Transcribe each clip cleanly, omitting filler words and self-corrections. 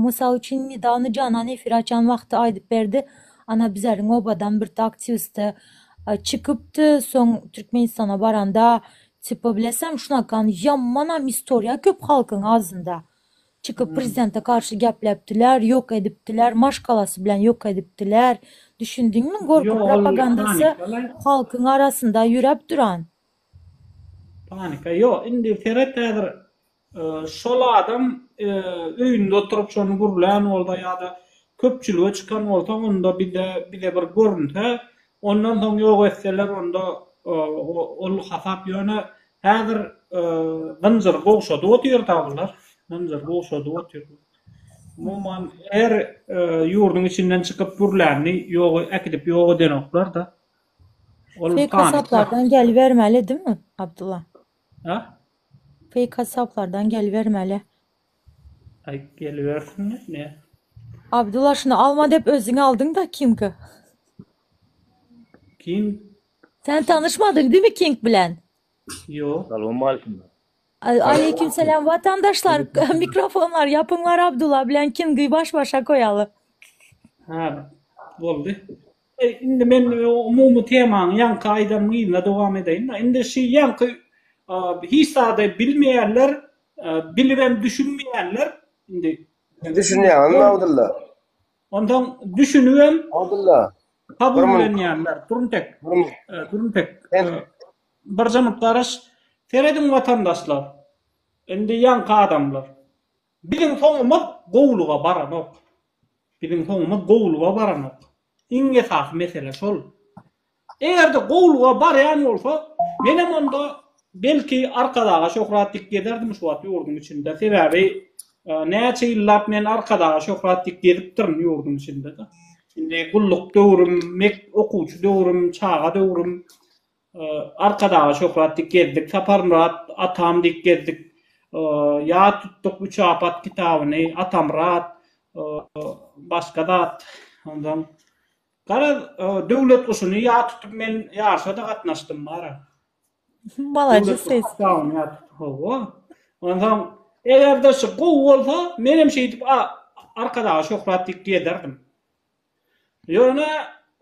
Mysal üçin nedawno Janan efir açan wagty aýdyp berdi, ana bizleriň obadan bir aktiwisti çykypdy, soň Türkmenistana baranda tipa bilesem şunakan ýamanam istoriýa köp halkyň agzynda. Çykyp prezidente garşy gepläpdiler, ýok edipdiler, maşgalasy bilen ýok edipdiler. Düşündiňmi gorky Ýok ol propagandasy panika-laý. halkyň arasynda ýüräp duran. Panika ýok indi seret häzir şol adam öýünde oturyp şony gürlän bolsa ýa-da köpçülige çykan bolsa onda bize bize bir görünse ondan soň ýok etseler onda ol hasap ýöne häzir zynjyry gowşadyp otyr da bular zynjyry gowşadyp otyr umuman her ýurduň içinden çykyp gürlänini ýok äkidip ýok edenoklar da Ol Fake panika. hasaplardan gelibermeli dimi Abdylla? Ha? Fake hasaplardan gelibermeli. Aý gelibersin ne? Abdylla şuny alma dep özüň aldyň da Kingi. King? Sen tanyşmadyň dimi King bilen? Ýok. Salowmalikim. Aleýkim selam watandaşlar mikrofonlar ýapyňlar Abdylla bilen Kingi baş başa goýaly. Ha boldy. Indi men umumy temanyň ýaňky aýdanymyň yzyna dowam edeýin-de. Indi şi ýaňky hiç zady bilmeýänler, bilibem düşünmeýänler indi Siz düşünýäňizmi Abdylla? Onsoň düşünibem Abdylla. kabullenýänler. Durun tek. Durun tek. Birje minut garaş. Serediň watandaşlar. Indi ýaňky adamlar. Biziň soňumyz gowulyga baranok. Biziň soňumyz gowulyga baranok. Iň esasy mesele şol. Eger-de gowulyga barýan bolsa, menem onda belki Arkadaga şöhrat dik gezerdim şu wagt ýurduň içinde. Sebäbi näçe ýyllap men Arkadaga şöhrat dik gezipdirin ýurduň içinde-de. Indi gulluk döwrüm, mek okuwçy döwrüm, çaga döwrüm Arkadaga şöhrat dik gezdik, Saparmyrat atam dik gezdik, ýat tutduk Üç apat kitabyny, Atamyrat, başga zat, ondan garaz Döwlet guşuny ýat tutup men ýaryşa-da gatnaşdym bara. Malades Döwlet guşy kitabyny ýat tutup, hawa. Onsoň eger-de şu gowy bolsa, menem şeýdip Arkadaga şöhrat dik gezerdim. Ýöne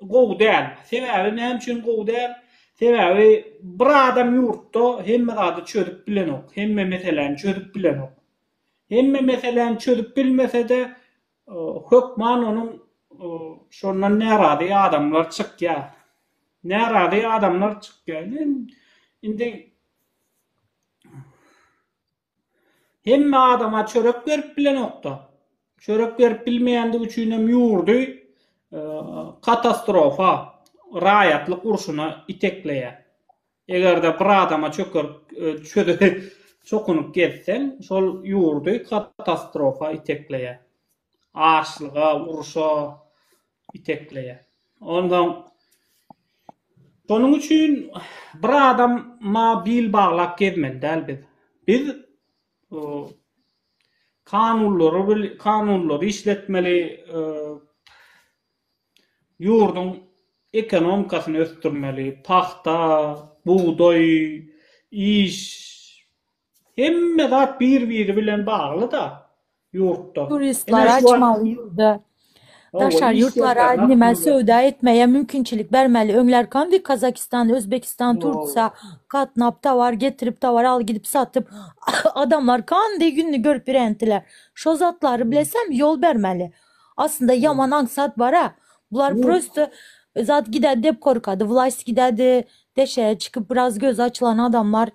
gowy däl. Sebäbi näme üçin gowy däl? Sebäbi bir adam ýurtda hemme zady çözüp bilenok. Hemme meseläni çözüp bilenok. Hemme meseläni çözüp bilmese-de hökman onuň şondan närazy adamlar çykýar. Närazy adamlar çykýar. Indi Hemme adama çörek berip bilenokda. Çörek berip bilmeýändigi üçinem ýurdy katastrofa, raýatlyk urşuna itekleýär. Eger-de bir adama çökerip, çokunyp gezseň, şol ýurdy katastrofa itekleýär. Açlyga, urşa itekleýär. Onsoň şonuň üçin bir adama bil baglap gezmeli däl biz. Biz kanunlary kanunlary işletmeli, ýurduň ekonomikasyny ösdürmeli, pagta, bugdaý, iş Hemme zat bir-biri bilen bagly-da ýurtda. Turistler açmaly ýurda. Daşary ýurtlara nime söwda etmeye mümkinçilik bermeli. Öňler kandi Kazakistan, Özbekistan, Tursiýa gatnap towar getirip towar al gidip satyp adamlar kandi gününi görüp ýörentiler. Şo zatlary bilesem ýol bermeli. Aslynda ýaman aňsat bara. Bular prosto zat gidedi dep korkady. Wlast gidedi deşere çykyp biraz gözi açylan adamlar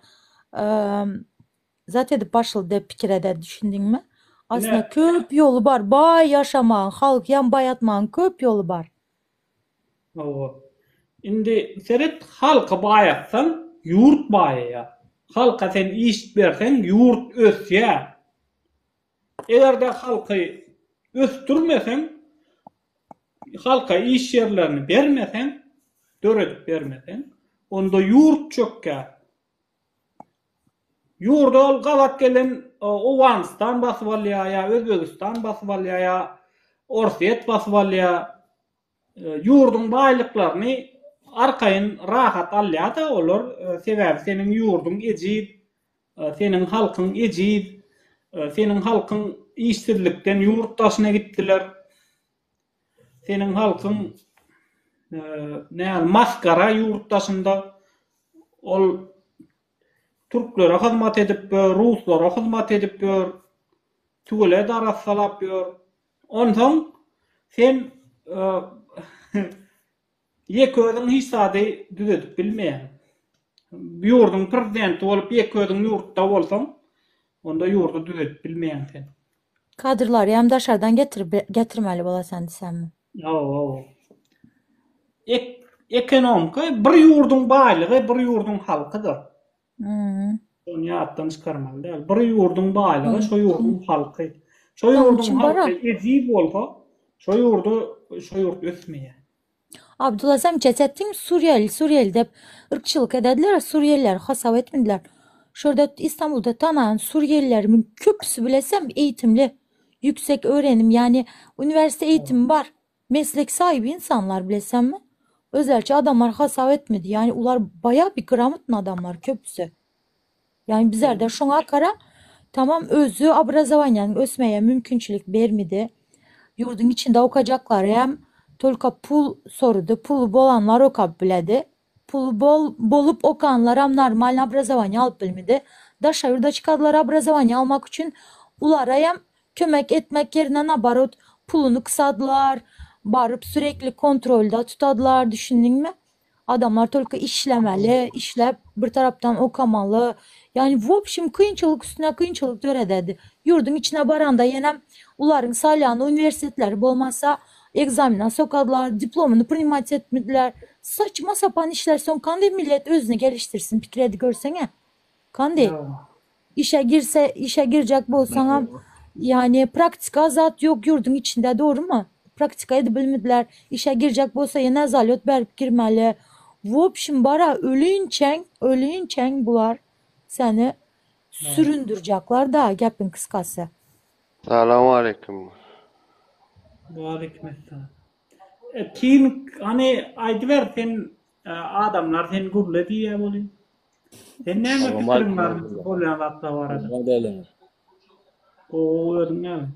zat edip başlady dep pikir eder düşündiňmi? Aslynda köp ýoly bar baý ýaşamagyň halkyam baýatmagyň köp ýoly bar. Hawa. Indi seret halky baýatsaň ýurt baýaýar. Halka sen iş berseň ýurt ösýär. Eger-de halky ösdürmeseň, halka iş ýerlerini bermeseň, döredip bermeseň, onda ýurt çökýär. Ýurda ol gabat gelen Owganystan basyp alýar, ýa Özbegistan basyp alýar, ýa Orsýet basyp alýar. Ýurduň baýlyklaryny arkaýyn rahat alýar-da olar, sebäbi seniň ýurduň ejiz, seniň halkyň ejiz, seniň halkyň işsizlikden ýurt daşyna gitdiler. Seniň halkyň näme masgara ýurt daşynda. Ol türklere hyzmat edip ýör, ruslara hyzmat edip ýör. Tüwelet arassalap ýör. Onsoň sen ýeke özüň hiç zady düzedip bilmeýäň. Ýurduň prezidenti bolup ýeke özüň ýurtda bolsaň, onda ýurdy düzedip bilmeýäň sen. Kadrlary hem daşardan getirip getirmeli bolasan diýsemmi? Hawa, hawa. Ek ekonomika bir ýurduň baýlygy bir ýurduň halkydyr. Şony ýatdan çykarmaly däl. Bir ýurduň baýlygy şo ýurduň halky. Şo ýurduň halky ejiz bolsa, şo ýurdy şo ýurt ösmeýär. Abdulla sen çetetdiň Suriýeli Suriýeli dep yrkçylyk edediler Suriýelileri hasap etmediler. Şurada İstanbulda tanaýan Suriýelilerimiň köpüsi bilesem eğitimli yüksek öğrenim yani üniversite eğitimi bar. Meslek sahibi insanlar bilesenmi? Özelçe adamlar hasap etmedi. Yani ular baya bir gramotny adamlar köpüsi. Yani bizlerde şoňa gara tamam özü obrazowaniýanyň ösmeye mümkinçilik bermedi. Ýurduň içinde okajaklar hem tolka pul sorudy. Puly bolanlar okap biledi. Puly bol bolup okanlaram normalny obrazowaniýe alyp bilmedi. Daşary ýurda çykadylar obrazowaniýe almak üçin. Ulara hem kömek etmek ýerine naborot puluny kysadylar, baryp sürekli kontrolda tutadylar düşündiňmi? Adamlar tolko işlemeli, işläp bir tarapdan okamaly. Ýagny w obşim kynçylyk üstüne kynçylyk dörededi. Ýurduň içine baranda ýenem ularyň saýlan uniwersitetleri bolmasa ekzamena sokadylar, diplomyny prinimat etmediler. Saçma sapan işler soň kanday millet özüni gelişdirsin pikir edip görseňe. Kanday? Işe girse işe girjek bolsaňam ýagny praktika zat ýok ýurduň içinde dogrymy? Praktika edip bilmediler. Işe girjek bolsa ýene zalýot berip girmeli. Wobşim bara ölinçäň ölinçäň bular seni süründürjaklar da gepiň kyskasy. Salowmaleýkim. Waleýkim essalam. King hany aýdyber sen adamlar sen gürle diýýä welin. Sen näme pikiriň bar bolýan zatlar barada? Gowy özüň näme?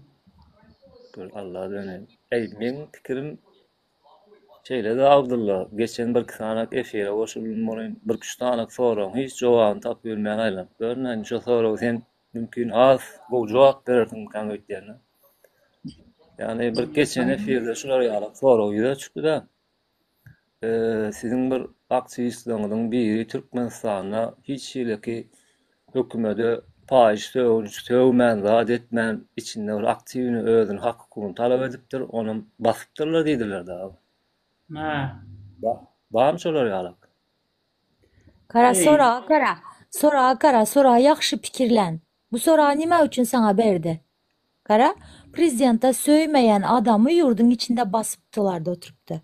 Şükür Alla döneýin. Eý meň pikirim şeýle-de Abdylla, geçen birki sanak efire goşuldym welin, birküç sanak soragyň hiç jogabyny tapyp bilmän aýlanyp ýörün. Indi şo soragy sen mümkin has gowy jogap berersiňmikäň öýtýän-de. Ýagny bir geçen efirde şular ýaly sorag ýüze çykdy-da. Siziň bir aktiwistleriňiziň biri Türkmenistanda hiç hileki hökümede paýyş sögünç sögmän zat etmän içinde bir aktiwny özüni hak hukugyny talap edipdir onam basypdyrlar diýdiler dagy. Hä. Barmy şolar ýalak? Gara soraga gara. Soraga gara, soraga ýagşy pikirlen. Bu soragy nime üçin saňa berdi? Gara, prezidente söýmeýän adamy ýurduň içinde basypdylarda oturypdy.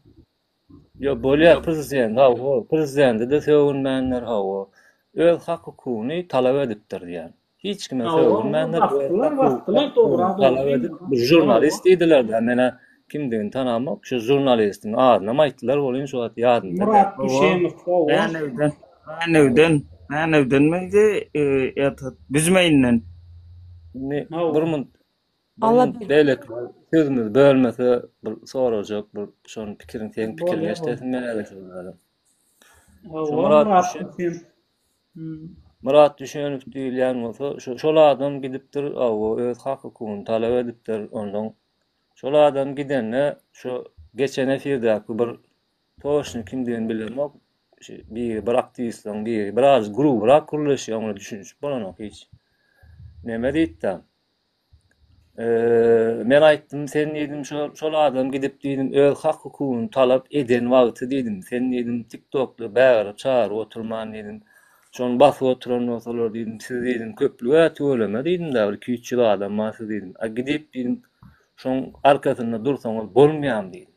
Ýok bolýa prezident hawa prezidente-de sögünmändir hawa öz hak hukugyny talap edipdir diýýän. Hiç kime sögünmändir öz hak hukugyny talap edip bir žurnalist diýdiler-dä menä kimdigini tanamok şu žurnalistiň adynam aýtdylar welin şu wagt ýadymda däl. Myrat Düşemow hawa. Mänewden Mänewden Mänewdenmidi ýa-da Büzmeýinden. Indi bir munt bir munt beýlekiler sözümizi bölmese bir sorajak bir şonuň pikirini seň pikiriňi eşidesim gelýär şol Şu Myrat Düşen Myrat Düşenow diýilýän bolsa şu şol adam gidipdir hawa öz hak hukugyny talap edipdir ondan şol adam gidende şu geçen efirdäki bir Toşny kimdigini bilemok. Şu biri bir aktiwistleriň biri biraz grubyrak gürleşýär, oňa düşünişip bolanok hiç. Neme diýipdi? Eee, men aýtdym, sen diýdim, şol şol adam gidip diýdim, öz hak hukugyny talap eden wagty diýdim, sen diýdim, TikTokda bägirip çagyryp oturman diýdim, şony basyp oturan bolsalar diýdim, siz diýdim, köplüge tüweleme diýdim-de, bir 2-300 adam bar siz diýdim. A gidip diýdim, şoň arkasynda dursaňyz bolmaýarmy diýdim.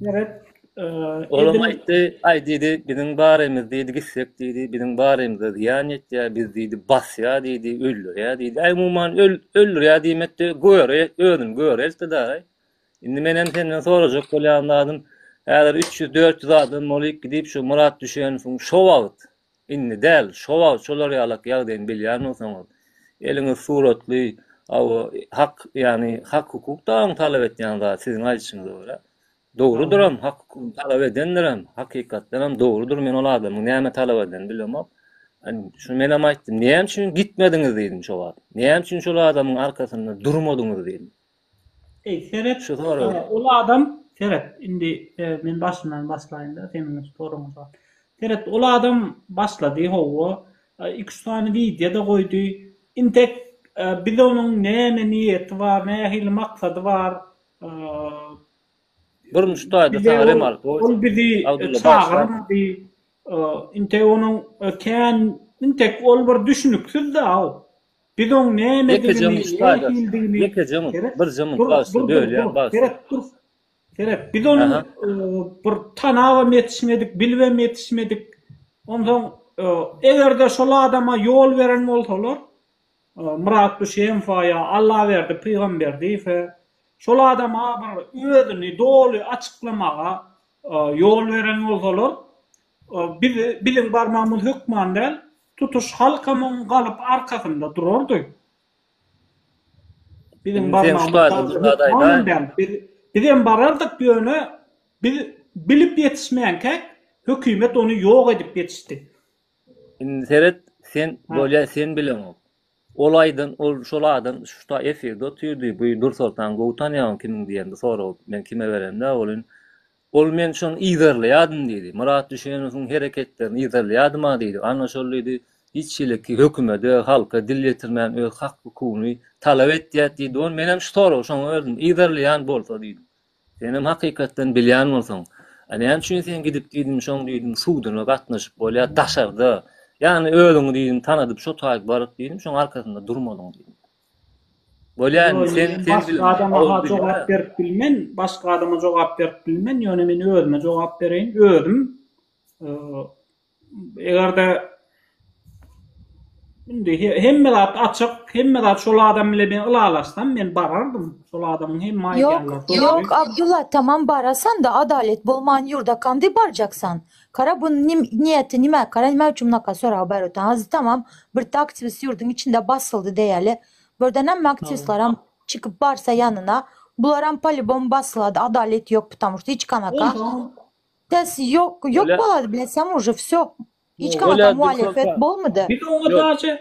Seret, Olam aýtdy, aý diýdi, biziň barymyz diýdi, gitsek diýdi, biziň barymyza zyýan ýetýär, biz diýdi, basýar diýdi, öldürýär diýdi. Aý umuman öl, öldürýär diýmekde göre, özüni göre eltdi-de. Indi menem senden sorajak bolýan zadym, häzir 300-400 adam bolyp gidip şu Myrat Düşenowyň şo wagt. Indi däl, şo wagt şolar ýalak ýagdaýyny bilýän bolsaňyz, eliňiz suratly, hawa, hak, ýagny hak-hukuk dagyň talap etýän zat siziň aýdyşyňyza görä. Dogrudyram, hak-hukugyny talap edendirem, hakykatdanam dogrudyr, men ol adamyň näme talap edenini bilemok. Şuny menem aýtdym, näme üçin gitmediňiz diýdim şo wagt. Näme üçin şol adamyň arkasynda durmadyňyz diýdim. Eý, seret, Şu sorag. ol adam, seret, indi men başyndan başlaýyn-da, seniň soragyňa jogap. Seret, ol adam başlady, hawa, iki-üç sany wideo-da goýdy. Intek biz onuň näme niýeti bar, nähili maksady bar, Bir şu taýda bize saňa ol, remark goýjak. ol bizi Abdylla bagyşla. çagyrmady. Intek onuň kän, intek ol bir düşüniksiz-de-aw. Biz oň Ýekeje nämedigini, munt taýda. nähilidigini Ýekeje munt, Seret, birje munt dur, bagyşla, dur, dur, bölýän dur, bagyşla. seret, dur. Seret, biz onuň Aha. bir tanabam ýetişmedik, bilibem ýetişmedik. Onsoň, eger-de şol adama ýol beren bolsalar, Myrat Düşemowa ýa Allaberdi Pygamberdiýewe şol adama bir özüni doly açyklamaga ýol beren bolsalar, biz biziň barmagymyz hökman däl, tutuş halkam oň galyp arkasynda durardy. Biziň Indi sen şu barmagymyz taýda bir zat hökmanam aýdaýyn. däl. Biz bizem barardyk ýöne biz bilip ýetişmänkäk hökümet ony ýok edip ýetişdi. Indi seret, sen Ha. bolýa sen bileňok. Ol aýdan ol şol adam şu ta efirde otyrdy. Bu Nursoltan gowy tanýaň kimiň diýen bu soragy men kime beremde welin ol men şony yzarlaýadym diýdi. Myrat Düşenowyň hereketlerini yzarlaýadym-a diýdi. Ana şol diýdi hiç hili hökümede, halka dil ýetirmän öz hak hukugyny talap etýät diýdi. Ony menem şu soragy şoňa berdim. Yzarlaýan bolsa diýdim. Senem hakykatdan bilýän bolsaň, a näme üçin sen gidip diýdim şoň diýdim suduna gatnaşyp bolýa daşarda, ýagny özüňi diýdim tanadyp şo taýyk baryp diýdim şoň arkasynda durmadyň diýdim. Bolýa indi Ýo, sen men sen başga bilme, adama ol ha bilýä. jogap berip bilmen, başga adama jogap berip bilmen, ýöne men özüme jogap bereýin, özüm Eger-de indi hemme zat açyk, hemme zat şol adam bilen men ylalaşsam, men barardym. Şol adamyň hemme Ýok, aýdýanlary dogry. ýok Abdulla tamam barasan-da adalet bolman ýurda kamdy barjaksan. Kara bu nim niýeti nime kara nime üçin munaka sorag ber öten. Hazy tamam bir aktiwist ýurduň içinde basyldy diýeli. Birden hemme aktiwistlaram çykyp barsa ýanyna bularam polibom basylady adalet ýok putamuşda hiç kanaka. Onsoň Ses ýok, ýok Bolýa. bolady bilesem uje wsyo. Hiç Bolýa kanaka muhalefet Dürsoltan. bolmady. Biz oňa Ýok. daže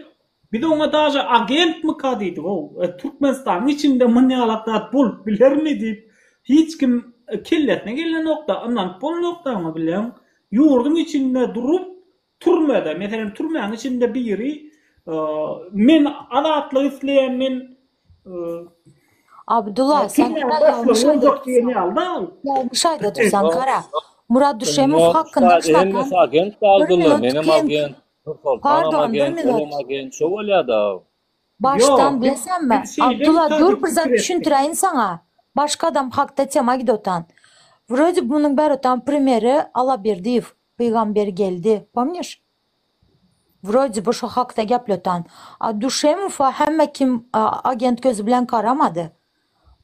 biz oňa daže agentmika diýdik-ow. Türkmenistanyň içinde munýalak zat bolup bilermi diýip hiç kim kellesine gelenokda, ynanyp bolanokda oňa bilýäň. Ýurduň içinde durup türmede, meselem türmäň içinde biri men azatlyk isleýän men Abdulla, sen Türmäň kara başlygy ýalňyş boljak aýdyp diýen dursaň. ýaly-da ol. Ýalňyş aýdyp dursaň, kara. Murat Düşemow Ýok, hakynda ştaýda hemmesi şunakan agent bir Abdulla, minut menem kyn. agent, Nursoltanam Pardon, bir agent, minut. olam agent, şo bolýa-da. Başdan Ýok, biz bilesenmi? biz şeýle Abdulla dur täze bir zat pikir etdik. düşündiräýin saňa. Başga adam hakda tema gidip otan. Wrode munuň bäri otan primeri Alaberdiýew, Pygamber geldi. Pomniş? Wrode bu şo hakda gepletan. A Düşemowa hemme kim agent gözi bilen garamady.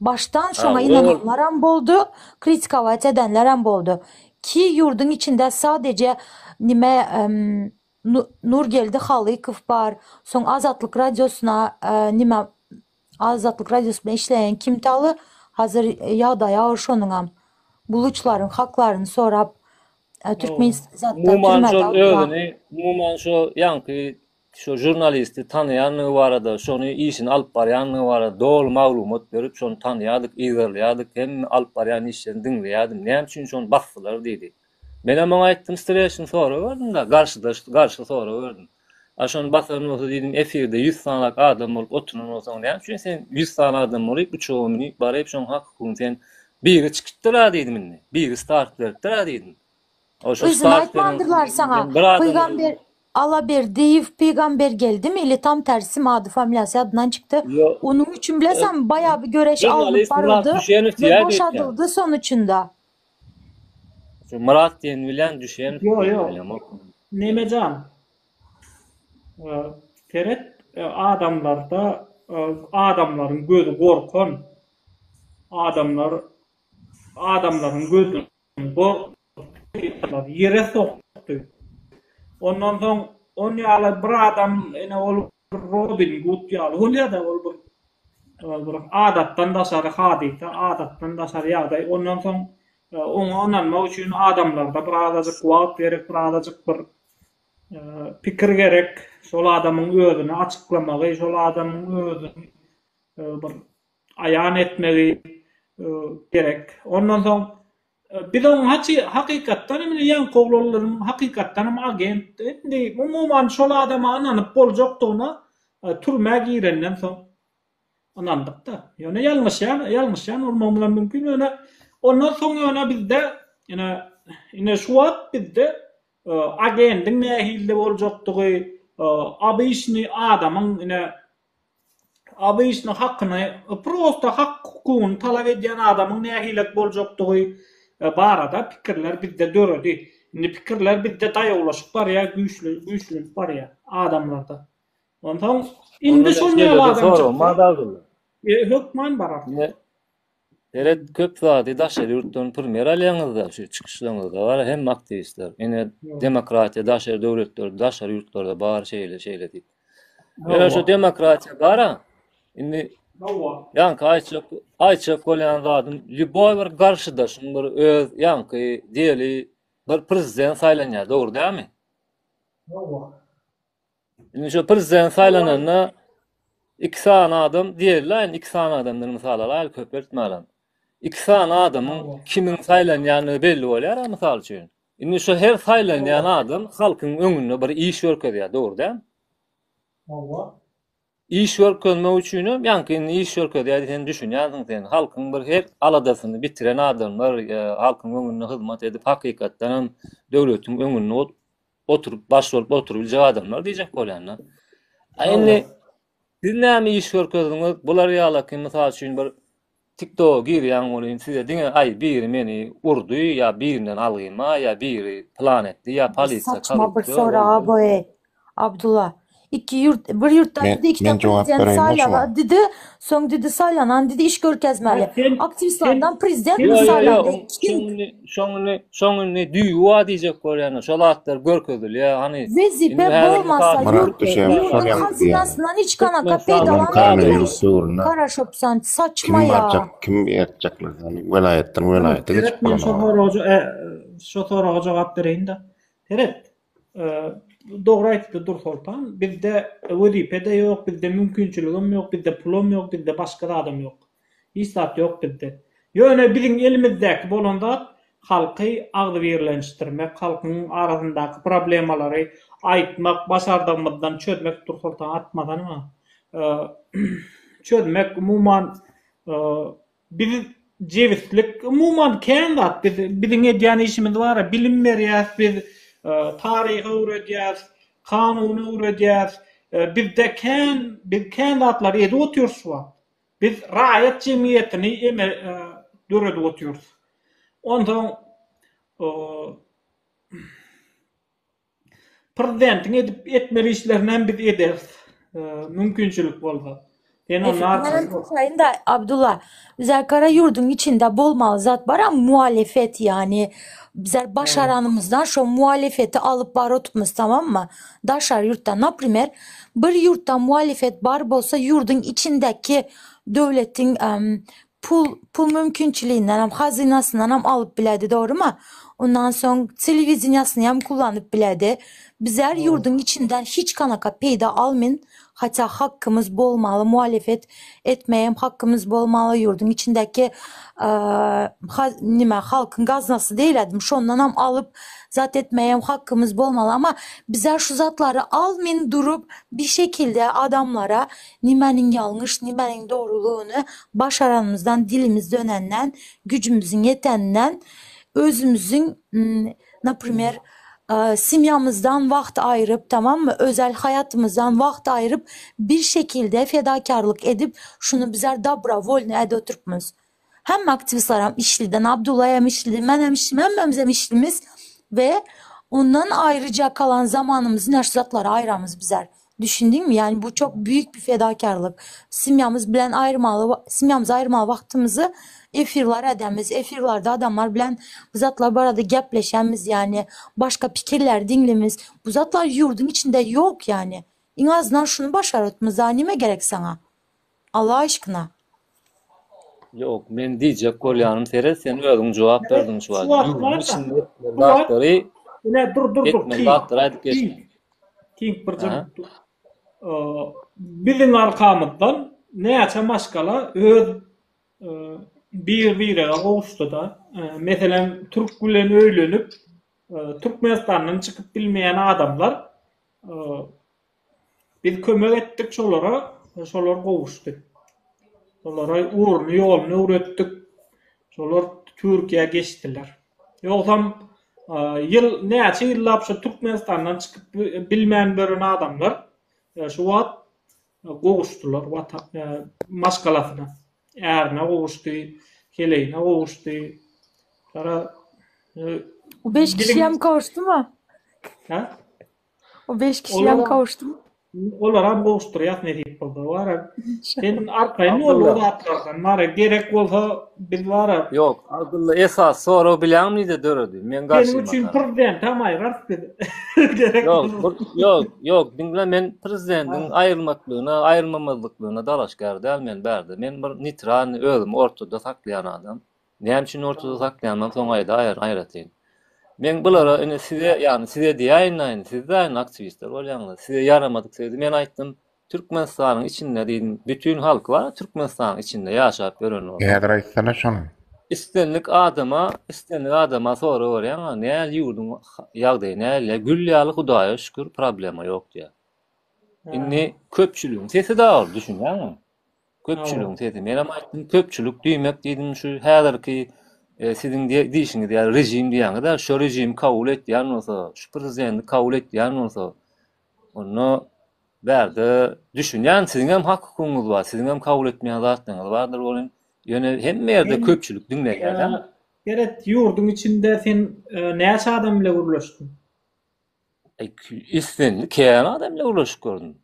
Başdan Ha, şoňa ol ynananlaram boldy, kritikować edenlerem boldy. Ki ýurduň içinde sadece nime Nurgeldi Halykow bar, soň Azatlyk radiosyna nime Azatlyk radiosy bilen işleýän kim taly, hazir ýagdaýy agyr şonuňam. Buluçlaryň haklaryny sorap Türkmenistanda Umuman türmede şol oturan. özüni, umuman şo ýaňky şo žurnalisti tanaýanlygy barada, şony işini alyp barýanlygy barada doly maglumat berip, şony tanaýardyk, yzarlaýardyk, hemme alyp barýan işlerini diňleýärdim. Näme üçin şony basdylar diýdi. Menem oňa aýtdym, streçny sorag berdim-de, garşydaş, garşy sorag berdim. A şony basan bolsa diýdim, efirde 100 sany adam bolup oturan bolsaň, näme üçin sen 100 sany adam bolup uçaga münüp baryp şoň hak-hukugyny sen biri çykypdyr-a diýdim indi. Biri start beripdir-a diýdim. O şo Yzyny start beren aýtmandyrlar saňa. sen bir adamy Pygamber Alaberdiýew pygamber geldimi ili tam tersimi ady familiýasy ýadyndan çykdy. Ýo, Onuň üçin bilesenmi baýa bir göreş alnyp žurnalist Myrat baryldy Düşenow we diýýär diýipdir. boşadyldy sonuçunda. Şu Myrat diýen bilen Düşenow Ýo, diýen ýo. bilemok. Nemejan. Seret, adamlarda adamlaryň gözi gorkan. Adamlar adamlaryň gözüni gorkutdy, ýere sokdy. Ondan soň on ýaly bir adam ine ol bir Robin Gud ýaly bolýar-da, ol bir bir adatdan daşary hadysa, adatdan daşary ýagdaý. Ondan soň oňa ynanmak üçin adamlarda bir azajyk wagt gerek, bir azajyk bir pikir gerek. Şol adamyň özüni açyklamagy, şol adamyň özüni bir aýan etmegi gerek. Ondan soň biz oň haçy hakykatdan hem ýaňky oglanlaryň hakykatdan hem agent indi umuman şol adama ynanyp boljakdygyna türmä girenden soň ynandykda. Ýöne ýalňyşýan ýalňyşýan bolmagymyz hem mümkin ýöne ondan soň ýöne bizde ine ine şu wagt bizde agendiň nähilde boljakdygy obyçnyý adamyň ine Obyçny hakyny, prosta hak-hukugyny talap edýän adamyň nähilek boljakdygy barada pikirler bizde döredi. Indi pikirler bizde daýawlaşyp barýar, güýçli, güýçlenip barýar adamlarda. Onsoň indi şol ýaly adam çyksa, hökman barar. Seret köp zady daşary ýurtdan primer alýaňyzda şu çykyşlaryňyzda bar hemme aktiwistler. Ine demokratiýa daşary döwletlerde daşary ýurtlarda bar şeýle şeýle diýip. Ýöne şu demokratiýa bara indi ýaňky aýtjak aýtjak bolýan zadym lýuboý bir garşydaşyň bir öz ýaňky diýeli bir prezident saýlanýar dogry dälmi? Hawa. Indi şu prezident saýlananda iki sany adam diýeli indi iki sany adamdan mysal alaýly köpeltmälim. Iki sany adamyň kimiň saýlanýandygy belli bolýar mysal üçin. Indi şu her saýlanýan adam halkyň öňünde bir iş görkezýär, dogry dälmi? Hawa. Iş görkezmek üçinem, ýaňky indi iş görkezýär diýip sen düşünýänsiň sen halkyň bir her aladasyny bitiren adamlar, halkyň öňünde hyzmat edip hakykatdanam döwletiň öňünde oturyp baş bolup oturybiljek adamlar diýjek bolýan-da. A indi siz näme iş görkezdiňiz? Bular ýalaky mysal üçin bir TikToka girýän welin size diňe aý biri meni urdy ýa birinden algyma ýa biri plan etdi ýa polisiýa Saçma bir sorag bu eý. Abdulla. Iki ýurt, bir ýurtda Men didi ikide men jogap prezident bereýinmi saýlama şuňa? didi, soň didi saýlanan didi iş görkezmeli. Sen sen Aktiwistlerden prezident sen mi Ýo ýo ýo saýlandy? Kim? şoň indi şoň indi şoň indi düýbi bar diýjek bolýan şol zatlar görkezilýär hany indi Wezipe häzir mysal bolmasa Myrat ýurt düşem şol ýurduň ýaňky diýýän. hazynasyndan hiç kanaka Türkmenistan Olam peýdalanmaly koronawirus döwründe Karaşopsan kim saçma ýa. barjak, kim ertjekler ýani welaýatdan welaýata geçip Seret men şo bolanok. soraga şo soraga jogap bereýin-de. Seret, Dogry aýtdy Dursoltan. Bizde wezipe-de ýok, bizde mümkinçiligem ýok, bizde pulam ýok, bizde başga zadam ýok. Hiç zat ýok bizde. Ýöne biziň elimizdäki bolan zat halky agzybirlenişdirmek, halkyň arasyndaky problemalary aýtmak, başardygymyzdan çözmek Dursoltan atmasana. Çözmek, umuman Biz jebislik umuman kän zat biz biziň edýän işimiz bara bilim berýäs biz taryhy öwredýäs kanuny öwredýäs bizde kän biz kän zatlary edip otyrys şu wagt biz raýat jemgyýetini eme döredip otyrys onsoň Prezidentiň edip etmeli işlerini hem biz ederis. Mümkinçilik bolsa. Sen Efe, onda menem arkaýyn bol. soraýyn-da, Abdulla, bizler gara ýurduň içinde bolmaly zat bar-a, muhalefet ýani. Bizler başaranymyzdan şo muhalefeti alyp barotmyz, tamammy? Daşary ýurtda, naprimer, bir ýurtda muhalefet bar bolsa, ýurduň içindäki döwletiň pul pul mümkinçiligindenem, hazynasyndanam alyp biledi, dogrymy? Ondan soň telewideniýasyny hem kullanyp biledi. Bizler ýurduň içinden hiç kanaka peýda almyn, hatda hakkymyz bolmaly, muhalefet etmegem hakkymyz bolmaly, ýurduň içindäki nime halkyň gaznasy diýilädim, şondanam alyp zat etmegem hakkymyz bolmaly, amma bizler şu zatlary almyn durup bir şekilde adamlara Nimäniň ýalňyş, nimäniň dogrulygyny başaranymyzdan, dilimiz dönenden, güjümiziň ýeteninden, özümiziň, naprimer, semýamyzdan wagt aýryp, tamammy, özel haýatymyzdan wagt aýryp, bir şekilde fedakarlyk edip, şuny bizler dobrowolny edip oturypmyz. Hemme aktiwistler hem işliden, Abdulla hem işli, men hem işlim, hemmemiz hem işlimiz we ondan aýryja kalan zamanymyzy näşe zatlara aýramyz bizler. Düşündiňmi? Yani bu çok büyük bir fedakarlyk. Simýamyz bilen aýyrmaly, simýamyzy aýyrmaly wagtymyzy efirler edemiz. Efirlerde adamlar bilen bu zatlar barada gepleşemiz yani. Başga pikirler diňlemiz. Bu zatlar ýurduň içinde ýok yani. Iň azyndan şuny başarypmyz daha nime gerek saňa? Allah aşkyna. Ýok, men diýjek bolýanym seret sen özüň jogap berdiň şu wagt. Ýurduň içinde etmeli zatlary Ine dur dur dur. Etmeli zatlary aýdyp geçdim. King bir dur. Biziň arkamyzdan näçe maşgala öz bir-birege gowuşdy-da. Meselem, türk bilen öýlenip, Türkmenistandan çykyp bilmeýän adamlar Biz kömek etdik şolara, şolar gowuşdy. Şolara ugruny, ýoluny öwretdik. Şolar Türkiýä geçdiler. Ýogsam ýyl näçe ýyllap şu Türkmenistandan çykyp bilmän ýören adamlar şu wagt gowuşdylar watan maşgalasyna. Ärine gowuşdy, heleýine gowuşdy. Gara O 5 kişi hem kavuşdumy? Ha? O 5 kişi hem kavuşdumy? Olaram gowuşdyrýas nesip bolsa. Bara sen arkaýyn bol o zatlardan. Bara gerek bolsa biz bara. Ýok, Abdylla esas sorag bilýäňmi nirde döredi? Men garşy. Seniň üçin prezidentam aýrarys biz. Gerek bolsa. Ýok, ýok, diňle men prezidentiň aýrylmaklygyna, aýrylmamazlyklygyna dalaşgär däl men bärde. Men bir neytralny özümi ortada saklaýan adam. Näme üçin ortada saklaýandan soň aýdaýaryn aýratyn. Men bulara indi size, ýagny size diýäýin-dä indi, siz-de indi aktiwistler bolýaňyz. Size ýaramadyk sözi men aýtdym. Türkmenistanyň içinde diýdim, bütin halk bar Türkmenistanyň içinde ýaşap ýören bolsa. Häzir aýtsana şony. Islendik adama, islendik adama sorag berýäň, näl ýurduň ýagdaýy näl, gül ýaly Hudaýa şükür problema ýok diýýär. Indi köpçüligiň sesi-dä ol, düşünýäňmi? Köpçüligiň sesi. Menem aýtdym, köpçülik diýmek diýdim, şu häzirki e, siziň diýşiňiz ýaly režim diýýäňiz-ä, şo režimi kabul etýän bolsa, şu prezidenti kabul etýän bolsa, onda bärde düşünýän siziň hem hak hukugyňyz bar, siziň hem kabul etmeýän zatlaryňyz bardyr welin, ýöne hemme ýerde köpçülik diňleýär-dä. Seret, ýurduň içinde sen e, näçe adam bile gürleşdiň? Islendik kän adam bile gürleşip gördüm.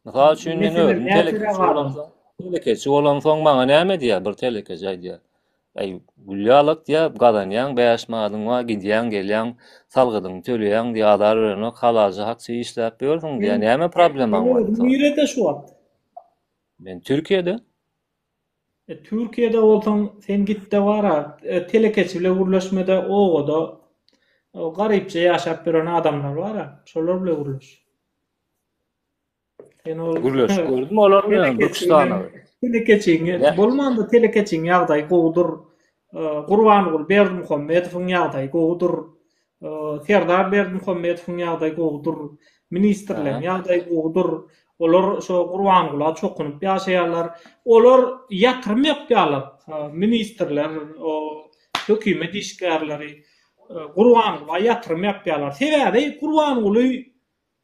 Mysal üçin men özüm telekeçi bolamsoň, telekeçi bolamsoň maňa näme diýýär bir telekeçi aýdýar. Äý, gül ýalak diýýär, gazanýaň 5 manadyň bar, gidýäň, gelýäň, salgydyňy töleýäň diýýär, azar berenok, halalja hakça işläp ýörsüň diýýär. Näme problemaň bar? Sen nirede şu wagt? Men Türkiýede. E, Türkiýede bolsaň, sen gitde bara, e, telekeçi bile gürleşmede obada garypja ýaşap ýören adamlar bar-a, şolar bile gürleş. Sen ol Gürleşip gördüm olar bilen bir sany. Telekeçiň bolmanda telekeçiň ýagdaýy gowudyr. Gurbanguly Berdimuhamedowyň ýagdaýy gowudyr. Serdar Berdimuhamedowyň ýagdaýy gowudyr. Ministrleriň ýagdaýy gowudyr. Olar şo Gurbangula çokunyp ýaşaýarlar. Olar ýatyrym ýapýarlar. Ministrler, hökümet işgärleri Gurbangula ýatyrym ýapýarlar. Sebäbi Gurbanguly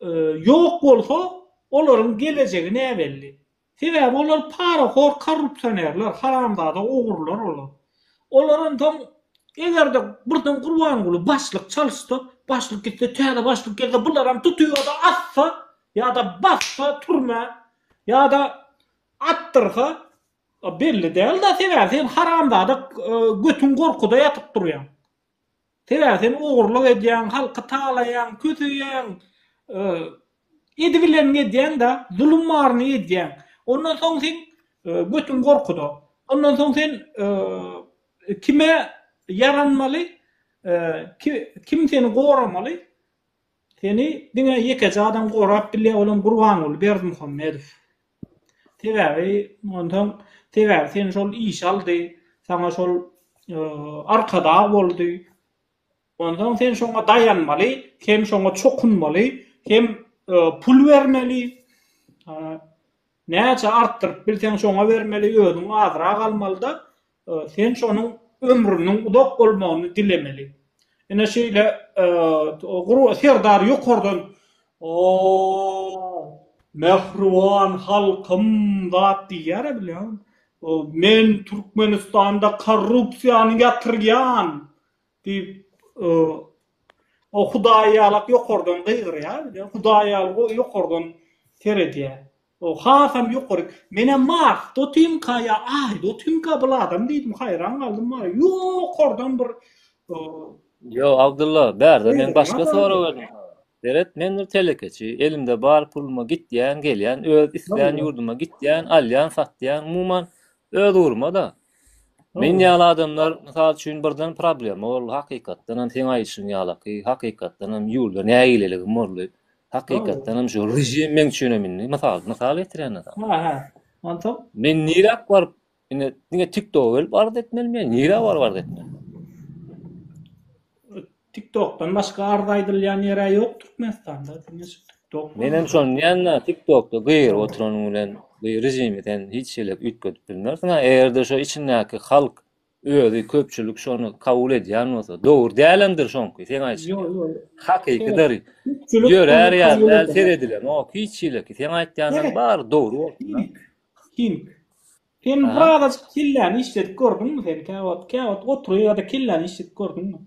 Ýok bolsa, olaryň gelejegi näbelli. Sebäbi olar parahor korrupsionerler, haramzada ogrular olar. Olar onsoň eger-de birden Gurbanguly başlyk çalyşsa, başlyk gitse, täze başlyk gelse, bularam tutuýa-da atsa ýa-da bassa türmä ýa-da atdyrsa, belli däl-de, sebäbi sen haramzada götüň gorkuda ýatyp durýaň. Sebäbi sen ogurlyk edýäň, halky talaýaň, köseýäň, edibileniňi edýäň-de, zulum baryny edýäň. Ondan soň sen götüň gorkuda. Ondan soň sen kime ýaranmaly, kim seni goramaly? Seni diňe ýekeje adam gorap bilýär, olam Gurbanguly Berdimuhamedow. Sebäbi onsoň sebäbi seni şol işe aldy, saňa şol arkadag boldy. Onsoň sen şoňa daýanmaly, hem şoňa çokunmaly, hem pul bermeli. Näçe artdyryp bilseň şoňa bermeli, özüň azrak almaly-da, Sen şonuň ömrüniň uzak bolmagyny dilemeli. Ine şeýle Serdar ýokardan O, mähriban halkym zat diýýär-ä bilýäňmi? Men Türkmenistanda korrupsiýany ýatyrýan diýip, o Hudaý ýalak ýokardan gygyrýar, bilýäňmi? Hudaý ýaly ýokardan. Seredýär. O hasam ýokaryk. Menem Marsda otyrmyka ýa Aýda otyrmyka bul adam diýdim, haýran galdym wara. Ýokardan bir Ýok, Abdylla, bärde men başga sorag berdim saňa. Seret, men bir telekeçi, elimde bar puluma gitýän, gelýän, öz islän ýurduma gitýän, alýan, satýan, umuman öz ugruma-da. Men ýaly adamlar, mysal üçin, birden problema boldy, hakykatdanam seň aýdyşyň ýalaky, hakykatdanam ýurda nägileligim boldy. Hakykatdanam şu režim meň üçinem indi, mysal, mysal getirýän-de saňa. Hä, hä. Onsoň? Men niräk baryp, indi diňe TikToka gelip arz etmelimi ýa nirä baryp arz etmeli? TikTokdan başga arz aýdylýan ýer-ä ýok Türkmenistanda, diňe şu TikTok bar. Menem şony diýýän-dä, TikTokda gygyryp oturanyň bilen bu režimi sen hiç hili üýtgedip bilmersiň-ä, eger-de şo içindäki halk özi köpçülik şony kabul edýän bolsa, dogry dälemdir şoňky, seň aýdyşyň Ýok, ýaly. ýok. Hakykydyr. Köpçülik Ýörär ony ýaly kabul däl, eder. seredilenok hiç hili. Seň aýtýanlaryň Seret, bary dogry bolsun-da. King, King. Sen Aha. birazajyk kelläni işledip gördüňmi sen käwagt, käwagt oturyp-da kelläni işledip gördüňmi?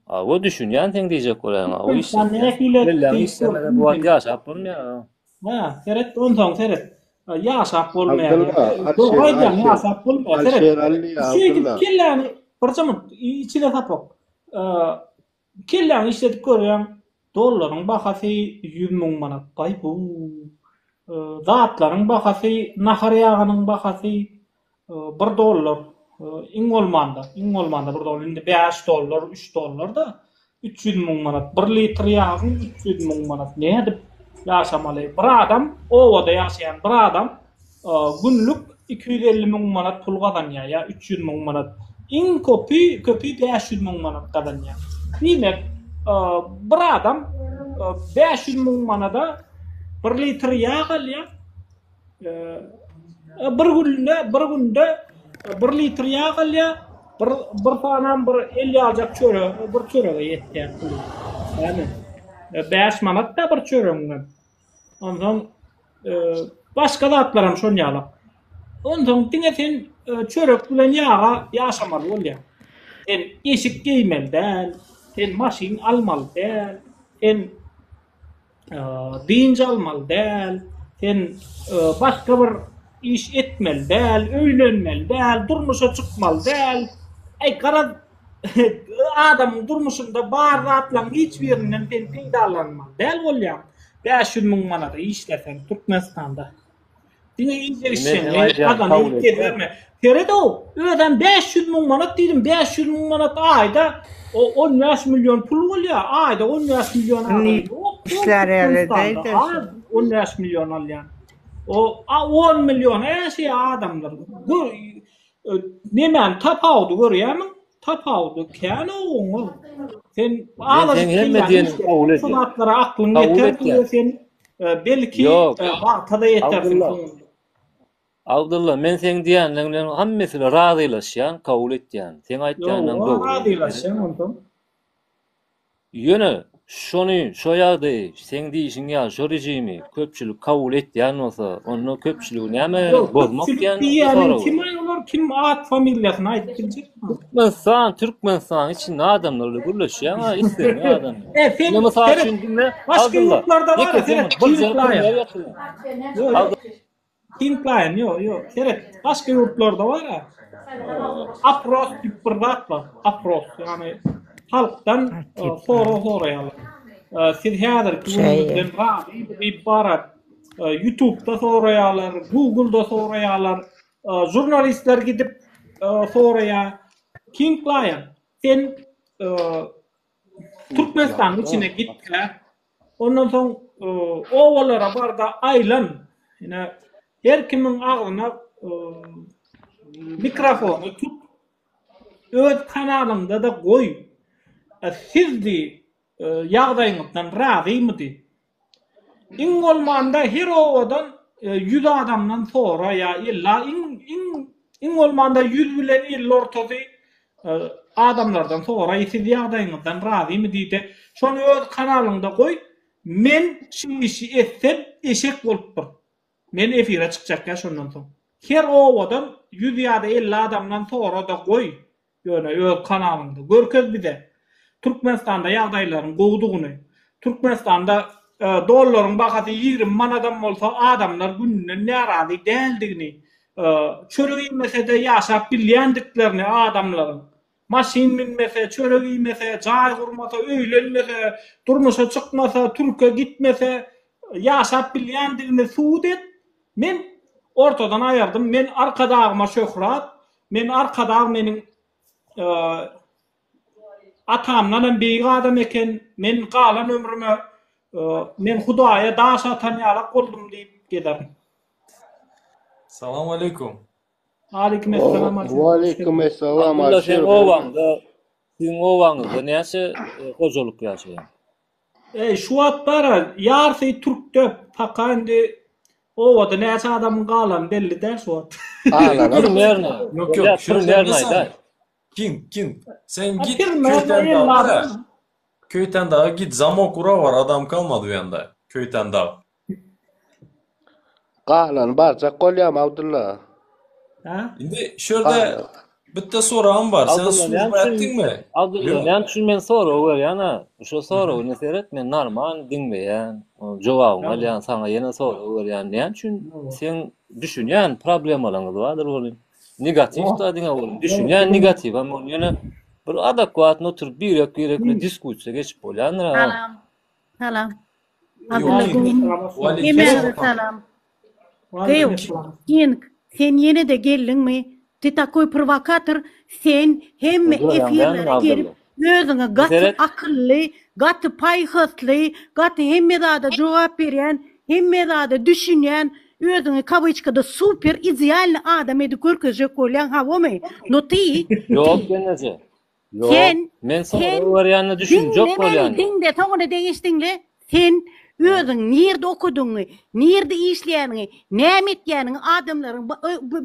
Hawa düşünýän seň diýjek bolýaňa, o Türkmenistan işletýän. nähili Kelläň diýip işlemese bu gördüňmi wagt sen? ýaşap bolmaýar. Hä, seret, onsoň seret. Ýaşap bolmaýar Abdylla, diýýär. Dogry Alşer, aýdýaň, Alşer. ýaşap bolmaýar. Seret, Alşer Alli, şeýdip Abdylla. kelläni birje minut, içine sapak. Kelläňi işledip görýäň, dollaryň bahasy 100 000 manat. Baý-bu. Zatlaryň bahasy, nahar ýagynyň bahasy Bir dollar, iň bolmanda, iň bolmanda bir dollar, indi bäş dollar, üç dollar-da, 300 000 manat. Bir litr ýagyň 300 000 manat. Nädip ýaşamaly? Bir adam, obada ýaşaýan bir adam günlük 250 000 manat pul gazanýar ýa 300 000 manat. Iň köpi, köpi 500 000 manat gazanýar. Diýmek, bir adam 500 000 manada bir litr ýag alýar, Bir günde, bir günde bir litr ýag alýar, bir bir sanam bir el ýaljak çörek, bir çörege ýetýär puly. Näme? 5 manat da bir çöregiň. Onsoň başga zatlaram şon ýaly. Onsoň diňe sen çörek bilen ýaga ýaşamaly bolýar. Sen eşik geýmeli däl, sen maşyn almaly däl, sen Dynç almaly däl, sen başga bir iş etmeli däl, öýlenmeli däl, durmuşa çykmaly däl. Äý, garaz, adamyň durmuşynda bar zatlaryň hiç birinden sen peýdalanmaly däl bolýaň. 500 000 manada işleseň Türkmenistanda. Diňe iýjek-içjegiňi gazanyp geziberme. Seret-ow, özem 500 000 manat diýdim, 500 000 manat aýda 15 million pul bolýar. Aýda 15 million adam ýok. Işler ýaly däl-de. Az 15 million alýan. O 10 million ýaşaýar adamlar. Gör, nemäni tapawudy görýärmiň? Tapawudy kän oňa. Sen azajyk kelläňi işlet, şu zatlara aklyň ýeter diýe sen belki bagta-da ýetersiň soňunda. Abdylla, men seň diýenleň bilen hemmesine razylaşýan, kabul etýän. Seň aýtýanlaň dogry. Ýok, razylaşýan onsoň. Ýöne şony, şo ýagdaýy, seň diýşiň ýaly şo režimi köpçülik kabul etýän bolsa, onda köpçüligi nämä gerek bozmak Köpçülik diýen diýýäniň sorag. kim-aý olar, kim at familiýasyny aýdyp biljekmi? Türkmenistan, Türkmenistanyň içinde adamlar bilen gürleşýäň-a, islendik adam. E sen Ine mysal seret, üçin diňle, başga Abdylla, ýurtlarda bar-a, ýeke seret, bir King jana Lion. pullar ýatyrýar. Ýok, ýok. King Lion, ýok, ýok. Seret, başga ýurtlarda bar-a, opros diýip bir zat bar. Opros, ýagny halkdan sorag soraýarlar. Siz häzirki günüňizden razymy diýip bar-a. Ýutubda soraýarlar, Google-da soraýarlar, žurnalistler gidip soraýar. King Lion, sen Türkmenistanyň içine git-de, Ondan soň obalara bar-da aýlan. Ine, her kimiň agzyna mikrofony tut. Öz kanalyňda-da goý. Siz diý, ýagdaýyňyzdan razymy diý. Iň bolmanda her obadan 100 adamdan sora ýa 50 iň iň iň bolmanda 100 bilen 50 ortasy Adamlardan soraý siz ýagdaýyňyzdan razymy diýde şony öz kanalyňda goý men şu işi etsem eşek bolupdyr men efire çykjakýa şondan soň her obadan ýüz ýada 50 adamdan sorada goý ýöne öz kanalyňda görkez bize Türkmenistanda ýagdaýlaryň gowudygyny Türkmenistanda. dollaryň bahasy 20 manadam bolsa adamlar gününden närazy däldigini, çörek iýmese-de ýaşap bilýändiklerini adamlaryň, maşyn münmese, çörek iýmese, jaý gurmasa, öýlenmese, durmuşa çykmasa, türke gitmese ýaşap bilýändigini subut et, men ortadan aýyrdym, men Arkadagyma şöhrat, men Arkadag meniň Atamdan hem beýik adam eken, men galan ömrüme men Hudaýa daş atan ýalak boldum diýip gezerin. Salam aleýkum. Aleýkum essalam Alişer. Waleýkim essalam Abdylla Alişer. seň obaňda, siziň obaňyzda näçe hojalyk ýaşaýar? Eý şu wagt bara ýarsy türkde paka indi obada näçe adamyň galany belli däl şu wagt. Galanam. Primerno. Ýok ýok şu Primerno aýdaý. King king sen Ha git primerno Köýten 50 daga adam. Köýten daga git zamok ura bar adam kalmady u ýanda Köýten dag. Galany barjak bolýamy Abdylla? Ha? Indi şu ýerde bitte soragym bar. Sen Abdylla näme słužba üçin etdiňmi? Abdylla Ýok. näme üçin men sorag berýän-a? Şo soragyna seret men normal diňleýän, jogabyňy alýan, saňa ýene sorag berýän. Näme üçin seň düşünýän problemalaryňyz bardyr welin negatiw-da diňe welin düşünýän negatiwem ol ýöne bir adekwatny oturyp birek-birek bilen diskussiýa geçip bolýandyr-a. Salam. Salam. Abdylla gowumy? Hemmäňize salam. Gyw, King, sen ýene-de geldiňmi? Ty takoý prowokator, sen hemme efirlere gelip özüňi gaty akylly, gaty paýhasly, gaty hemme zada jogap berýän, hemme zada düşünýän, özüňi kawyçkada super idealny adam edip görkezjek bolýaň habomy? No ty, Ýok gelneje. Ýok. Sen, Men sen sorag berýände düşünjek diňle meni, bolýan. diňle, soňuna deňiş diňle. Sen özüň nirde okadygyňy, nirde işleýäniňi, näme etýäniňi adamlaryň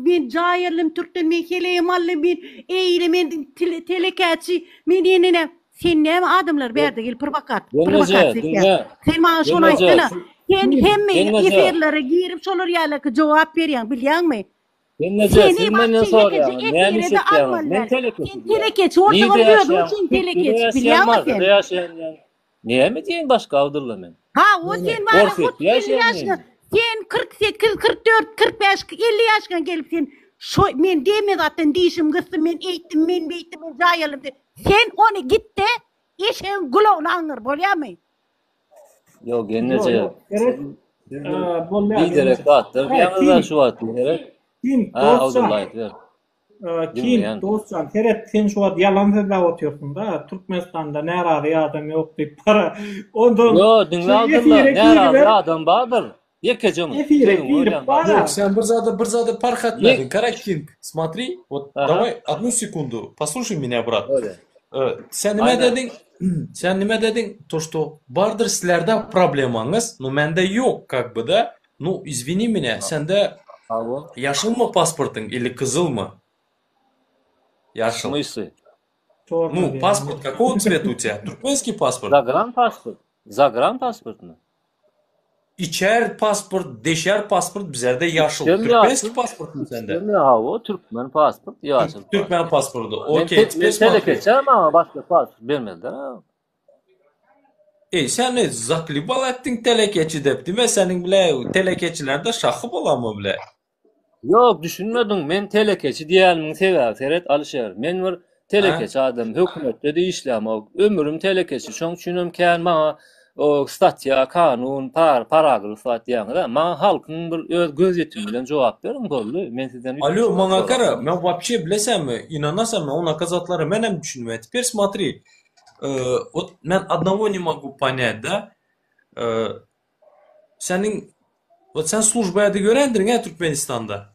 men jaýerlim türkden, men heleýim aldy, men eýle, men telekeçi, men ýene näme. Sen näme adamlary bärde gelip prowokat, Gelneje, prowokasiýa etýäň? diňle. Sen maňa şony Gelneje, aýtsana. Sen hemme Gelneje. efirlere girip şolar ýalyky jogap berýäň, bilýäňmi? Gelneje, Seni siz menden wagşy ýekeje soraýaňyz, näme iş efire-de etýäňiz? almaly Men däl. telekeçi Sen diýýän. telekeçi bolsaňam Nirde özüň ýaşaýaň? üçin Türkiýede telekeçi, ýaşaýan, bilýäňmi Marsda sen? ýaşaýan diýýän. Näme diýeýin başga Abdylla men? Ha, o sen bara Orsýetde 30 50 ýaşaýan ýaşyňa, men. sen 48, 44, 45, 50 ýaşyňa gelip sen şo men deme zatdan dişim gysdy, men eýtdim, men beýtdim, men jaý aldym diýip. Sen ony git-de eşegiň gulagyna aňňyr, bolýamy? Ýok, gelneje. Ýok, gerek. Bolýar. Biderek zatlar diýýäňiz-ä şu wagt gerek. Kim, Ha, dostjan. Abdylla aýdyber. Kim, dostjan, seret, sen şu wagt ýalan sözläp otyrsyň-da, Türkmenistanda närazy adam ýok diýip para. Ondan Ýok, diňle Abdylla, närazy adam bardyr. Ýekeje Efire girip bara. Ýok, sen bir zada bir zada parh etmediň. Kara King, smotri, wot daway odnu sekundu, poslušaj меня, brat. Sen nime dediň? Sen nime dediň? To что bardyr sizlerde problemaňyz, no mende ýok, kak by da. Nu, izwini меня, sende ýaşylmy pasportyň ili gyzylmy? Ýaşyl. Smysly? Nu, pasport какого цвета у тебя? Türkmenskiý pasport? Zagran pasport. Zagran pasportmy? Içer pasport, deşer pasport bizlerde ýaşyl. Türkmen Türkmenskiý ýaşyl. pasportmy sende? Türkmen hawa, türkmen pasport, ýaşyl pasport. Türkmen pasporty. Men Okey, te- men teper смотри. telekeçi maňa başga pasport bermediler ha. Eý, sen ne zaklibal etdiň telekeçi dep, dime seniň bile telekeçilerde şahy bolamy bile? Ýok, düşünmediň. Men telekeçi diýenimiň sebäbi seret Alyşer. Men bir telekeçi adam, hökümetde-de işlämok. Ömrüm telekeçi. Şoň üçinem kän maňa o statýa, kanun, par, paragraf zat diýýäňiz-ä. Maňa halkyň bir öz gözýetimi bilen jogap beriň boldy. Men sizden Alo, üýtgeşik zat maňa gara, soramok. men wapşe bilesenmi, ynanasanmy, onaka zatlara menem düşünmeýän. Teper smotri, wot men odnogo ne mogu ponýat, da. Seniň Wot sen služba edi görendirin-ä Türkmenistanda?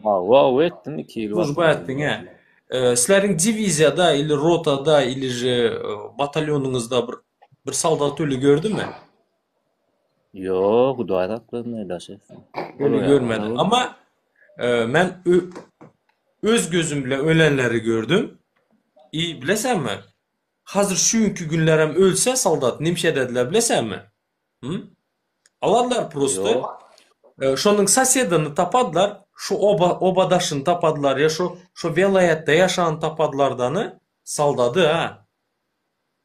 Hawa, hawa etdim 2 ýyl Služba wagtynda. etdiň-ä. Sizleriň diwiziýada ili rotada ili je batalýonyňyzda bir bir soldat öli gördümi? Ýok, Hudaý saklasyn, daş etsin. Öli görmedi. Amma men öz gözüm bilen ölenleri gördüm. I bilesenmi? Hazir şu günki günlerem ölse soldat nimşe dediler bilesenmi? Hı? Alarlar prosto. Şonuň sosedini tapadylar, şu oba obadaşyny tapadylar ýa şu şu welaýatda ýaşany tapadylar dany saldady ha.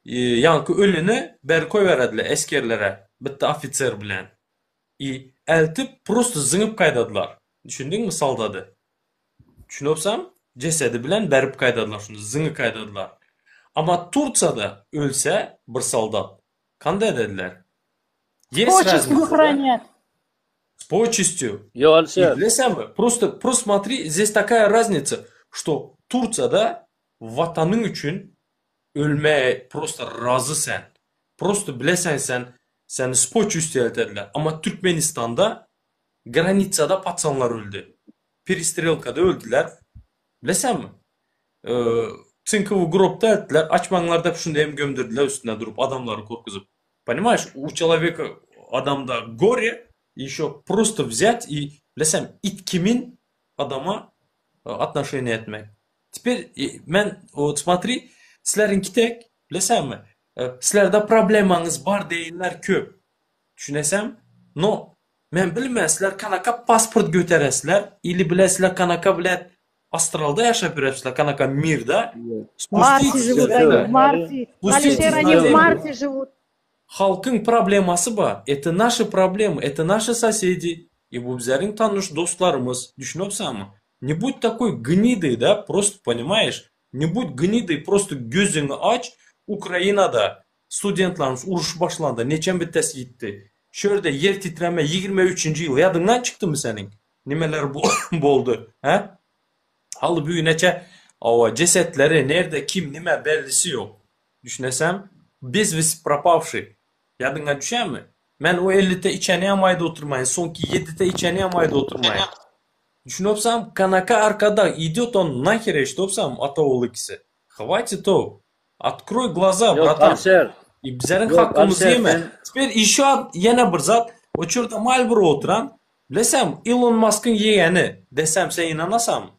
Ýaňky ölini beri koýberediler esgerlere. Bitta ofiser bilen. I eltip prosto zyňyp gaýdadylar. Düşündiňmi soldady? Düşünipsam jesedi bilen berip gaýdadylar şuny zyňyp gaýdadylar. Amma Tursiýada ölse bir soldat kanda edediler? Есть Почестью разница, да? хранят. С почестью. Ýok И Alişer. bilesenmi, просто, просто смотри, здесь такая разница, что Tursiýada watanyň üçin ölmäge prosto razy sen. Prosto bilesen sen, seni s počestью eltediler. Amma Türkmenistanda granicada pacanlar öldi. Perestrelkada öldüler. Bilesenmi? Cinkowy grobda eltdiler, açmaňlar dep şunda hem gömdürdiler üstünde durup adamlary gorkuzyp. Понимаешь, у человека adamda gore, еще просто взять и bilesem it kimin adama отношение etmek. Теперь men вот смотри, sizleriňki tek bilesenmi? Sizlerde problemaňyz bar diýenler köp. Düşünesem? No men bilmen sizler kanaka pasport göteresizler ili bilesizler kanaka bilet astralda ýaşap ýörepsizler kanaka mirda. В Марсе живут они, в Марсе. Алишер, они в Марсе живут. Halkyň problemasy bar. Это наши проблемы, это наши соседи. И bu bizleriň tanyş dostlarymyz. Düşünipsiňmi? Не будь такой гнидой, да, просто понимаешь? Не будь гнидой, просто gözüňi aç. Ukrainada studentlarymyz uruş başlanda neçe bittesi ýitdi. Şu ýerde ýer titreme 23-nji ýyl ýadyňdan çykdymy seniň? Nimeler boldy, hä? Haly bu neçe awa jesetleri nerde kim nime bellisi ýok. Düşünesem, bez westi propawşy. Ýadyňa düşýärmi? Men o 50-te içeni hem aýda oturmaýyn, soňky 7-te içeni hem aýda oturmaýyn. Düşünipsem, kanaka arkada idет он нахер eşidipsem, ata ogul ikisi. Хватит o. Открой глаза, Ýok братан. Alişer. И bizleriň Ýok hakkymyzy Alişer ýeme. sen Теперь еще ýene bir zat, o çörde Marlboro oturan, bilesem, Elon Musk'yň ýegeni desem sen inanasaňmy?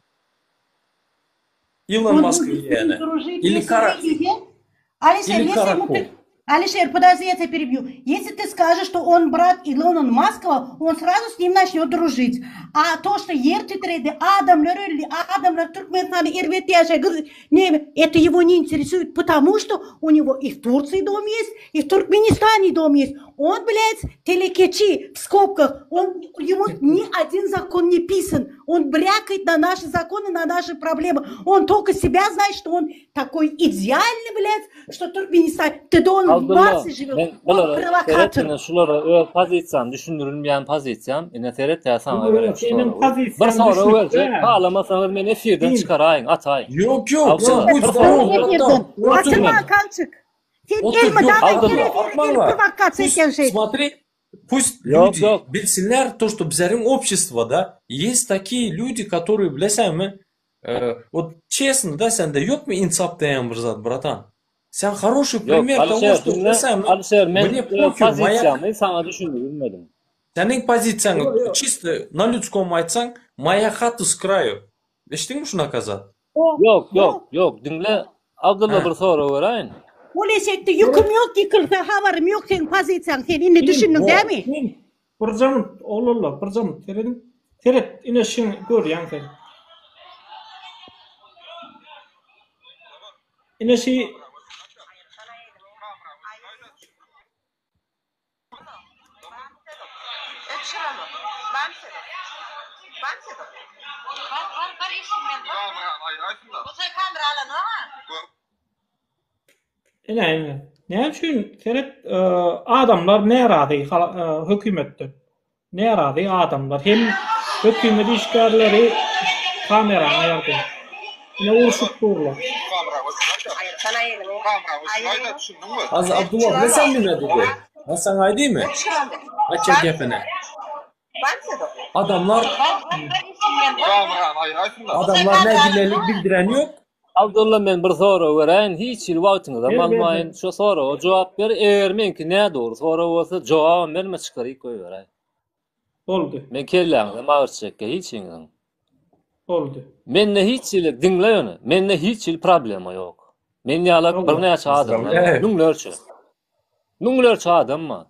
Elon Он Musk'yň будет с ним ýegeni. дружить, Или если Kara ты ей- Алишер, или если ему Каракол. ты... Алишер, подожди, я тебя перебью. Если ты скажешь, что он брат Илона Маскова, он сразу с ним начнет дружить. А то, что ýer titredi, adamlar öldi, adamlar Türkmenistany erbet ýaşa, gyz- ne, это его не интересует, потому что у него и в Турции дом есть, и в Туркменистане дом есть. Он, блядь, telekeçi, в скобках, он, ему ни один закон не писан. Он брякает на наши законы, на наши проблемы. Он только себя знает, что он такой идеальный, блядь, что Туркменистан... Ты да он в Abdylla, Марсе живет, men он bulara seret провокатор. ine şulara öz pozisiýam düşündirilmeýän pozisiýam ine seret ýa saňa berem şu Seniň soragy. Bir pozisiýaň sorag düşnükli. berjek, halamasaňyz meni efirden Din. çykaraýyň, ataýyň. Ýok, ýok, sen Abdylla, будь bir здоров, sorag ber. братан. Otur. Atyrma, Kançık. Sen Otur, gelme, ýok, daha Abdylla. gel efire gelip Atmaňlar. провокация Пусть, etýän şey. смотри, пусть Ýok, люди ýok. bilsinler то, что bizleriň обществоda есть такие люди, которые bilesenmi, э, вот честно, да, sende ýokmy insap diýen bir zat, братан? Sen хороший Ýok, пример того, Alişer что diňle, bilesenmi, Alişer men мне öz похер, моя pozisiýamy saňa düşündirmedim. Seniň pozisiýaňy Ýok, ýok. чисто на людском aýtsaň, моя хата с краю. Eşitdiňmi şuny akazat? Ýok, ýok, ýok, diňle. Abdylla Hä. bir sorag beräýin. Ol eşekde ýüküm ýok, ýykylsa habarym ýok seň pozisiýaň. Sen indi düşündiň dämi? Din. Bir jamyt, oglanlar, bir jamyt serediň. Seret, ine şuny görýäň sen. Ine şi Ine ine. Näme üçin seret e, adamlar närazy e, hökümetden. Närazy adamlar hem hökümet işgärleri kamerany aýyrdy. Ine urşup durlar. Az Abdullah bilesen nime diýdi? Men saňa aýdymy? Açar gepini. Adamlar adamlar nägilelik bildiren ýok. Abdylla men bir sorag beräýin, hiç hili wagtyňyzam Ber, ber, ber. almaýyn. Şu soraga jogap ber. Eger meňki nädogry sorag bolsa, jogabam berme çykaryp goýberäý. Boldy. Men kelläňizem agyrtjak hiç ýeňiziň. Boldy. Mende hiç hili diňle ýöne, mende hiç hili problema ýok. Men ýalak Hawa. birnäçe adamlar bar, Pozdravляю. müňlerçe. Müňlerçe adam bar.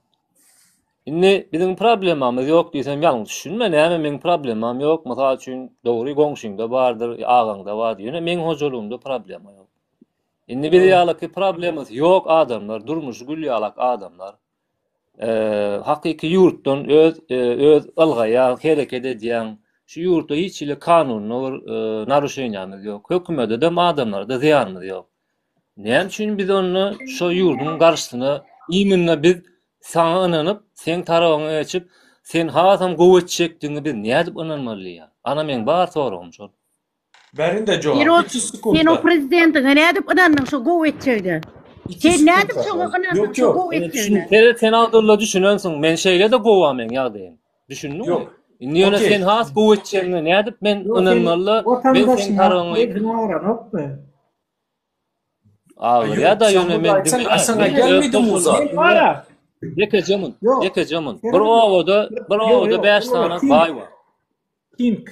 Indi biziň problemamyz ýok diýsem ýalňyş düşünme, näme meň problemam ýok, mysal üçin dogry goňşyňda bardyr, agaňda bardyr, ýöne meň hojalygymda problema ýok. Indi biz Hawa. ýalaky problemasy ýok adamlar, durmuşy gül ýalak adamlar. Hakyky ýurtdan öz öz ylgaýaň, hereket edýäň. Şu ýurtda hiç hili kanunyna bir naruşeniýamyz ýok. Hökümede-de, adamlara-da zyýanymyz ýok. Näme üçin biz onda şo ýurduň garşysyna imенно biz saňa ynanyp, seň tarabyňa geçip, sen hasam gowy etjekdigiňe biz nädip ynanmaly diýýän. Ana meň bar soragym şol. Berinde Sen jogap. o, 2 sen o sekundda. prezidentiňe nädip ynandyň şo gowy etjegine? 2 Sen nädip sekundda. şoňa ynandyň Ýok, şo ýok. gowy etjegine? Seret sen Abdylla düşünensiň. Men şeýle-de gowa meň ýagdaýym. Düşündiňmi? Ýok. Indi ýöne Okey. sen has gowy etjegiňe nädip men Ýok, sen ynanmaly-da, men seň watandaşyňa tarabyňa özüň agranokmy? Agyrýa-da Ýok, sen ýöne burada men aýtsaň, diňle, aýtsaň men öz gelmedi bu zat. Men bara. Ýekeje mun, Ýok. ýekeje mun. Bir Seret. obada, bir Ýok, obada ýok. 5 Olara sany kim? baý bar. King,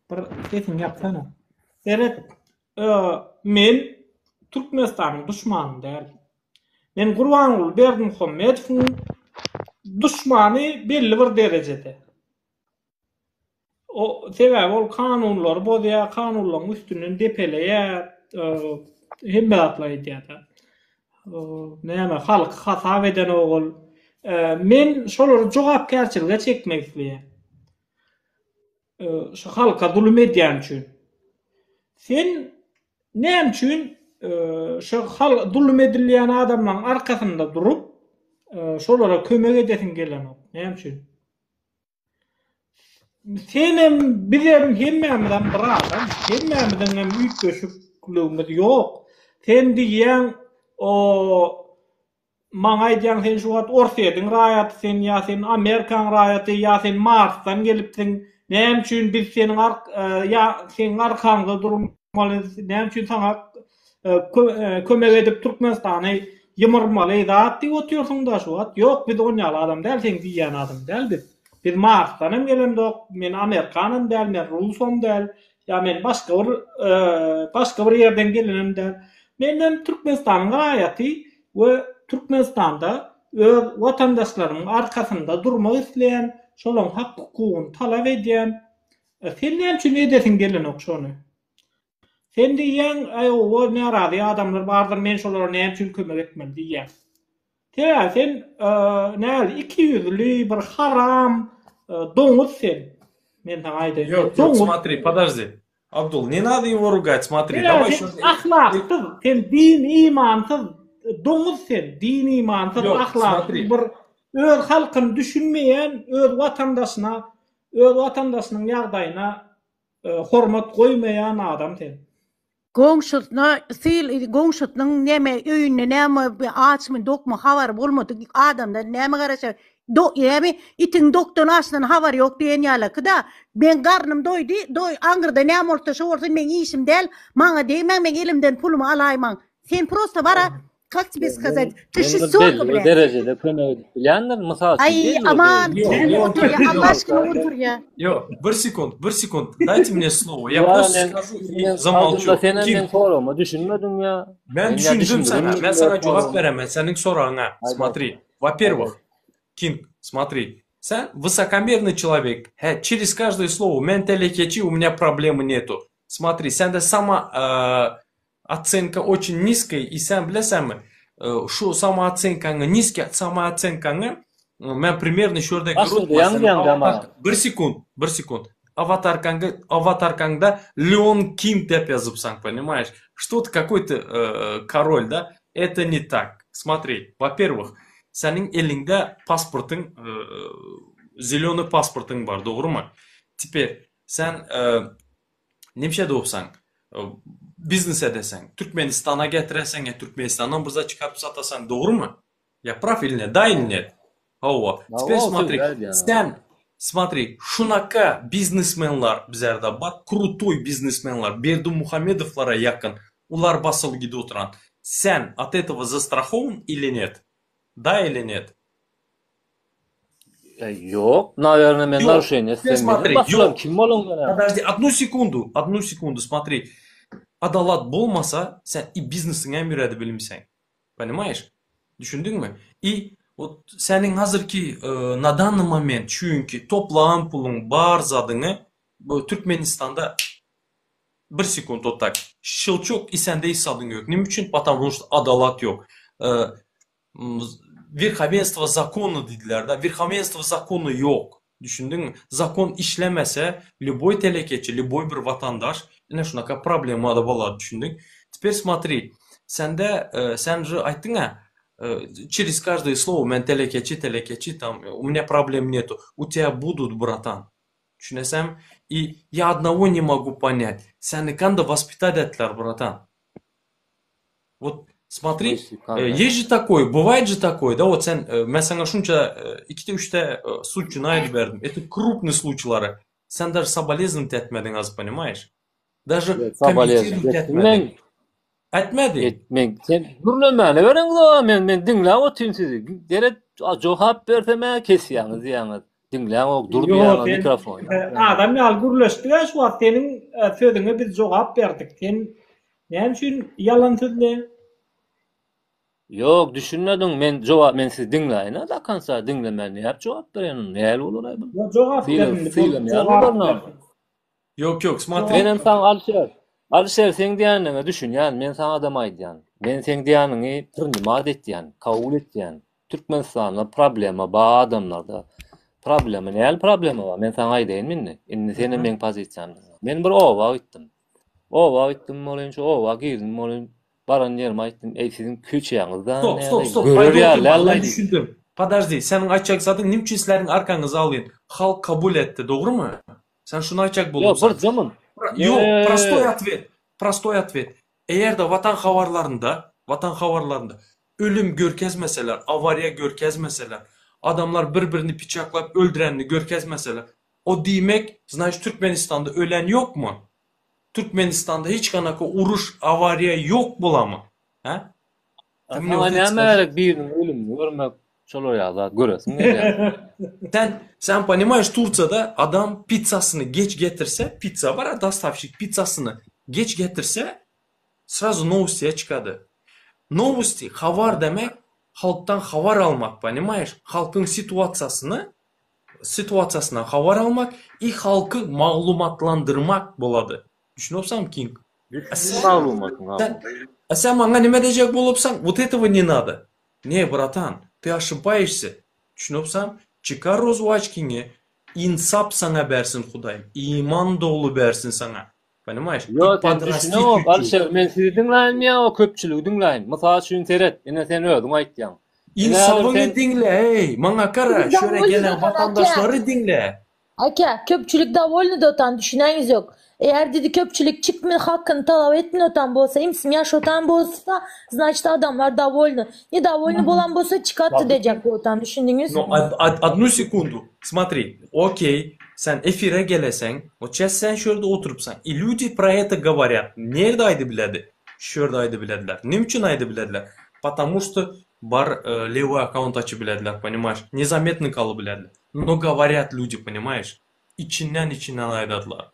bir sesiňi ýapsana. Seret, men Türkmenistanyň duşmany däl. Men Gurbanguly Berdimuhamedowyň duşmany belli bir derejede. O sebäbi ol kanunlary bozýar, kanunlaryň üstünden depeleýär, hemme zatlar edýär-de. Näme, halky hasap edenok ol. Men şolary jogapkärçilige çekmek isleýän. Şu halka zulum edýän üçin. Sen näme üçin şu zulum edilýän adamlaryň arkasynda durup, şolara kömek edesiň gelenok? Näme üçin? Senem, bizem, hemmämizem bir adam. Hemmämiziňem üýtgeşikligimiz ýok. Sen diýýäň, o maňa aýdýaň sen şu wagt Orsýetiň raýaty sen ýa sen Amerikaň raýaty ýa sen Marsdan gelipsiň. Näme üçin biz seniň ýa seň arkaňda durmaly, näme üçin saňa kömek edip Türkmenistany ýymyrmaly zat diýip otyrsyň-da şu wagt. Ýok, biz on ýaly adam däl, seň diýýän adam däl biz. Biz Marsdan hem gelemzok, men amerikanam däl, men rusam däl, ýa men başga bir başga bir ýerden gelenem däl. Menem Türkmenistanyň raýaty we Türkmenistanda öz watandaşlarymyň arkasynda durmak isleýän, şolaryň hak-hukugyny talap edýän. Sen näme üçin edesiň gelenok şony? Sen diýýäň, aý owa närazy adamlar bardyr, men şolara näme üçin kömek etmeli diýýäň. Sebäbi sen näli ikiýüzli bir haram doňuz sen. Men saňa aýdaýyn. Ýok, ýok, smotri, podожди. Abdul, ne nado его ругать, смотри, давай sen ahlaksyz, sen din imansyz doňuz sen, din imansyz, ahlaksyz bir öz halkyny düşünmeýän, öz watandaşyna, öz watandaşynyň ýagdaýyna Hormat goýmaýan adam sen. Goňşusyna syl goňşusynyň näme öýünde näme açmy dokmy habary bolmadyk adamdan näme garaşar do näme itiň dokdan açdan habary ýok diýen ýalaky-da meň garnym doýdy doý aňyrda näme bolsa şo bolsun meň işim däl maňa degmäň meň elimden pulumy alaýmaň sen prosta bara Kak tebe skazat? Ty Men bir şestorka belli bir blä. derejede kömek edip bilýändir, mysal üçin, Aý belli bir aman derejede. kim Ýok, oturýa ýok, Allah aşkyna oturýa. Ýok, bir sekund, bir sekund, dajte mne slowo, ýa Ýa prosto men skažu i men zamolçu. Abdylla senem Kim? meň soragyma düşünmediň ýa. Men Men ýa düşündim düşündiremmi sana, men öz sana jogap soragymy? beremen seniň soragyňa. Aýt, aýt. Smotri, Aýt, во-первых, aýt. King, смотри, sen высокомерный человек, hä, через каждое слово men telekeçi, у меня проблемы нету. Смотри, sende sama Otsenka oçin nizkiý i sen bilesenmi şu samoosenkaňy nizkiý samoosenkaňy men primerno şu ýerde Başlaýaň diýýäň maňa. Bir sekund bir sekund awatarkaňda awatarkaňda Leon King dep ýazypsaň ponimaýeş что то какой то korol da это не tak smotri во первых seniň eliňde pasportyň zelýony pasportyň bar dogrymy teper sen Nemşe dopsaň, biznes edeseň, Türkmenistana getireseň ýa Türkmenistandan bir zat çykaryp satasaň dogrymy? Ýa praw ili net, da ili net? Hawa. Teper smotri, sen smotri, şunaka biznesmenler bizerde bar, krutoý biznesmenler, Berdimuhamedowlara ýakyn, ular basyl gidip oturan. Sen ot этого zastrahowan ili net? Da ili net? Ýok, nawerno men narušeniýe Теперь etsem смотри, basylan ýok. kim bolaňda näme? Podожди, одну sekundu, одну sekundu, смотри. Adalat bolmasa, sen i biznesiňi hem ýörede bilmeseň. Понимаешь? Düşündiňmi? I вот seniň hazyrky na danny moment çünki toplan puluň bar zadyňy bu Türkmenistanda bir sekunt вот tak şelçok i sende hiç zadyň ýok. Nime üçin? Потому что adalat ýok. Werhowenstwo zakona diýdiler-de. Werhowenstwo zakony ýok. Düşündiňmi? Zakon işlemese, lýuboý telekeçi, lýuboý bir watandaş ine şunaka problemada bolady, düşündiň? Teper smotri, sende, sen же aýtdyň-a, через каждое slowo men telekeçi, telekeçi, tam, u menya problem netu. U тебя budut, bratan. Düşünesäňmi? I ýa odnogo ne mogu ponýat, seni kanda waspitat etdiler, bratan? Wot smotri, есть же takoý, bywaýt же takoý, da, wot sen, men saňa şunça ikide üçde sluçini aýdyp berdim, это krupnyý sluçlary, sen daže soboleznować etmediň az, ponimaýeş? Daže kommentirowat etmediň. Etmediň. Men sen gürlemäne bereňiz men men diňläp otyryn sizi. Geret jogap bersem-ä kesýäňiz diýýäňiz. Diňläňok, dur diýýäňiz mikrofon. Adam ýaly gürleşdik-ä şu wagt seniň sözüňe biz jogap berdik. Sen Näme üçin ýalan sözleýäň? Ýok, düşünmediň. Men jogap men sizi diňläýin-ä do konca diňlemän nädip jogap bereýin onda? Nähili bolar-aý bu? Ýok, jogap ber indi. Sylamýan bolar näme? Ýok, ýok, smotri. Menem saňa Alyşer, Alyşer seň diýeniňe düşünýän, men saňadam aýdýan. Men seň diýeniňi prinimat etýän, kabul etýän. Türkmenistanda problema bar adamlarda. Problema, nähili problema bar? Men saňa aýdaýyn indi. Indi senem meň pozisiýamda. Men bir oba gitdim. Oba gitdim welin, şu oba girdim welin, baran ýerime aýtdym, Eý, siziň köçäňiz-de Stop, stop, näleý, stop, görer aýdyp ýaly oturma, däl-laý men diýdim. düşündim. Podожди, seniň aýtjak zadyň näme üçin sizleriň arkaňyzy alýan? Halk kabul etdi, dogrymy? Sen şuny aýtjak Ýok, bolupsyň. bir jymyn. Ýok, prostoý Ýe. otwet, prostoý otwet. Eger-de Watan habarlarynda, Watan habarlarynda ölüm görkezmeseler, awariýa görkezmeseler, adamlar bir-birini pyçaklap öldürenini görkezmeseler, O diýmek, znaçt Türkmenistanda ölen ýokmy? Türkmenistanda hiç kanaka uruş, awariýa ýok bolamy? Hä? A saňa näme gerek biriniň ölümini görmek, şolar ýaly zat göresiň gelýär. Sen, sen ponimaýeş Tursiýada adam pizzasyny geç getirse, pizza bar-a dostawşik pizzasyny geç getirse, srazu nowostýa çykady. Nowosti, habar demek halkdan habar almak, ponimaýeş, halkyň situasiýasyny situasiýasyndan habar almak i halky maglumatlandyrmak bolady. Düşünipsaňmy King? Düşündim maglumatyňa. Sen, a sen maňa nime diýjek bolupsaň? Вот этого не надо. Ne, bratan, ty oşibaýşsy. Düşünipsaň? Çykar rozwy açkiňi, insap saňa bersin Hudaýym, iman doly bersin saňa. Ponimaýeş? I Ýok, sen podrasti düşüneňok, çüç-çüç. Alyşer, men sizi diňläýinmi ýa o köpçüligi diňläýin? Mysal üçin seret, ine sen özüň aýtýaň. Ine häzir Ynsabyňy sen diňle, eý, maňa gara, Biz şöre dowolny gelen dotan aka. watandaşlary diňle. Aka, köpçülik dowolny dotan, düşüneňiz ýok. Eger dedi köpçülik çykmy hakyny talap etmin otan bolsa, imsim ýaş otan bolsa, znaçt adamlar dowolny. Ne dowolny bolan bolsa çykatdy dejek botan, düşündiňiz? No, odnu sekundu, smotri, okey, sen efire geleseň, wot şäs sen şu ýerde oturypsaň, i lýudi pro eto goworýat, nirde aýdybiledi? Şu ýerde aýdybilediler. Neme üçin aýdybilediler? Potomu şto bar lewoý akkaunt açybilediler, ponimaýeş, nezametnyý galybilediler. No goworýat lýudi, ponimaýeş, içinden içinden aýdadylar.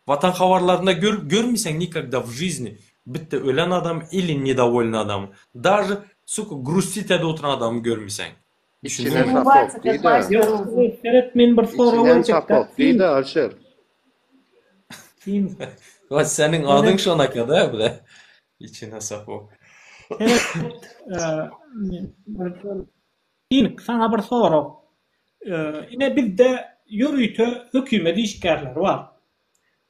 Watan habarlarynda gör görmeyseň nikogda w žizni bitte ölen adam ili nedowolny adamy daže suka grustit edip oturan adamy görmeyseň İçine düşündiňmi? sapok diýdi. Ýok, seret men bir sorag İçinden berjekdä. sapok diýdi Alşer. Kim? Wa seniň adyň şonakada bile. İçine sapok. Seret, King, saňa bir sorag. Ine bizde ýörite hökümet işgärleri bar.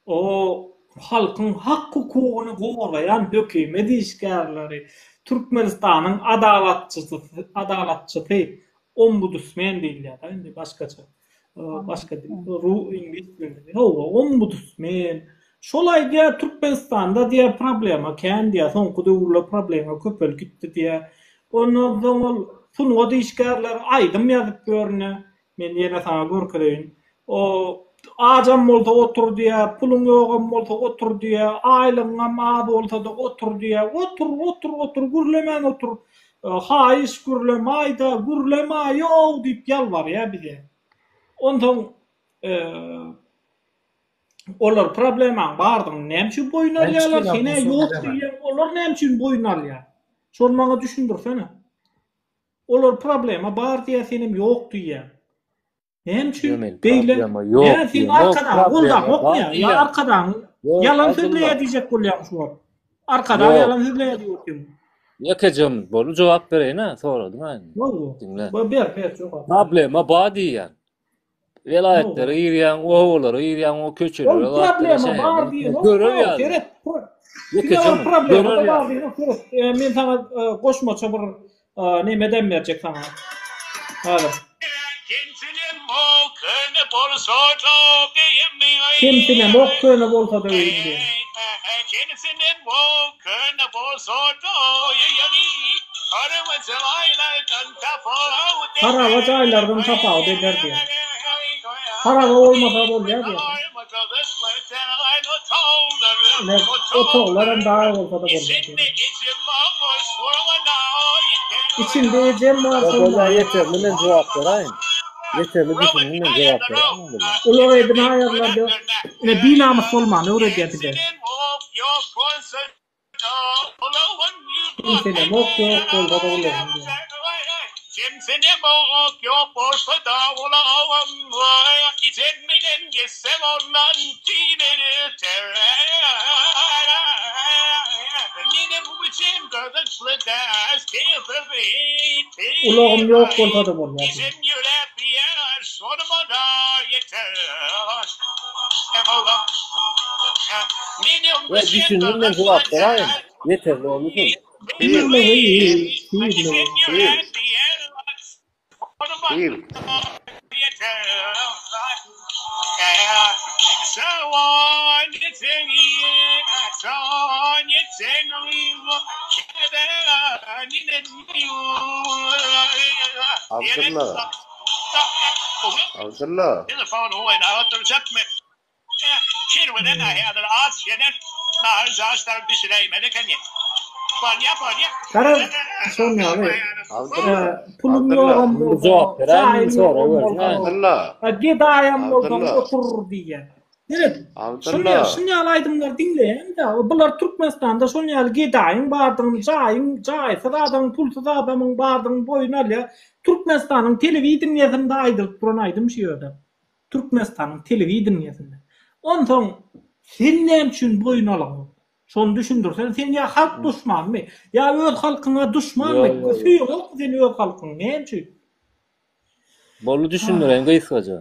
O halkyň hak-hukugyny goraýan hökümet işgärleri, Türkmenistanyň adalatçysy, adalatçysy, ombudusmen diýilýär-de indi başgaça. Başga dil, ru, iňlis dilinde. Hawa, ombudusmen. Şol aýdýar, Türkmenistanda diýýär, problema kän diýýär, soňky döwürler problema köpelip gitdi diýýär. Ondan soň ol sungat işgärleri aýdym ýazyp ýörüne. Men ýene saňa görkezeýin. O ajam bolsa otur diýýär, puluň ýogam bolsa otur diýýär, aýlygyňam az bolsa-da otur diýýär. Otur, otur, otur, gürlemän otur. Haýyş gürlemaýda, gürlemaýow diýip ýalbarýar bize. Onsoň olar problemaň bardygyny näme üçin boýun alýarlar, sen-ä ýok diýýäň, olar näme üçin boýun alýar? Şony maňa düşündirsene. Olar problema bar diýýär, senem ýok diýýäň. Näme üçin beýle? Näme sen Arkadagy goldaňokmy ýa? Ýa Arkadagyň ýalan sözleýär diýjek bolýaň şu wagt? Arkadag ýalan sözleýär diýip otyrmy? Ýekejem boldy jogap bereýin-ä, soradyň-a indi. Boldy. Diňle. Ber, ber, ber jogap. Problema bar diýýän. Welaýatlara girýäň, obalara girýäň, o köçelere, Ol zatlara, problema bar şäherlere diýenok. görer ýaly. Seret. Ýekeje Diňe bir problema görer bar ýaly. diýenok. Seret, e, men saňa e, goşmaça bir e, nemeden berjek saňa. Häzir. Kemsinemok köne bolsa-da öýüm diýen. Haraba jaýlardan tapawut eder diýýär. Haraba bolmasa bolýar diýýär. Ine, otaglaram dar bolsa-da bolýar diýýär. Içinde ejem bar, Bolýar, ýeterli men jogap beräýin. Ýeterli düşündim men jogap beräýin onda. Ulag edini aýarlar diýip, ine binamys bolmany öwredýär bize. Kimsenem ok ýok bolsa-da ulagym diýýär. Ulagym ýok bolsa-da bolýar diýýär. We düşündim men jogap beraýyn. Ýeterli boldy şul. Tizligi, tizligi. King. Abdylla. Abdylla. Garaz, şoň ýaly. Abdylla. Puluň Abdylla. ýogam bolsa, Jogap beräýin, jaýyň sorag ýogam bersin. bolsa, Abdylla. gedaýam bolsaň Abdylla. otur diýýär. Seret, şol Abdylla. ýaly, şun ýaly aýdymlary diňleýäň-de, bular Türkmenistanda şol ýaly gedaýyň bardygyny, jaýyň, jaýsyz adamyň, pulsuz adamyň bardygyny boýun alýar. Türkmenistanyň telewideniýesinde aýdylyp duran aýdym şu ýerde. Türkmenistanyň telewideniýesinde. Onsoň sen näme üçin boýun alaňok? Şony düşündirsen, sen ýa halk duşmanymy? Ýa öz halkyňa duşmanmy? Ýok, ýok. Söýeňokmy sen öz halkyňy? Näme üçin? Boldy düşündireýin gysgaça.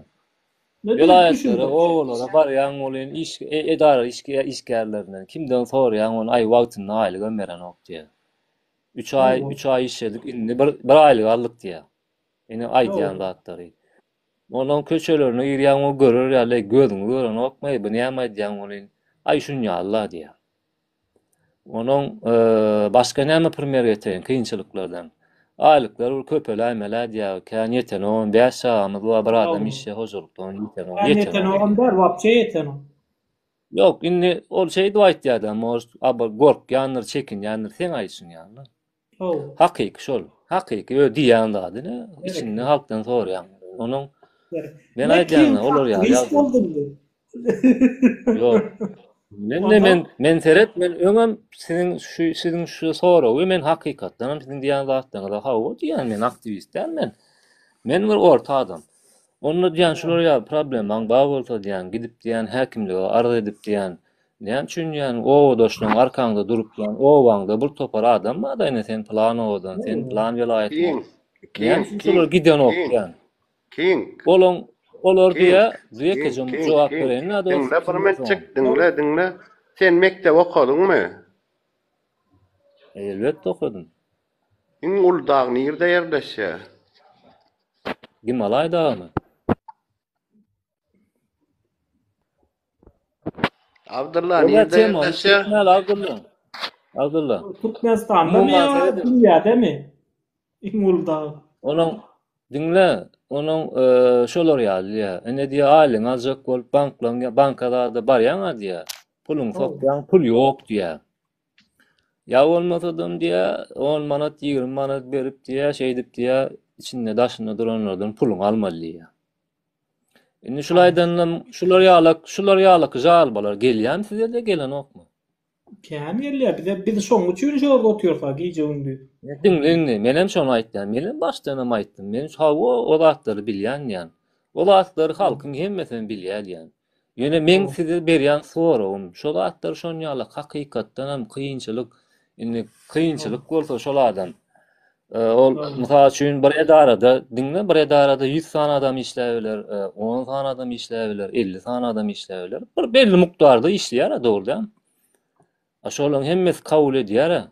Ne diýip Welaýatlara, düşündir? obalara barýaň welin iş edara işgärlerinden kimden soraýaň ony aý wagtynda aýlygam berenok diýýär. Üç aý, Hawa. üç aý işledik indi bir bir aýlyk aldyk diýýär. Ine aýdýan Hawa. zatlary. Onuň köçelerine girýäň o görer ýaly eý gözüňi görenokmy eý bu näme aýdýaň welin aý şunýaly-la diýýär. Onuň başga näme primer getireýin kynçylyklardan. Aýlyklar bir köpeläýmelä diýýär. Kän ýetenogam bäş çagamyz bar bir adam işleýär hojalykda onuň ýetenok Kän ýetenok ýetenogam diýýär. däl wapşe ýetenok. Ýok indi ol şeýdip aýtýar-da может a bir gorkýandyr çekinýändir seň aýdyşyň ýaly. Hawa. Hakyky şol. Hakyky öz diýýän zady ne? Içinde Gerekli. halkdan soraýaň. Onuň Gerek. men Ne aýdýan kim olar ýaly aktiwist ýagdaý. bolduň diý. Ýok. Men de Ondan men men seret men öňem siziň şu siziň şu soragy men hakykatdanam siziň diýýän zatlaryňyza hawa diýýän men aktiwist däl men. Men bir orta adam. Onda diýýän şular ýaly problemaň bar bolsa diýýän gidip diýýän häkimlige arz edip diýýän Näme üçin diýýän, obadaşlaryň arkaňda durup diýýän, obaňda bir topar adam bar-da ine sen pylan obadan, sen pylan welaýatyň. King, Näme King, üçin King, şolar gidenok King, diýýän. King, Olaň, olar King, diýýä, King, ýekeje King, jogap King. bereýin-dä dost, Diňle bir kimdir soň. minutjyk, diňle, diňle. Sen mekdep okadyňmy? Elbetde okadym. Iň uly dag nirde ýerleşýär? Gimalaý dagymy? Abdylla Ola nirde tema, ýerleşýär? Türkmen Abdylla. Abdylla. Türkmenistandamy Umuman ýa serediň. dünýädemi? Iň uly dag. Onuň diňle, onuň e, şolar ýaly diýýär. Ine diýýär, aýlygyňy aljak bolup banklaň, banka zada barýaň-a diýýär. Puluňy Hawa. sokýaň, pul ýok diýýär. Ýa bolmasadam diýýär, 10 manat, 20 manat berip diýýär, şeýdip diýýär, içinde daşynda duranlardan puluňy almaly diýýär. Indi şul aýdanlam şular ýalak, şular ýalaky žalbalar gelýärmi size-de gelenokmy? Kän gelýär bize. Biz şoň üçin şu ýerde otyrys-a gije-gündiz. Diňle indi, menem şony aýtýan. Menem başdanam aýtdym. Men hawa o zatlary bilýän diýýän. O zatlary halkyň hemmesem bilýär diýýän. Ýöne meň size berýän soragym, şo zatlar şon ýalak hakykatdanam kynçylyk. Indi kynçylyk bolsa şol adam ol mysal üçin bir edarada diňle bir edarada 100 sany adam işläp biler, 10 sany adam işläp biler, 50 sany adam işläp biler. Bir belli mukdarda işleýär dogry däl. A şolaryň hemmesi kabul edýär.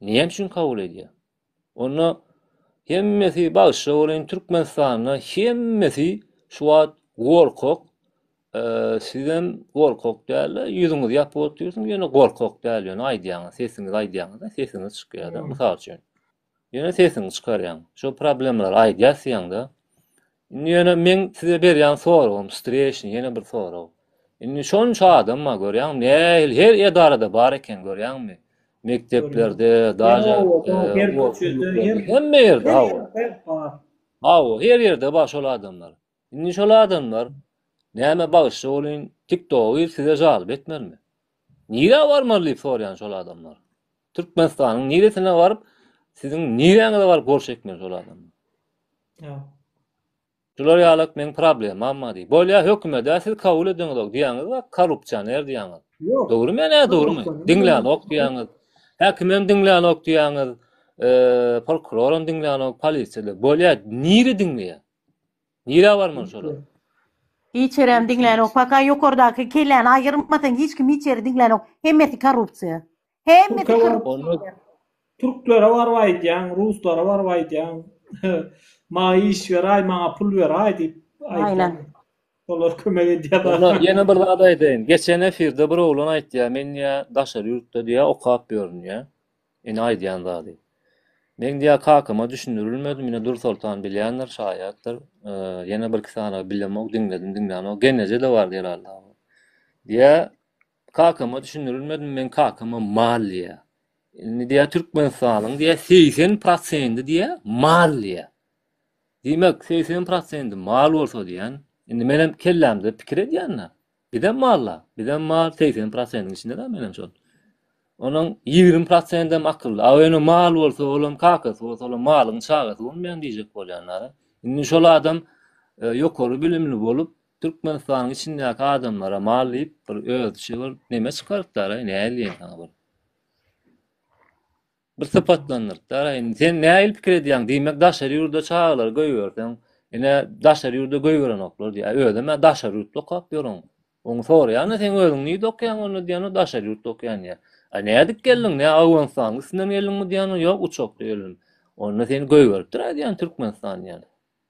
Näme üçin kabul edýär? Onda hemmesi bagyşla welin Türkmenistanda hemmesi şu wagt gorkak. Sizem gorkak däl-de, ýüzüňizi ýapyp otyrsyňyz, ýöne gorkak däl, ýöne aýdýaňyz, sesiňizi aýdýaňyz-da, sesiňiz çykýar-da, mysal üçin. Ýöne sesiňi çykarýaň. Şo problemalary aýdýas diýýäň-de. Indi ýöne meň size berýän soragym, streçnyý ýene bir sorag. Indi şonça adam bar görýäňmi? Nähili her edarada bar eken görýäňmi? Mekdeplerde, daže hemme ýerde hawa. Hawa, her ýerde bar şol adamlar. Indi şol adamlar näme bagyşla bolyn TikTogy size jalyp etmelimi? Nirä barmaly diýip soraýan şol adamlar. Türkmenistanyň niresine baryp, siziň niräňize baryp gol çekmeli şol adamlar. Ýa. Şular ýalak meň problemam bar diý. Bolýa hökümedä siz kabul edeňizok diýýäňiz we korrupsioner diýýäňiz. Ýok. Dogrymy ýa nädogrymy? Diňlänok diýýäňiz. Häkimem diňlänok diýýäňiz. Eee, prokuroram diňlänok, polisiýa-da. Bolýa nire diňleýär? Nirä barmaly şolar? Hiç ýerem diňlänok. Paka ýokardaky kelläni aýyrmasaň hiç kim hiç ýeri diňlänok. Hemmesi korrupsiýa. Hemmesi korrupsiýa. Türklere baryp aýdýaň, ruslara baryp aýdýaň. Maňa iş beraý, maňa pul beraý diýip aýdýaň. Olar kömek edýär. Onda ýene bir zat aýdaýyn. Geçen efirde bir oglan aýtýar, men diýýär daşary ýurtda diýýär okap ýörün diýýär. Ine aýdýan zady. Meň diýýär kakama düşündirilmedim, ine Dursoltan bilýändir, şaýatdyr. Ýene birki sany bilemok, diňledim, diňlämok. Gelneje-de bardy herhalde. Diýýär, kakama düşündirilmedim, meň kakama mal diýýär. Indi diýýär Türkmenistanyň diýýär 80 prosendi diýýär mal diýýär. Diýmek 80 prosendi mal bolsa diýýän. Indi menem kellämde pikir edýän-de. Bizem mal-la, bizem mal 80 prosendiň içinde-de menem şol. Onuň 20 prosendem akylly. A ýöne mal bolsa, olam kakasy bolsa, olam malyň çagasy bolmaýan diýjek bolýanlar. Indi şol adam e, ýokary bilimli bolup, Türkmenistanyň içindäki adamlara mal diýip bir özüçe bir neme çykarypdyr, näl diýen saňa bir. Bir sypatlandyrypdyr. Indi sen nähili pikir edýäň? Diýmek daşary ýurda çagalary goýberseň, ine daşary ýurda goýberenoklar diýýär. Özem-ä daşary ýurtda okap ýörüň. Oňa soraýan-da sen özüň nirde okaýaň onda diýen, o daşary ýurtda okaýan diýýär. A nädip geldiň? Nä Owganystanyň üstünden geldiňmi diýen, ýok uçakda geldim. Onda seni goýberipdir-ä diýýän Türkmenistan diýýän.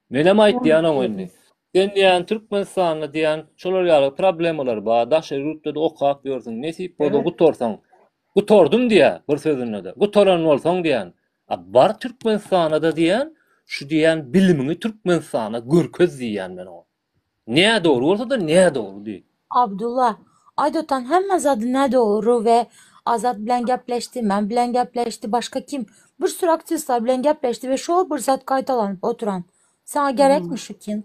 Menem aýtýan oňa indi. Sen diýýän Türkmenistanda diýýän şolar ýaly problemalar bar, daşary ýurtda-da okap ýörsüň, nesip bolsa gutarsaň. Gutardym diýýär bir sözünde-de. Gutaran bolsaň diýýän. A bar Türkmenistana-da diýýän, şu diýýän bilimiňi Türkmenistana görkez diýýän men oňa. Nädogry bolsa-da nädogry diý. Abdulla, Aýdotan hemme zady nädogry we Azat bilen gepleşdi, men bilen gepleşdi, başga kim? Bir sürü aktiwistler bilen gepleşdi we şol bir zat gaýtalanyp oturan. Saňa gerekmi şu King?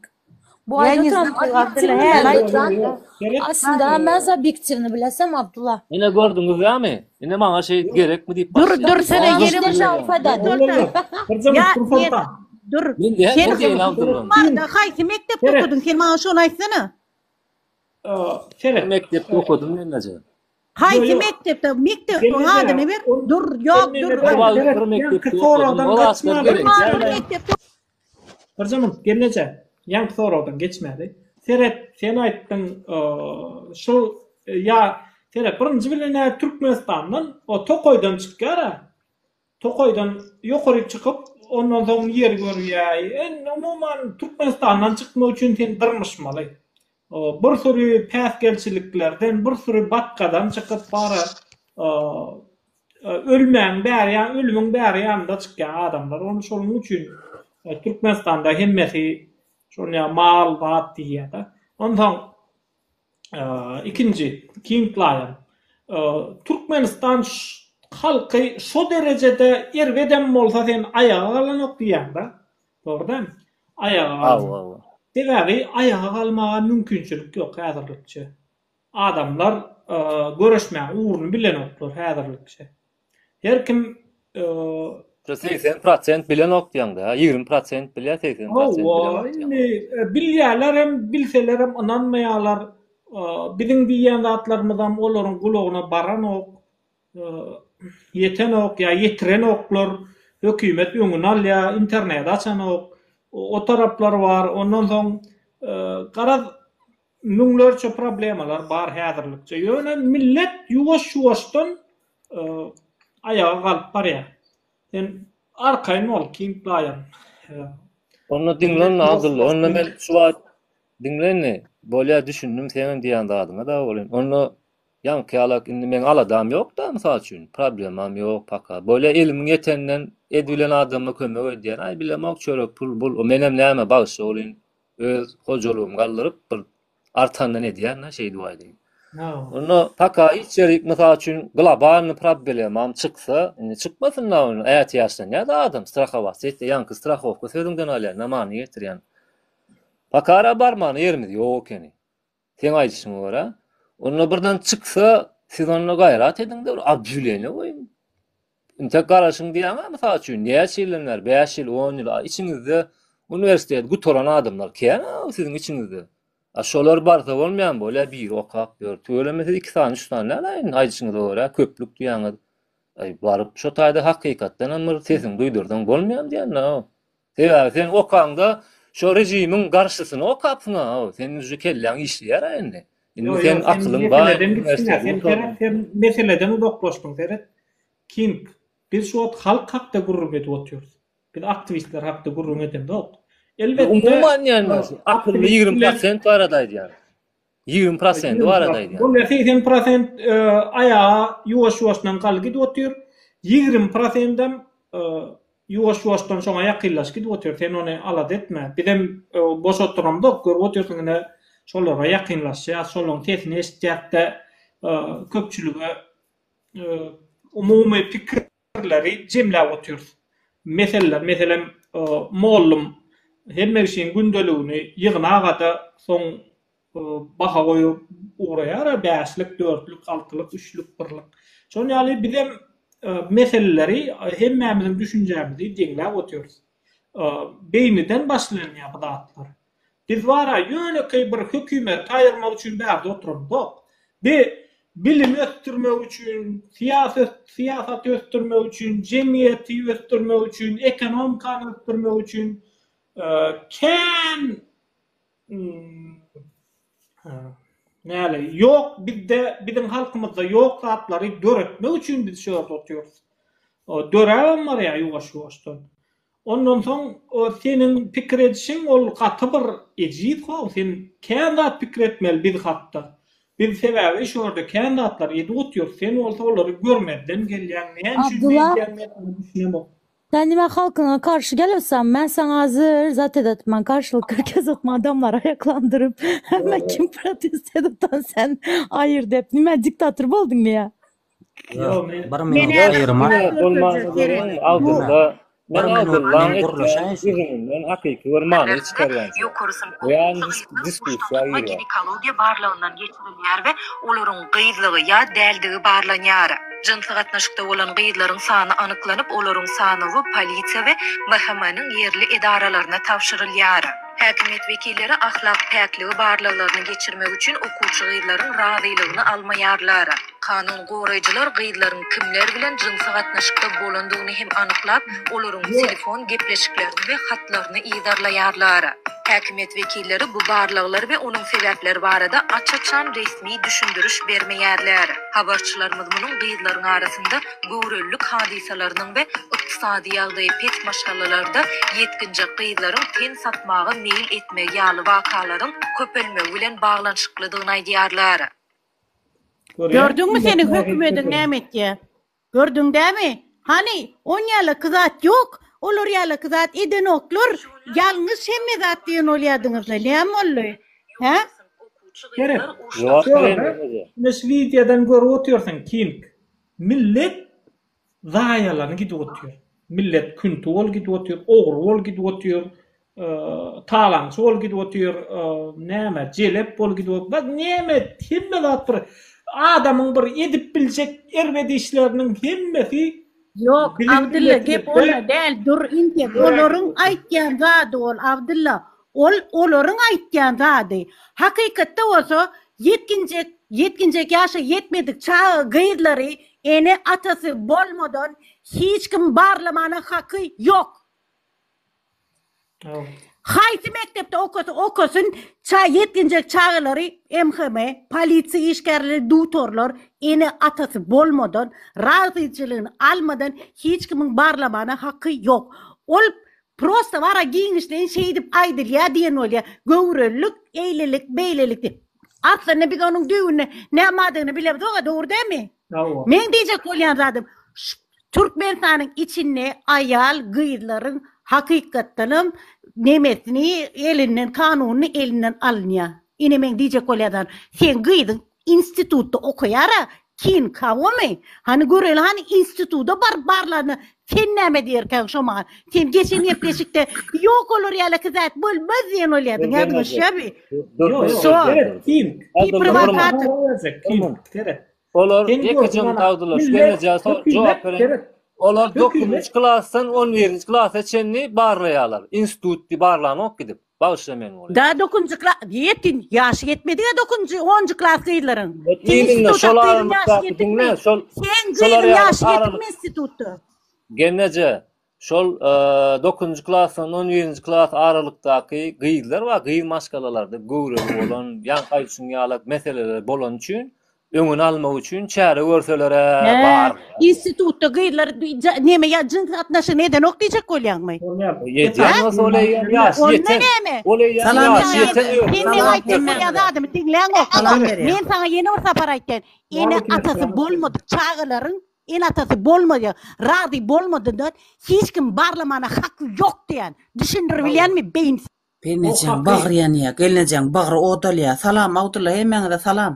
Bu Я не Aýdotan знаю, Abdylla, obýektiwny hä, men oturan. Gerek. Aslynda men obýektiwny bilesem Abdulla. Ine gördüňiz dämi? Ine maňa şeý gerekmi diýip Dur, başlaýar. dur sene Maňa ýene şeý bir gerek. Sultan. Birje Ya bir sen Sultan. dur. Men näme Sen diýeýin Abdylla? Maryda haýsy mekdepde Seret. okadyň? Sen maňa şony aýtsana. Seret. Mekdepde okadym gelneje. Haýsy Ýok, ýok. mekdepde? Mekdebiň Gelneje, adyny ber. ol- Dur, ýok, sen dur. meni Bir wagt Seret, bir mekdepde ýaňky okadym. soragdan O zatlar gaçma. gerek Maryda däl. mekdepde Birje minut, gelneje. Ýaňky soragdan geçmäli. Seret, sen aýtdyň, şu ýa seret, birinji bilen-ä Türkmenistandan o tokaýdan çykýar-a. Tokaýdan ýokaryk çykyp, ondan soň ýer görýär. Indi umuman Türkmenistandan çykmak üçin sen dyrmyşmaly. Bir süri päsgelçiliklerden, bir süri batgadan çykyp bara ölmäň bäri ýa ölümiň bäri ýanynda çykýan adamlar. Ony şonuň üçin Türkmenistanda hemmesi şol ýa mal zat diýýär-de. Onsoň Ikinji, King Lion. Türkmenistan halky şo derejede erbedem bolsa sen aýaga galanok diýýäňdä. Dogry dälmi? Aýaga galanok. Sebäbi aýaga galmaga mümkinçilik ýok häzirlikçe. Adamlar göreşmäň ugruny bilenoklar häzirlikçe. Her kim Şu 80 prosent bilenok diýeňdä, 20 prosent bilýär, 80 prosent Hawa, bilenok diýeň. indi bilýärler hem, bilseler hem ynanmaýarlar. Biziň diýýän zatlarymyzam olaryň gulagyna baranok. Ýetenok ýa ýetirenoklar, hökümet öňüni alýar, interneti açanok. O taraplar bar. Ondan soň garaz müňlerçe problemalar bar häzirlikçe. Ýöne millet ýuwaş-ýuwaşdan aýaga galyp barýar. Sen arkaýyn bol, King Lion. Onda diňle onda Abdylla, onda men şu wagt diňle indi, bolýa düşündim seňem diýýän zadyňa-da welin, onda ýaňky ýalak indi meň aladam ýok-da mysal üçin, problemam ýok paka. Bolýa elimiň ýeteninden edibilen adama kömek edýän, aý bilemok çörek pul bul, menem näme bagyşla welin öz hojalygymy galdyryp bir artandan edýän-de şeýdip aýdaýyn. Onda paka hiç ýerik mysal üçin globalny problemam çyksa, indi çykmasyn-da ony ätiýaçlanýar-da adam strahowat etýär, ýaňky strahowka sözüňden alýan, namany getirýän. Pakara barmana ýerimiz ýok ekeni. Seň aýdyşyňa görä. Onda birden çyksa, siz onda gaýrat ediň-de bir obýawleniýe goýuň. Intek garaşyň diýýäň-ä, mysal üçin, näçe ýyldan bäri, bäş ýyl, on ýyl, a içiňizde uniwersiteti gutaran adamlar kän-ä siziň içiňizde. A şolar barsa bolmaýan bolýa, biri okap ýör. Tüweleme siz iki sany, üç sany däl-ä indi aýdyşyňyza görä, köplük diýýäňiz. Aý, baryp şo taýda hakykatdanam bir sesiňi duýdursaň bolmaýamy diýýän-dä. Sebäbi sen okaňda şo režimiň garşysyna okapsyň-a, seň uje kelläň işleýär-ä indi. Indi Ýok, sen ýok, sen akylyň bar, meseleden gitdiň-ä, uniwersiteti sen gutardyň. seret, sen meseleden uzaklaşdyň, seret. King, biz şu wagt halk hakda gürrüň edip otyrys. Biz aktiwistler hakda gürrüň edemzok. Elbetde, Umuman diýen men, akylly aktiwist 20 bilen prosent barada aýdýan. 20 prosenti barada aýdýan. Bolýar 80 prosent aýaga ýuwaş-ýuwaşdan galy gidip otyr. 20 prosendem ýuwaş-ýuwaşdan şoňa ýakynlaşyp gidip otyr. Sen ony alada etme. Bizem boş oturamzok, görüp otyrsyň ine şolara ýakynlaşýas, şolaryň sesini eşitýäs-de köpçülige umumy pikirleri jemläp otyrys. Meseleler, meselem, mollum hemme kişiň gündeligini ýygnagada soň baha goýup ugraýar-a, bäşlik, dörtlük, altylyk, üçlük, birlik. Şonuň ýaly bizem meseleleri hemmämiziň düşünjämizi deňläp otyrys. Beýniden başlanýar bu zatlar. Biz bar-a ýönekeý bir hökümeti aýyrmak üçin bärde oturamzok. Bi bilimi ösdürmek üçin, syýasaty ösdürmek üçin, jemgyýeti ösdürmek üçin, ekonomikany ösdürmek üçin kän näle ýok bizde biziň halkymyzda ýok zatlary döretmek üçin biz şu ýerde otyrys. Döräbem barýar ýuwaş-ýuwaşdan. Ondan soň o seniň pikir edişiň ol gaty bir ejiz how sen kän zat pikir etmeli biz hakda. Biz sebäbi şu ýerde kän zatlar edip otyrys sen bolsa olary görmezden gelýäň näme üçin Abdylla beýdýäň men oňa düşünemok. Sen nime halkyňa karşy gelewsem men saňa hazir zat edetmen karşylyk görkezotman adamlary aýaklandyryp hemme kim protest edipdan sen aýyr dep nime diktator bolduňmy ýa. Ýok men Bir Men minut häzir aýyrma. zat görkezjek seret. Bu Men Bir minut Abdyllaň men etýän gürleşäýin. gürrüňinden hakyky bir many çykarýan şo. Ýokary synp Ýagny okuwçy gyzlar diskussiýa guşaklyk girýär. ginekologiýa barlagyndan geçirilýär we olaryň gyzlygy ýa däldigi barlanýar. Jynsy gatnaşykda bolan gyzlaryň sany anyklanyp, olaryň sanawy polisiýa we MHM-niň ýerli edaralaryna tabşyrylýar. Häkimiýet wekilleri ahlak päkligi barlaglaryny geçirmek üçin okuwçy gyzlaryň razylygyny almaýarlar. Kanun goraýjylar gyzlaryň kimler bilen jynsy gatnaşykda bolandygyny hem anyklap, olaryň telefon gepleşiklerini we hatlaryny yzarlaýarlar. Häkimiýet wekilleri bu barlaglar we onuň sebäpleri barada aç-açan resmi düşündiriş bermeýärler. Habarçylarymyz munuň gyzlaryň arasynda göwrelilik hadysalarynyň we ykdysady ýagdaýy pes maşgalalarda ýetginjek gyzlaryň ten satmaga meýil etmegi ýaly wakalaryň köpelmegi bilen baglanyşyklydygyny aýdýarlar. Gördüňmi seniň hökümediň näme etýä? Gördüň dämi? Hany, on ýalaky zat ýok. Olar ýalaky zat edenoklar. Ýalňyş hemme zat diýen bolýadyňyzla. Näme boldy? Hä? Gerek. Jogap bereýin men eje. Ine şu wideodan görüp otyrsyň King. Millet zaýalany gidip otyr. Millet künti bolup gidip otyr, ogry bolup gidip otyr, talaňçy bolup gidip otyr, näme, jelep bolup gidip otyr. Bak näme, hemme zat bir adamyň bir edip biljek erbet işleriniň hemmesi Ýok, biziň Abdylla gep milletimizde onda däl, dur intek, olaryň aýtýan zady ol, Abdylla, ol olaryň aýtýan zady. Hakykatda bolsa, ýetginjek, ýetginjek ýaşa ýetmedik çaga gyzlary. Ene atasy bolmadan hiç kim barlamana haky ýok. Haýsy mekdepde okasa okasyn ça ýetginjek çagalary MHM, polisiýa işgärleri dutorlar ene atasy bolmadan razyçylygyny almadan hiç kimiň barlamana haky ýok. Ol prosta bara giňişleýin şeýdip aýdylýa diýen bolýa göwrelilik eýlelik beýlelik diýip. Aslynda biz onuň düýbünde nämadygyny bilemzok-a dogry dälmi? Meň diýjek bolýan zadym Türkmenistanyň içinde aýal gyzlaryň hakykatdanam nemesini elinden kanunyny elinden alynýar. Ine meň diýjek bolýan zadym. Seň gyzyň institutda okaýara king hawomy? Hany göreli hany instituda baryp barlanda sen näme diýerkäň şo mahal. Sen geçen gepleşikde ýok olar ýalyky zat bolmaz diýen bolýardyň ýadyňa düşýärmi? Ýok ýok king. Prowokator. King seret. Olar Sen ýekeje gördüň minut ana. Abdylla şu Millet, gelnejä so hökümet, jogap bereýin. seret. Olar Hökümet dokuzynjy klasdan on birinji klasa çenli barlaýarlar. Institut diýip barlanok gidip. Bagyşla meni bolýa. Da dokuzynjy kla ýetin ýaşy ýetmedigä dokuzynjy onunjy klas gyzlaryň. Sen Imенно instituta şol gyzyň ýaşy aralykdaky ýetikmi? diňle şol Seň şolar gyzyň ýaly ýaşy ýetikmi aralyk institutda? Gelneje şol dokuzynjy klasdan on birinji klas aralykdaky gyzlar bar gyz maşgalalarda göwreli bolan ýaňky aýdyşyň ýalak meseleler bolany üçin öňüni almak üçin çäre görseler-ä Hä, bar. institutda gyzlar neme ýa jyns gatnaşygyny edenok diýjek bolýaňmy? Edýän bolsa ol eýýäm ýaşy Onda ýeten. näme? Ol eýýäm Salam ýaşy ýeten berýän. Sen meň Salam aýtjak bolýan hemmäňize. zadymy diňläňok. Salam berýän. Men saňa ýene bir sapar aýtýan. Ene-atasy bolmadyk çagalaryň Ene-atasy bolmaýar, razy bolmadyndan hiç kim barlamana haky ýok diýän. Düşündiribilýänmi beýinsiz. Gelnejeň bagry ýanýa, gelnejeň bagry ot alýa. Salam Abdylla hemmäňize salam.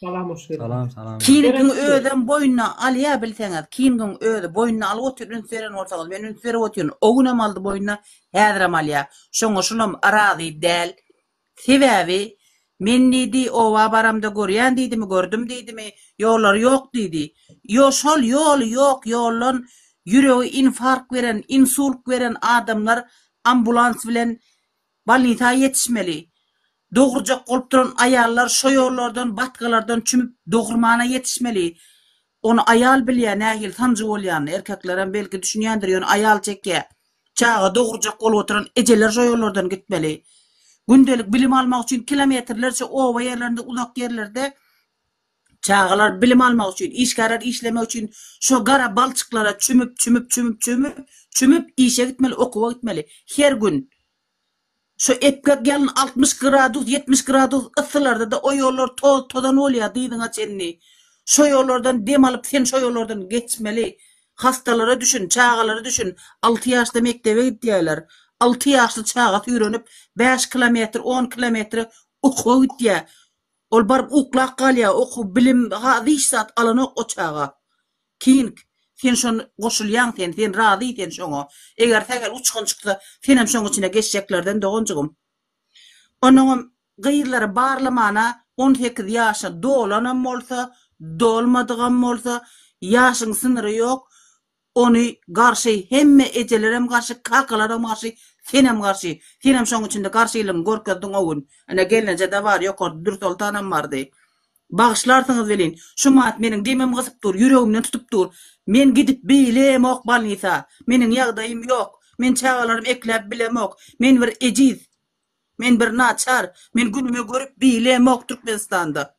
Salam hoş geldiň. Salam salam. Kingiň özem boýnuna alýa bilseňiz Kingiň özi boýnuna alyp otyr üns beren bolsaňyz men üns berip otyryn o günem aldy boýnuna häzirem alýa şoňa şulam razy däl Sebäbi, men diýdi, oba baramda görýän diýdimi, gördüm diýdimi, ýollary ýok diýdi. Ýo, şol ýoly ýok ýoldan ýüregi infarkt beren, insult beren adamlar ambulans bilen bolnisa ýetişmeli. Dogurjak bolup duran aýallar şo ýollardan, batgalardan çümüp dogurmana ýetişmeli. Ony aýal bilýär nähili sanjy bolýanyny, erkeklerem belki düşünýändir, ýöne aýal çekýär. Çaga dogurjak bolup oturan ejeler şo ýollardan gitmeli. Gündelik bilim almak üçin kilometrlerçe oba ýerlerinde, uzak ýerlerde çagalar bilim almak üçin, işgärler işlemek üçin şo gara balçyklara çümüp, çümüp, çümüp, çümüp, çümüp işe gitmeli, okuwa gitmeli. Her gün. Şo epgek ýalyn 60 gradus, 70 gradus yssylarda-da o ýollar toz-tozan bolýar dyzyňa çenli. Şo ýollardan dem alyp sen şo ýollardan geçmeli. Hastalara düşün, çagalara düşün. Alty ýaşda mekdebe gidýärler. Alty ýaşly çaga süýrenip bäş kilometr, on kilometre okuwa gidýär. Ol baryp uklap galýar, okuw, bilim, hiç zat alanok o çaga. King, sen şon goşulýaň sen, sen razy sen şoňa. Eger sähel uçgun çyksa, senem şoň içine geçjeklerden doganjygym. Onuňam gyzlary barlamana 18 ýaşa dolanam bolsa, dolmadygam bolsa, ýaşyň synyry ýok, Ony garşy hemme ejelerem garşy kakalaram garşy senem garşy senem şoň içinde garşylygyňy görkezdiň o gün ine gelnejede bar ýokarda Dürsoltanam bardy bagyşlarsyňyz welin şu mat meniň demim gysyp dur ýüregimden tutup dur men gidip bilemok balnisa meniň ýagdaýym ýok men çagalarym ekläp bilemok men bir ejiz men bir naçar men günüme görüp bilemok Türkmenistanda.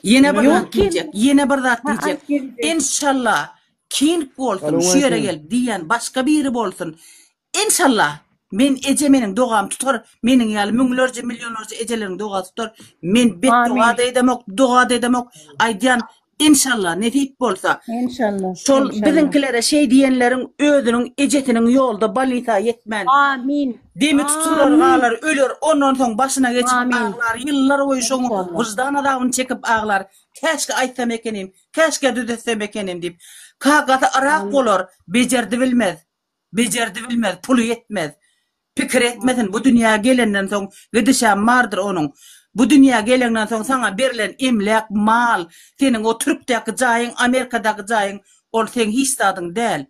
Ýene bir zat diýjek, ýene bir zat diýjek. Enşalla King bolsun, şu ýere gelip diýýän başga biri bolsun. Enşalla men eje meniň dogam tutar, meniň ýaly müňlerce, millionlarca ejeleriň dogasy tutar. Men bet doga-da edemok, doga-da edemok. Aýdýan Enşalla nesip bolsa. Enşalla. Şol biziňkilere şeý diýenleriň özüniň ejesiniň ýolda bolnisa ýetmän. Amin. Demi tutular galar öler ondan soň başyna geçip aglar ýyllar boýy şoň wyždan azabyny çekip aglar käşgä aýtsam ekenim käşgä düzetsem ekenim diýip kakasy yrak bolar bejerdi bilmez bejerdi bilmez puly ýetmez pikir etmesin bu dünýä gelenden soň gidişem bardyr onuň bu dünýä geleňden soň saňa berlen emläk mal seniň o türkdäki jaýyň amerikadaky jaýyň ol seň hiç zadyň däl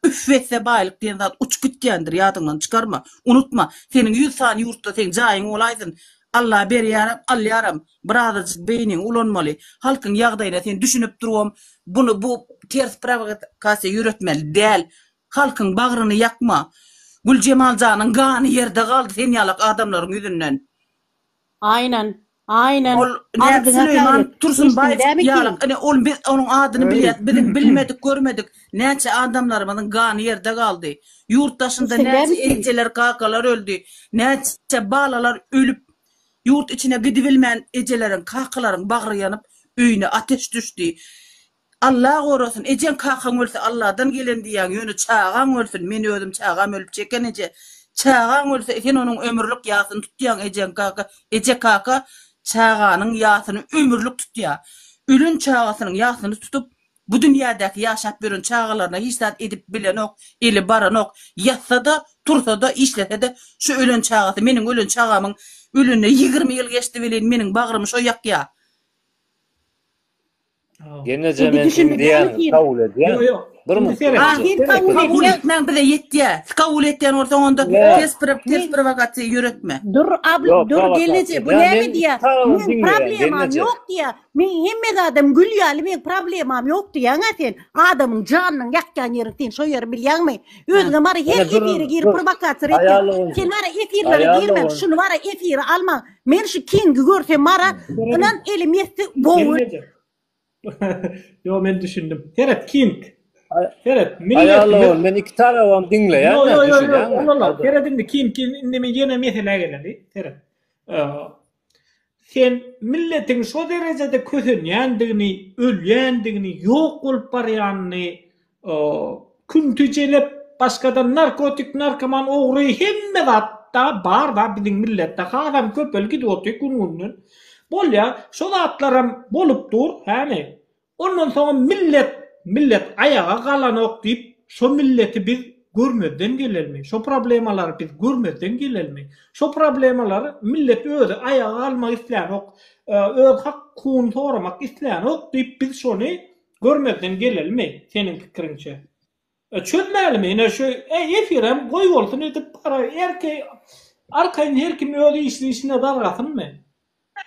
Üf etse baýlyk diýen zat uçup gitýändir ýadyňdan çykarma. Unutma, seniň ýüz sany ýurtda seň jaýyň bolaýsyn. Alla berýärem, alýaram. Birazajyk beýniňi ulanmaly. Halkyň ýagdaýyna sen düşünip durubam buny bu ters prowokasiýa ýöretmeli däl. Halkyň bagryny ýakma. Güljemal janyň gany ýerde galdy sen ýalak adamlaryň ýüzünden. Aýnan. Aýnan. Ol näme Agzyňa Süleýman saglyk. Tursunbaýew Eşdiňdämi ýalak King? ine ol biz onuň adyny bilýäs biziň bilmedik görmedik näçe adamlarymyzyň gany ýerde galdy. Ýurt daşynda näçe Eşdiňdämi King? ejeler kakalar öldi. Näçe balalar ölüp ýurt içine gidibilmän ejeleriň kakalaryň bagry ýanyp öýüne ateş düşdi. Alla gorasyn ejeň kakaň ölse Alladan gelen diýýäň ýöne çagaň ölsün men özüm çagam ölüp çeken eje çagaň ölse sen onuň ömürlik ýasyny tutýaň ejeň kaka eje kaka çaganyň ýasyny ömürlik tutýa ölen çagasynyň ýasyny tutup bu dünýädäki ýaşap ýören çagalaryna hiç zat edip bilenok eli baranok ýatsada tursada işlesede şu ölen çagasy meniň ölen çagamyň ölenine 20 ýyl geçdi welin meniň bagrymy şo ýakýa Gelneje Indi men siziň düşündi diýýäniňizi dämi kabul edýän. Ýok, ýok. Bir Indi minut seret. Ha, gelneje. sen kabul kabul edýäň. etmäň bize ýetýä. Kabul etýän bolsaň onda Ýa. ters ters Men prowokasiýa ýöretme. Dur abl Ýok, dur gelneje prowokasiýa bu däl. näme Men diýýä? tarabym Meň diňleýän problemam gelneje. ýok diýýä. Meň hemme zadym gül ýaly meň problemam ýok diýýäň-ä sen. Adamyň janynyň ýakýan ýeri sen şo ýeri bilýäňmi? Özüňe bara her Ene dur, efire girip dur. prowokasiýa etýäň. Aýal Sen bara efirlere Aýal girmäň, şuny bara efire almaň. Men şu Kingi görsem bara ynan elim ýetse gowy. Gelneje. Ýo men düşündim. Seret King. Seret Aýal milletimiz men iki tarabam diňleýän Ýo da ýo ýo ýo düşünýäňmi? oglala seret indi King indi men ýene meselä geleli. Seret. Sen milletiň şo derejede kösenýändigini, ölýändigini, ýok bolup barýanyny, künti jelep, başgada narkotik, narkoman, ogry hemme zatda bar-da biziň milletde hasam köpelip gidip otyr gün-günden. Bolýa, şo zatlaram bolup dur, hämi? Ondan soňam millet millet aýaga galanok diýip şo milleti biz görmezden gelelmi? Şo problemalary biz görmezden gelelmi? Şo problemalary millet özi aýaga galmak islänok, öz hak hukugyny soramak islänok diýip biz şony görmezden gelelmi seniň pikiriňçe? Çözmälimi ine şu efirem goý bolsun edip gara erkeý arkaýyn her kim öz işini işine dargasynmy?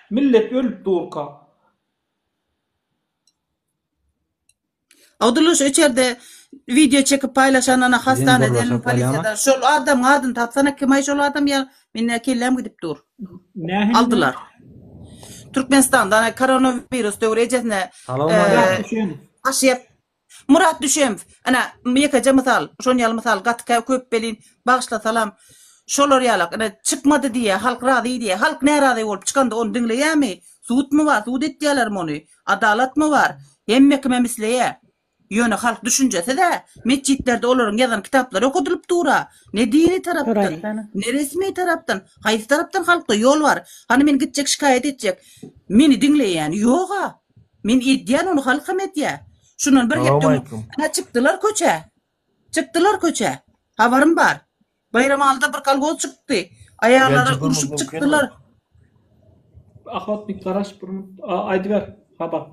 Millet ölüp durka. Abdulla şu içerde wideo çekip paýlaşan ana Bizem hastaneden gürleşip bolýamy? polisiýadan şol adamyň adyny tapsana kimaý şol adam ýa mende kelläm gidip dur. Nähili? Aldylar. Türkmenistanda ana koronawirus döwri ejesine Salowmaleýkim. aşyp Murat Düşemow, ana, ýekeje mysal, şon ýaly mysal gaty köp welin, bagyşla salam. Şolar ýalak, ine, çykmady diýýär, halk razy diýýär. Halk närazy bolup çykanda ony diňleýärmi? Sudmy bar, sud etýärlermi ony? Adalatmy bar? Hemme kimem isleýär. Ýöne halk düşünjesiz-ä. Metjitlerde olaryň ýazan kitaplary okadylyp dur-a. Ne dini tarapdan, ne resmi tarapdan, haýsy tarapdan halkda ýol bar? Hany men gitjek şikaýat etjek. Meni diňleýäni ýog-a. Men edýän ony halkam edýä. Şundan bir hepde öň ana çykdylar köçä. Çykdylar köçä. Habarym bar. Baýramalyda bir kolhoz çykdy. Aýallara urşup çykdylar. Ahotnik garaş bir minut. Aýdyber habar.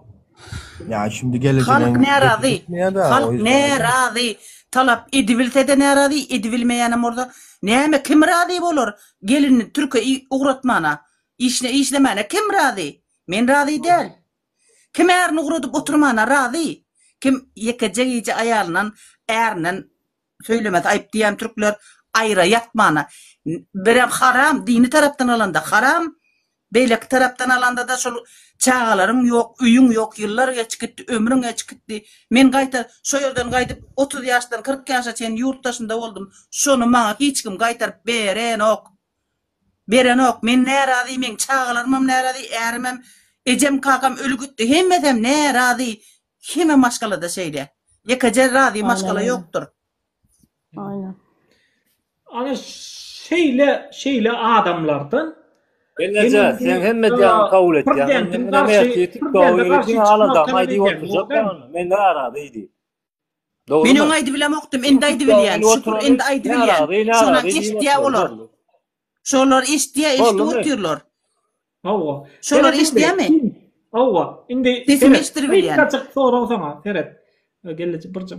Ya şimdi geleceğin Halk närazy. Halk närazy. Talap edibilse-de närazy, edibilmeýänem bolsa. Näme kim razy bolar gelinini türke ugratmana, işine işlemäne kim razy? Men razy däl. Kim ärini ugradyp oturmana razy? Kim ýekeje gije aýalyndan, ärinden söýlemesi aýyp diýýän türkler aýra ýatmana. Birem haram, dini tarapdan alanda haram, beýleki tarapdan alanda-da şol çagalaryň ýok, öýüň ýok, ýyllar geçip gitdi, ömrüň geçip gitdi. Men gaýta şo ýerden gaýdyp 30 ýaşdan 40 ýaşa çenli ýurt daşynda boldum. Şony maňa hiç kim gaýtaryp berenok. Berenok men närazy meň çagalarymam närazy ärimem ejem kakam öli gitdi hemmesem närazy hemme maşgalada şeýle ýekeje razy maşgala ýokdur. Aýnen. Ana şeýle şeýle adamlardan Gelneje sen hemme diýýäňi kabul etýän. Men ertir TikToka girip diňe aladamy aýdyp oturjak men närazy diýip. Men öň aýdybilemokdym, indi aýdybilýän. Şükür, indi aýdybilýän. Şonam eşitýär olar. Şolar eşitýär, eşidip otyrlar. Hawa. Şolar eşitýärmi? Hawa. Indi Sesimi eşitdiribilýän. Gysgajyk sorag saňa, seret. Gelneje birjik.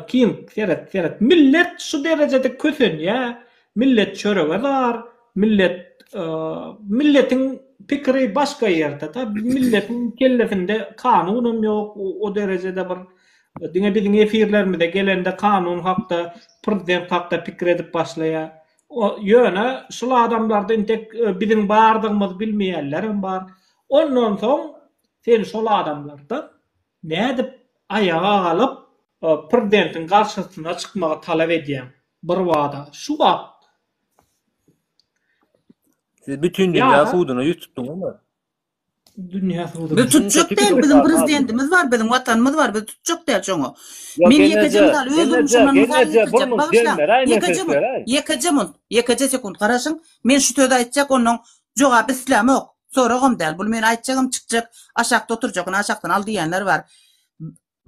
King, seret, seret. Millet şu derejede kösenýär. Millet çörege zar, millet. Milletiň pikiri başga ýerde-de, milletiň kellesinde kanunam ýok, o derejede bir diňe biziň efirlerimize gelende kanun hakda, prezident hakda pikir edip başlaýar. Ýöne şul adamlarda intek biziň bardygymyzy bilmeýänlerem bar. Ondan soň sen şol adamlardan nädip aýaga galyp prezidentiň garşysyna çykmagy talap edýäň birbada şu wagt Siz bütün dünýä suduna ýüz tutduňyzmy? Dünýä suduna. Biz tutjak däl, biziň prezidentimiz bar, biziň watanymyz bar, biz tutjak däl şoňa. Men ýekeje mysal öz durmuşymdan mysal getirjek, bagyşlaň. Ýekeje munt, ýekeje munt, ýekeje sekunt garaşyň. Men şu sözi aýtjak, ondan jogap islämok. Soragam däl. Bul men aýtjagym çykjak, aşakda oturjak, ony aşakdan al diýýänler bar.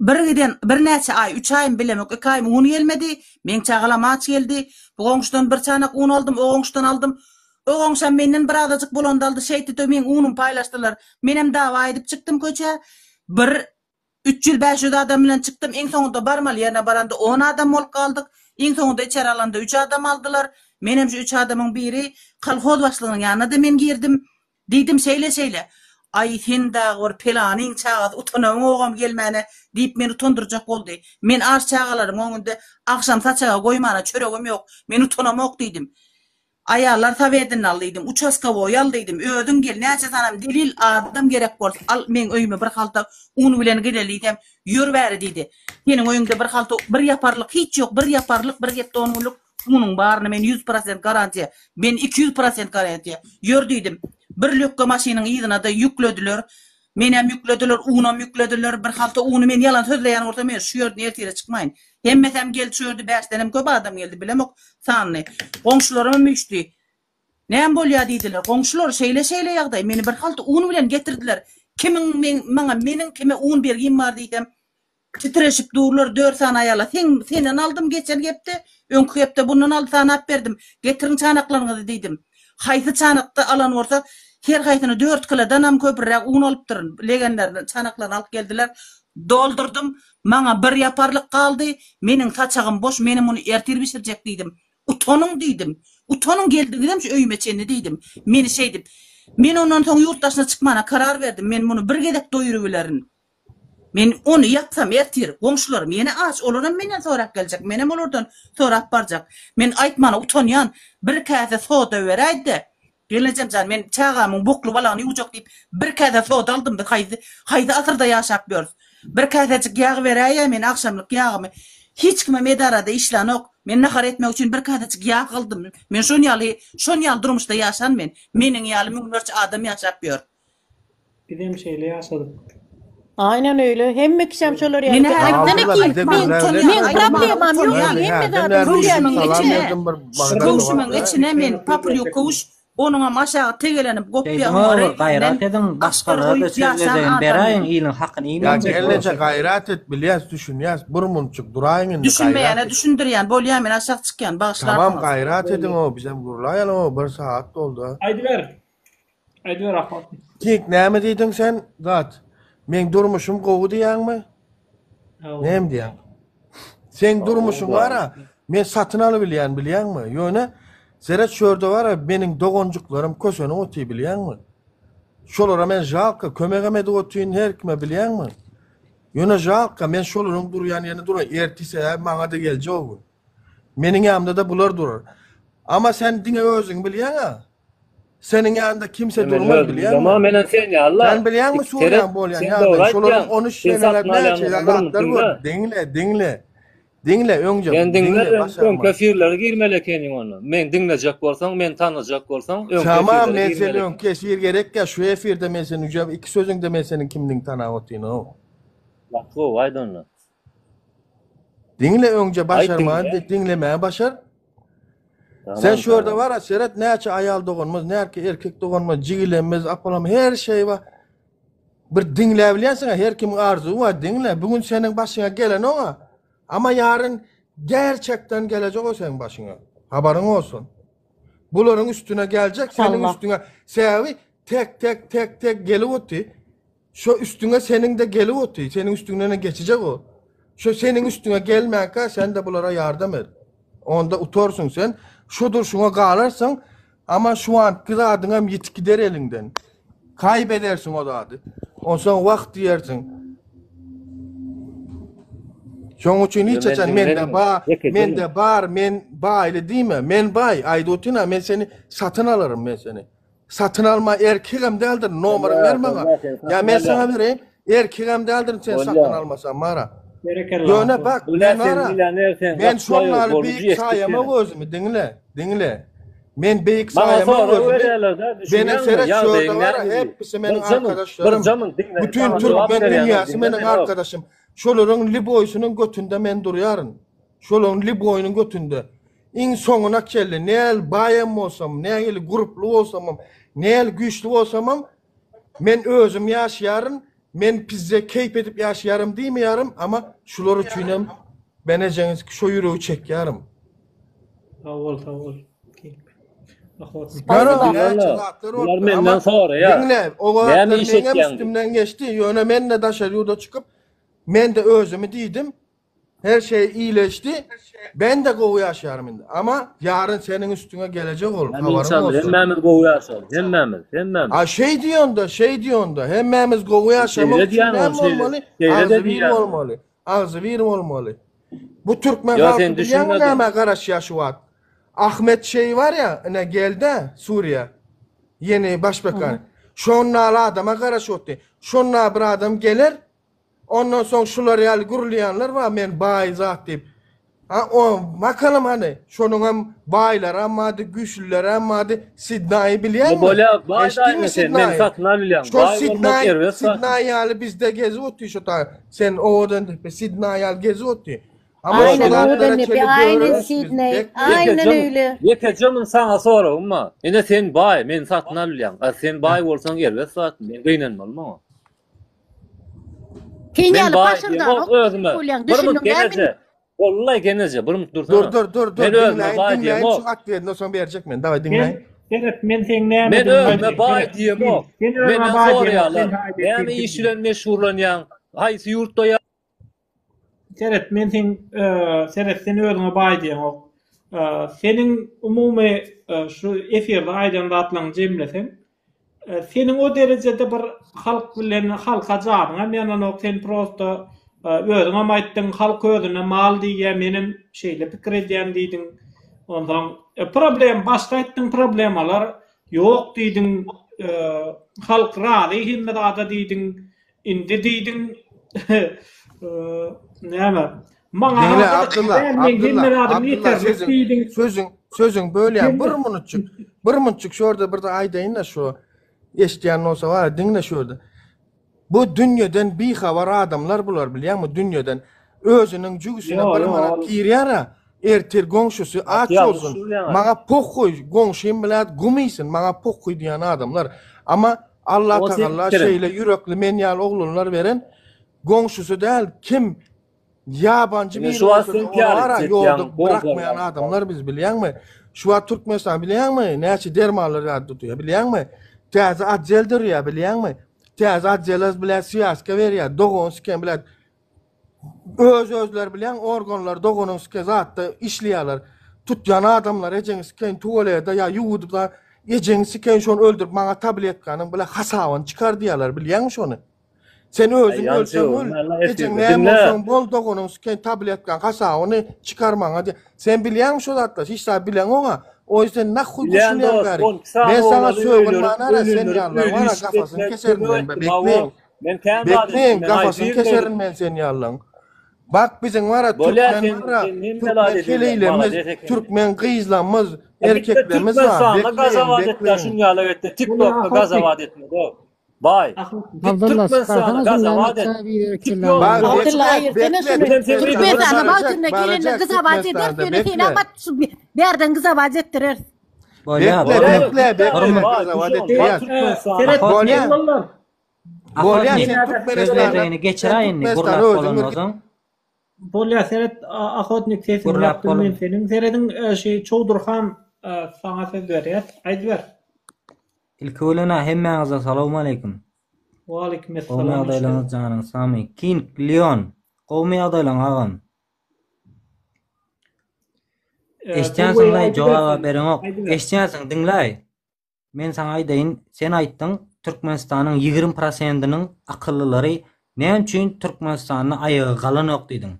Bir giden birnäçe aý, üç aýmy bilemok, iki aýmy un gelmedi. Meň çagalam aç geldi. Bu goňşudan bir çanak un aldym, o goňşudan aldym. O goňşam menden bir azajyk bolanda aldy, şeýtdi-de meň unumy paýlaşdylar. Menem dawa edip çykdym köçä. Bir 300-500 adam bilen çykdym. Iň soňunda barmaly ýerine baranda on adam bolup galdyk. Iň soňunda içeri alanda üç adam aldylar. Menem şu üç adamyň biri. Kolhoz başlygynyň ýanyna-da men girdim. Diýdim, şeýle-şeýle. Aý, sen dagy bir pelanyň çagasy, utanaňogam gelmäne, diýip, meni utandyrjak boldy. Men aç çagalarymyň öňünde agşam saçaga goýmana çöregim ýok, men utanamok diýdim. Aýallar sowetini al diýdim, uçaskowoýy al diýdim, özüň gel, näçe sanam delil, adam gerek bolsa, al, meň öýüme bir halta un bilen geleli diýsem, ýör bäri diýdi. Seniň öýüňde bir halta, bir ýaparlyk hiç ýok, bir ýaparlyk, bir hepde on günlük Unuň baryny men ýüz prosent garantiýa, men 200 prosent garantiýa. Ýör diýdim. Bir lökge maşynyň yzyna-da ýüklediler. Menem ýüklediler, unam ýüklediler. Bir halta uny men ýalan sözleýän bolsam men şu ýerden ertire çykmaýyn. Hemmesem geldi şu ýerde bäşdenem köp adam geldi, bilemok sanyny. Goňşularymam üýşdi. Näme bolýar diýdiler. Goňşular şeýle-şeýle ýagdaý, meni bir halta un bilen getirdiler. Kimiň meň maňa meniň kime un bergim bar diýsem, Titreşip durlar dört sany aýala. Seň, senden aldym geçen hepde, öňki hepde bundan aldy sanap berdim. Getiriň çanaklaryňyzy diýdim. Haýsy çanakda alan bolsa, her haýsyna dört kilodanam köpüräk un alypdyryn. Legenlerini, çanaklaryny alyp geldiler. Doldurdym. Maňa bir ýaparlyk galdy. Meniň saçagym boş, menem muny ertir bişirjek diýdim. Utanyň diýdim. Utanyň geldiňizem şu öýüme çenli diýdim. Meni şeýdip. Men ondan soň ýurt daşyna çykmana karar berdim. Men muny bir gezek doýurybilerin. Men ony ýapsam ertir goňşularym ýene aç, olaram menden sorap geljek, menem olardan sorap barjak. Men aýtmana utanýan, bir käse soda beräýdi-de, gelnejem jan, men çagamyň bokly balagyny ýuwjak diýip, bir käse soda aldym, biz haýsy, haýsy asyrda ýaşap ýörüs. Bir käsejik ýag beräýä, men agşamlyk ýagymy, hiç kimem edarada işlänok, men nahar etmek üçin bir käsejik ýag aldym, men şon ýaly, şon ýaly durmuşda ýaşan men, meniň ýaly müňlerçe adam ýaşap ýör. Bizem şeýle ýaşadyk. Aynen öyle. Hemme kişem şolar ýaly. Meni aýtsana Ki, men meň problemam ýok, hemme zady Köwşümiň içine, köwşümiň içine men papulýuk köwüş, onuňam aşagy tegelenip gopýa Şeýdiň ogul, gaýrat ediň, başgalara-da söz gezegini beräýiň, iliň hakyny Ýa iýmäň. gelneje gaýrat et, bilýäs, düşünýäs, bir munçuk duraýyň indi gaýrat Düşünmeýäne et. düşündirýän, bolýa men aşak çykýan, Tamam bagyşlarsyňyz. gaýrat ediň-ow, bizem gürläýeliň-ow, bir sagat boldy-a. Aýdyber. Aýdyber Ahmet. King näme diýdiň sen zat? Meň durmuşym gowy diýýäňmi? Näme diýýäň? Seň durmuşyň bara men satyn alybilýän bilýäňmi? Ýöne seret şu ýerde bara meniň doganjyklarym kösenip otyr bilýäňmi? Şolara men žalka kömegem edip otyryn her kime bilýäňmi? Ýöne žalka men şolaryň durýan ýerinde duraý ertir sebäbi maňada geljek o gün. Meniň ýanymda-da bular durar. Amma sen diňe özüňi bilýäň-a. Seniň ýanynda kimse Men durmaz özüm bilýäňmi? bilemok, menem sen ýaly-la. Sen bilýäňmi Seret, Suriýaň bolýan sen ýagdaýyny? dogry Şolaryň aýtýaň. on üç Sen seneläp satyn näçe alýan zatlar bir gördü. diňle. Diňle, diňle. Diňle öňje, Sen diňle, diňle öň, başarma. öňki efirlere girmeli ekeniň onda. Men diňlejek bolsaň, meni tanajak bolsaň, öňki Tamam, efirlere men seni girmeli ekeniň. öňki efir gerekkä şu efirde men seni uje iki sözüňde men seniň kimdigiňi tanap otyryn-ow. Gaty gowy aýt onda. Diňle öňje Aýt başarman diňle. diňlemäge başar. Sen Tamam, şu ýerde tamam. bara seret näçe aýal doganymyz, närki erkek doganymyz, jigilemmiz, apalarymyz her şey bar. Bir diňläbilýänsiň her kimiň arzuwy bar, diňle. Bu gün seniň başyňa gelen oňa. Ama ýaryn gerçekden gelejek o seniň başyňa. Habaryň bolsun. Bularyň üstüne geljek, seniň Allah. üstüňe. Sebäbi tek tek tek tek gelip oty. Şo üstüňe seniň-de gelip oty, seniň üstüňdenem geçijek o. Şo seniň üstüňe gelmänkä sen-de bulara ýardam et. Onda utarsyň sen. Şo durşuňa galarsyň. Ama şu anki zadyňam ýitip gider eliňden. Kaýyp edersiň o zady. Onsoň wah diýersiň. Şoň üçin hiç haçan mende ba, mende bar, men baýly diýme. Men baý, aýdyp otyryn-a, men seni satyn alaryn men seni. Satyn alma erkegem däldir, nomeryňy ber maňa. Ýa men saňa bereýin, erkegem däldirin sen satyn almasaň mara. Ýöne bak, men bara, men şol ýaly beýik saýamok özümi, diňle, diňle. Men beýik saýamok özümi. Meniň seret şu ýerde bara, hepsi meniň arkadaşlarym. Bütin türkmen dünýäsi meniň arkadaşym. Şolaryň liboýsynyň götünde men durýaryn. Şolaryň liboýynyň götünde. Iň soňuna çenli näl baýam bolsam, nähili gurply bolsamam, näl güýçli bolsamam, men özüm ýaşaýaryn, men pizze keýp edip ýaşaýaryn diýmeýärim, ama şular üçinem men ejeňiz şo ýüregi çekýärim. Sag bol, sag bol. Ýöne näçe zatlar Bular menden soraýar. Diňle, o zatlar meňem üstümden geçdi, ýöne men-de daşary ýurda çykyp, men-de özümi diýdim, Her şey iyileşdi. Ben de gowy ýaşarym indi. Ama ýaryn seniň üstüňe gelejek ol. Amin Habaryň inşallah bolsun. hemmämiz gowy ýaşaly. Hemmämiz, hemmämiz. A şeý diýende, şeý diýende, hemmämiz gowy ýaşamak Şeýle üçin diýýän näme ol, şeýle. bolmaly? Şeýle de Agzybir diýýän. bolmaly. Agzybir bolmaly. Bu türkmen Ýo halky sen bilýäňmi düşünmediň. nämä garaşýar şu wagt? Ahmet şeý bar ýa, ine geldä Suriýa. Ýeni başbakan. Şondaly adama garaşyp otdy. Şonda bir adam geler, Ondan soň şular ýaly gürleýänler bar men baý zat diýip. Ha o bakalym hany şonuňam baýlaram bardy, güýçlülerem bardy. Sidnaýy bilýäňmi? Bolýa baý Eşitdiňmi daýmy sen meni Sidnaýy? satyn al bilýäň. Şo Baý bolmak Sidnaý, erbet zat. Sidnaý ýaly bizde gezip otyr şo ta. Sen owadan depe Sidnaý ýaly gezip otyr. Ama şo Aynen zatlara owadan depe, çenli aynen böreris biz. Sidney, Bekle. aynen Ýekeje öyle. ýekeje mün saňa soragym bar. Ine sen baý, meni satyn al bilýäň. A sen baý bolsaň erbet zat, men gynanmaly maňa. Sen Men ýaly baý paşyrdanok diýemok özüme. bolýaň, Bir minut düşündiň dämi? geneje. Wallahi geneje, bir minut dursana. Dur dur dur dur Men özüme diňläýin baý diňläýin diýemok. şu atwedini soň berjek men. Daway Sen diňläýin. seret men seň Men nämedigimi özüme aýdaýyn. baý Seret. diýemok. Sen özüňe Menden baý diýemok. soraýarlar. Sen aýdýan Näme sen iş kim bilen meşgullanýaň? Haýsy ýurtda ýa Seret men seň seret sen özüňe baý diýeňok. Seniň umumy şu efirde aýdan zatlaryňy jemleseň, Seniň o derejede bir halk bilen halka janyňam ýananok sen prosta özüňem aýtdyň halk özüne mal diýýä menem şeýle pikir edýän diýdiň onsoň problem başda aýtdyň problemalar ýok diýdiň halk razy hemme zada diýdiň Indi diýdiň näme? Maňa Diňle gyzykly Abdylla, däl, meň Abdylla, hemme zadym Abdylla ýeterlik sözüň, diýdiň. sözüň, sözüň bölýän Hemme bir munutjyk, bir munutjyk şu ýerde bir aýdaýyn-da şu eşidýän bolsa bar, diňle şu ýerde. Bu dünýeden bihabar adamlar bular bilýäňmi dünýeden. Özüniň jübüsine Ýo, bir ýo, manat ol girýär-ä, ertir goňşusy aç Ýalňyş bolsun, gürleýäň. maňa pohhuý, goňşym bilen gum iýsin, maňa pohhuý diýýän adamlar. Amma Allah O seň Tagalla pikiriň. şeýle ýürekli men ýaly oglanlar beren, goňşusy däl, kim ýabanjy Ine biri şu wagt bolsa-da sen ony piýar bara etýäň, ýolda goňşular bırakmaýan ýaly. adamlar biz bilýäňmi? Şu wagt Türkmenistan bilýäňmi näçe dermanlar ýady tutýar bilýäňmi? Täze otdel dörýär bilýäňmi? Täze otdela bilen swýazka berýär, dogan siken bilen Öz özleri bilen organlar doganyň sike zatda işleýärler. Tutýan adamlar ejeňi sikeýin tuwaleda ýa ýuwudyp da ejeňi sikeýin şony öldürip maňa tabletkanyň bile hasabyny çykar diýýärler bilýäňmi şony? Sen özüň ölseň öl, ejeň näme bolsaň bol doganyň sikeýin tabletkanyň hasabyny çykar maňa diýýär. Sen bilýäňmi şo zatlary? Hiç zat bileňoga. O ýüzden nahhuý Bilýän goşulýaň dost, bäri. 12 sany Men saňa oglany sögünmän öýlerip, ara sen öýlendirip, ýalylar öýli bara işik gafasyny etmek, keserin kömek men etdim, hawa. bekleýin. Men kän zat Bekleýin etdim, men gafasyny aýdyp keserin berdim. men sen ýalylaň. Bak biziň bara Bolýa türkmen sen bara sen hemme türkmen zat edilýär, heleýlerimiz, malades ekeniň. türkmen gyzlamyz, E bitte erkeklerimiz bar. Türkmenistanda Bekleýin, gazabat etdä bekleýin. şun ýaly etde Bolýa TikTokda ahotnik. gazabat etme dost. Baý. Ahotnik. Git Abdylla Türkmenistana çykarsana şundan gazabat et. çaý biderek Tik kelläňi. ýok. Bak Abdylla bekle, aýyrsana bekle şuny. Bizem seni Türkmenistana Türkmenistana barjak, wagtynda gelende barjak gyzabat ederis Türkmenistanda ýöne sen bekle. abat şu bärden gyzabat etdireris. Bolýa, Bekle, bolýa. bekle, bekle Hormat. gazabat Baý etdirýäs. Türkmenistana. Seret Bolýa. oglanlar. Bolýa Ahotnik sen söz Türkmenistana, berjegini sen geçiräý indi Türkmenistana gurlap özüň bir bolandan soň. Bolýa seret Ahotnik sesini Gurlap ýapdym men bolan. seniň. Serediň şi Çowdurhan saňa söz berýär. Aýdyber. Ilki bilen-ä hemmäňize salowmaleýkim. Waleýkim Gowmy essalam hoş geldiň. ýagdaýlaryňyz janyň sagmy. King Leon gowmy ýagdaýlaň agam. Eşitýänsiň-laý, jogaba bereňok. Eşitýänsiň, diňläý. Men saňa aýdaýyn, sen aýtdyň, Türkmenistanyň 20 prosentiniň akyllylary näme üçin Türkmenistanda aýaga galanok diýdiň.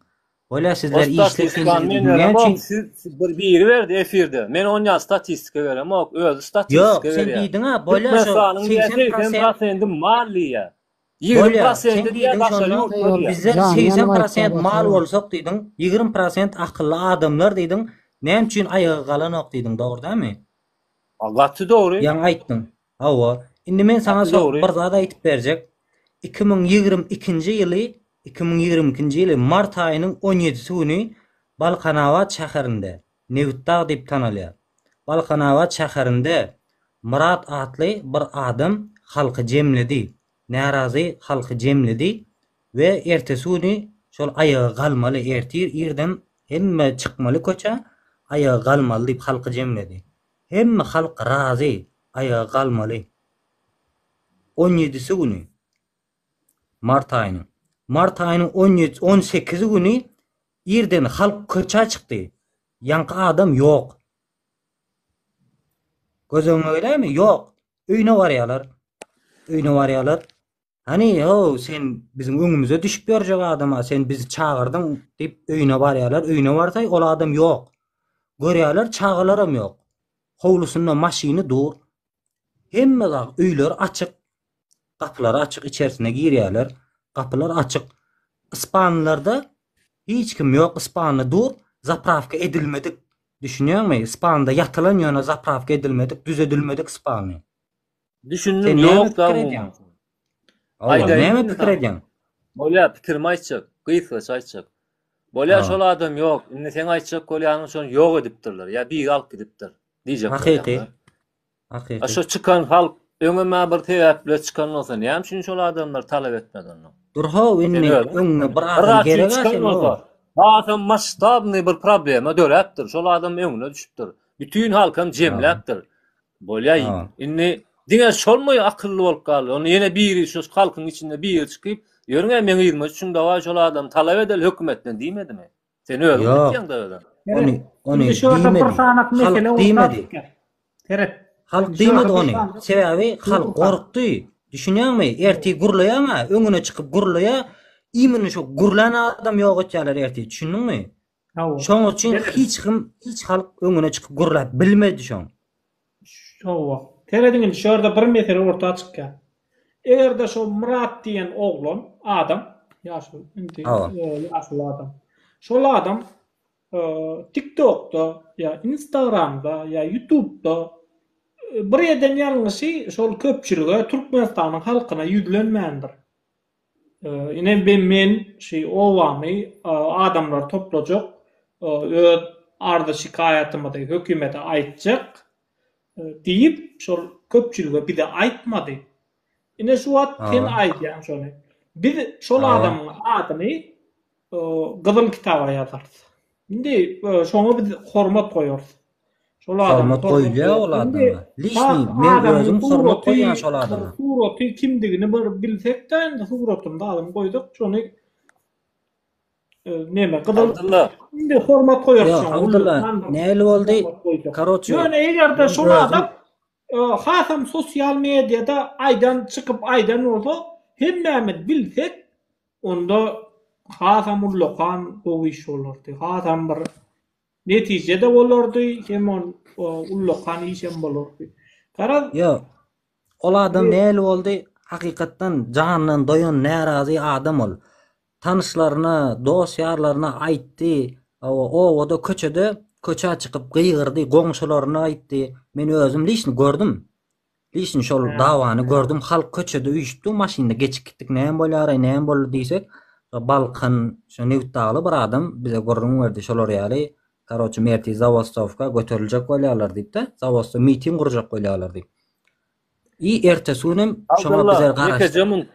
Bolýa O sizler işlek statistikany diýdiň, men näme beremok, üçin? siz bir biri berdi efirde. Men onýa statistika beremok, özi Ýok, statistika sen berýär. diýdiň-a, bolýa şo Türkmenistanyň diýýär 80 80 prosent prosendi mal diýýär. 20 Bolýa, sen prosendi diýýär diýdiň daşary şonda, ýurtlar diýýär. bizler Jany 80 ýanyp aýtýar prosent mal oturyň. bolsak diýdiň, 20 prosent akylly adamlar diýdiň, näme üçin aýaga galanok diýdiň, dogry dälmi? A gaty dogry. Ýaňy aýtdyň. Hawa. Indi men saňa Gaty şo dogry. bir zat aýtyp berjek. 2022-nji ýyly, 2022-nji ýyly mart aýynyň 17-si güni Balkanabat şäherinde, Nebitdag diýip tanalýar. Balkanabat şäherinde Myrat atly bir adam halky jemledi. Närazy halky jemledi we ertesi güni şol aýaga galmaly, ertir irden hemme çykmaly köçä, aýaga galmaly diýip halky jemledi. Hemme halk razy, aýaga galmaly. On ýedisi güni, mart aýynyň, mart aýynyň on ýedi, on sekizi güni irden halk köçä çykdy. Ýaňky adam ýok. Göz öňüňe gelýärmi? Ýok. Öýüne barýarlar. Öýüne barýarlar. Hany, how, sen biziň öňümize düşüp ýörjek adam-a, sen bizi çagyrdyň diýip öýüne barýarlar. Öýüne barsa, ol adam ýok. Görýärler, çagalaram ýok. Howlusynda maşyny dur. Hemme zat, öýleri açyk. Gapylary açyk, içerisine girýärler. Gapylar açyk. Ispanlylarda hiç kim ýok, ispanly dur, zaprawka edilmedik. Düşünýäňmi? Ispanda ýatylan ýöne zaprawka edilmedik, düzedilmedik ispanly. Düşündim, Sen näme ýok pikir da edýäň? umuman. Hawa, Aýdaýyn näme indi pikir saňa. edýäň? Bolýa, pikirimi aýtjak, gysgaça aýtjak. Bolýa, Ha. şol adam ýok. Indi seň aýtjak bolýanyň şony ýok edipdirler, ýa biri alyp gidipdir diýjek Hakyky. bolýaň-da. A Hakyky. şo çykan halk öňem-ä bir sebäp bilen çykan bolsa, näme üçin şol adamlar talap etmedi ondan? Dur how Sen indi özüň öňüňe bir bir adam zat üçin gerek-ä çykan seň bolsa, how. hasam masştabnyý bir problema döräpdir. Şol adam öňüne düşüpdir. Bütin halkam Ha. jemläpdir. Bolýa, Ha. indi diňe şolmy akylly bolup galdy? Onda ýene biri şu halkyň içinde biri çykyp, ýörüň-ä meň yzyma düşüň dawaý şol adamy talap edeli hökümetden diýmedimi? Sen özüň Ýok. aýtýaň-da özem. Seret. Ony ony Indi şu ýerde bir diýmedi. sanak Halk mesele orta diýmedi. çykýar. Seret. Halk Indi şu ýerde diýmedi bir ony. sanak Sebäbi halk Dur, gorkdy. Düşünýäňmi? Ertir gürleýäň-ä, öňüne çykyp gürleýä, imенно şo gürlän adam ýok etýärler ertir. Düşündiňmi? Hawa. Şoň üçin Serediň. hiç kim, hiç halk öňüne çykyp gürläp bilmedi şoň. Hawa. Serediň indi şu ýerde bir mesele orta çykýar. Eger-de şo Myrat diýen oglan, adam, ýaşuly, indi Hawa. ýaşuly adam. Şol adam TikTokda ýa Instagramda ýa YouTubeda bir eden ýalňyşy şol köpçülige, Türkmenistanyň halkyna ýüzlenmändir. Ine men şu obamy adamlary toplajak, öz arza-şikaýatymyzy hökümete aýtjak diýip, şol köpçülige bize aýtmady. Ine şu wagt sen aýdýaň şony. Biz şol adamyň adyny Gyzyl kitaba ýazarys. Indi şoňa biz hormat goýarys. Şol adama Hormat goýulýar ol adama. Liçni men özüm hormat goýýan şol adama. Suraty kimdigini bir bilsek-de indi suratyny zadyny goýsak şony neme gyzyl Abdylla. Indi hormat goýarys Ýok şoňa. Abdylla nähili boldy? Karoçe. Ýöne eger-de şol adam hasam sosial mediada aýdan çykyp aýdan bolsa hemmämiz bilsek Onda hasam ullakan gowy iş bolardy. Hasam bir netije-de bolardy, hem ol ullakan işem bolardy. Garaz. Ýok. Ol adam nähili boldy? Hakykatdan janyndan doýan närazy adam ol. Tanyşlaryna, dost-ýarlaryna aýtdy. Hawa, obada, köçede köçä çykyp gygyrdy, goňşularyna aýtdy. Men özüm liçni gördüm. Liçni şol dawany gördüm halk köçede üýşüpdi maşynda geçip gitdik näme bolýaraý näme boldy diýsek Balkan şo Nebitdagly bir adam bize gürrüň berdi şolar ýaly karoçe merti zawostowka göteriljek bolýarlar diýipde zawostda miting gurjak bolýarlar diýip i ertesi günem şoňa Abdylla bize ýekeje garaşdyk munt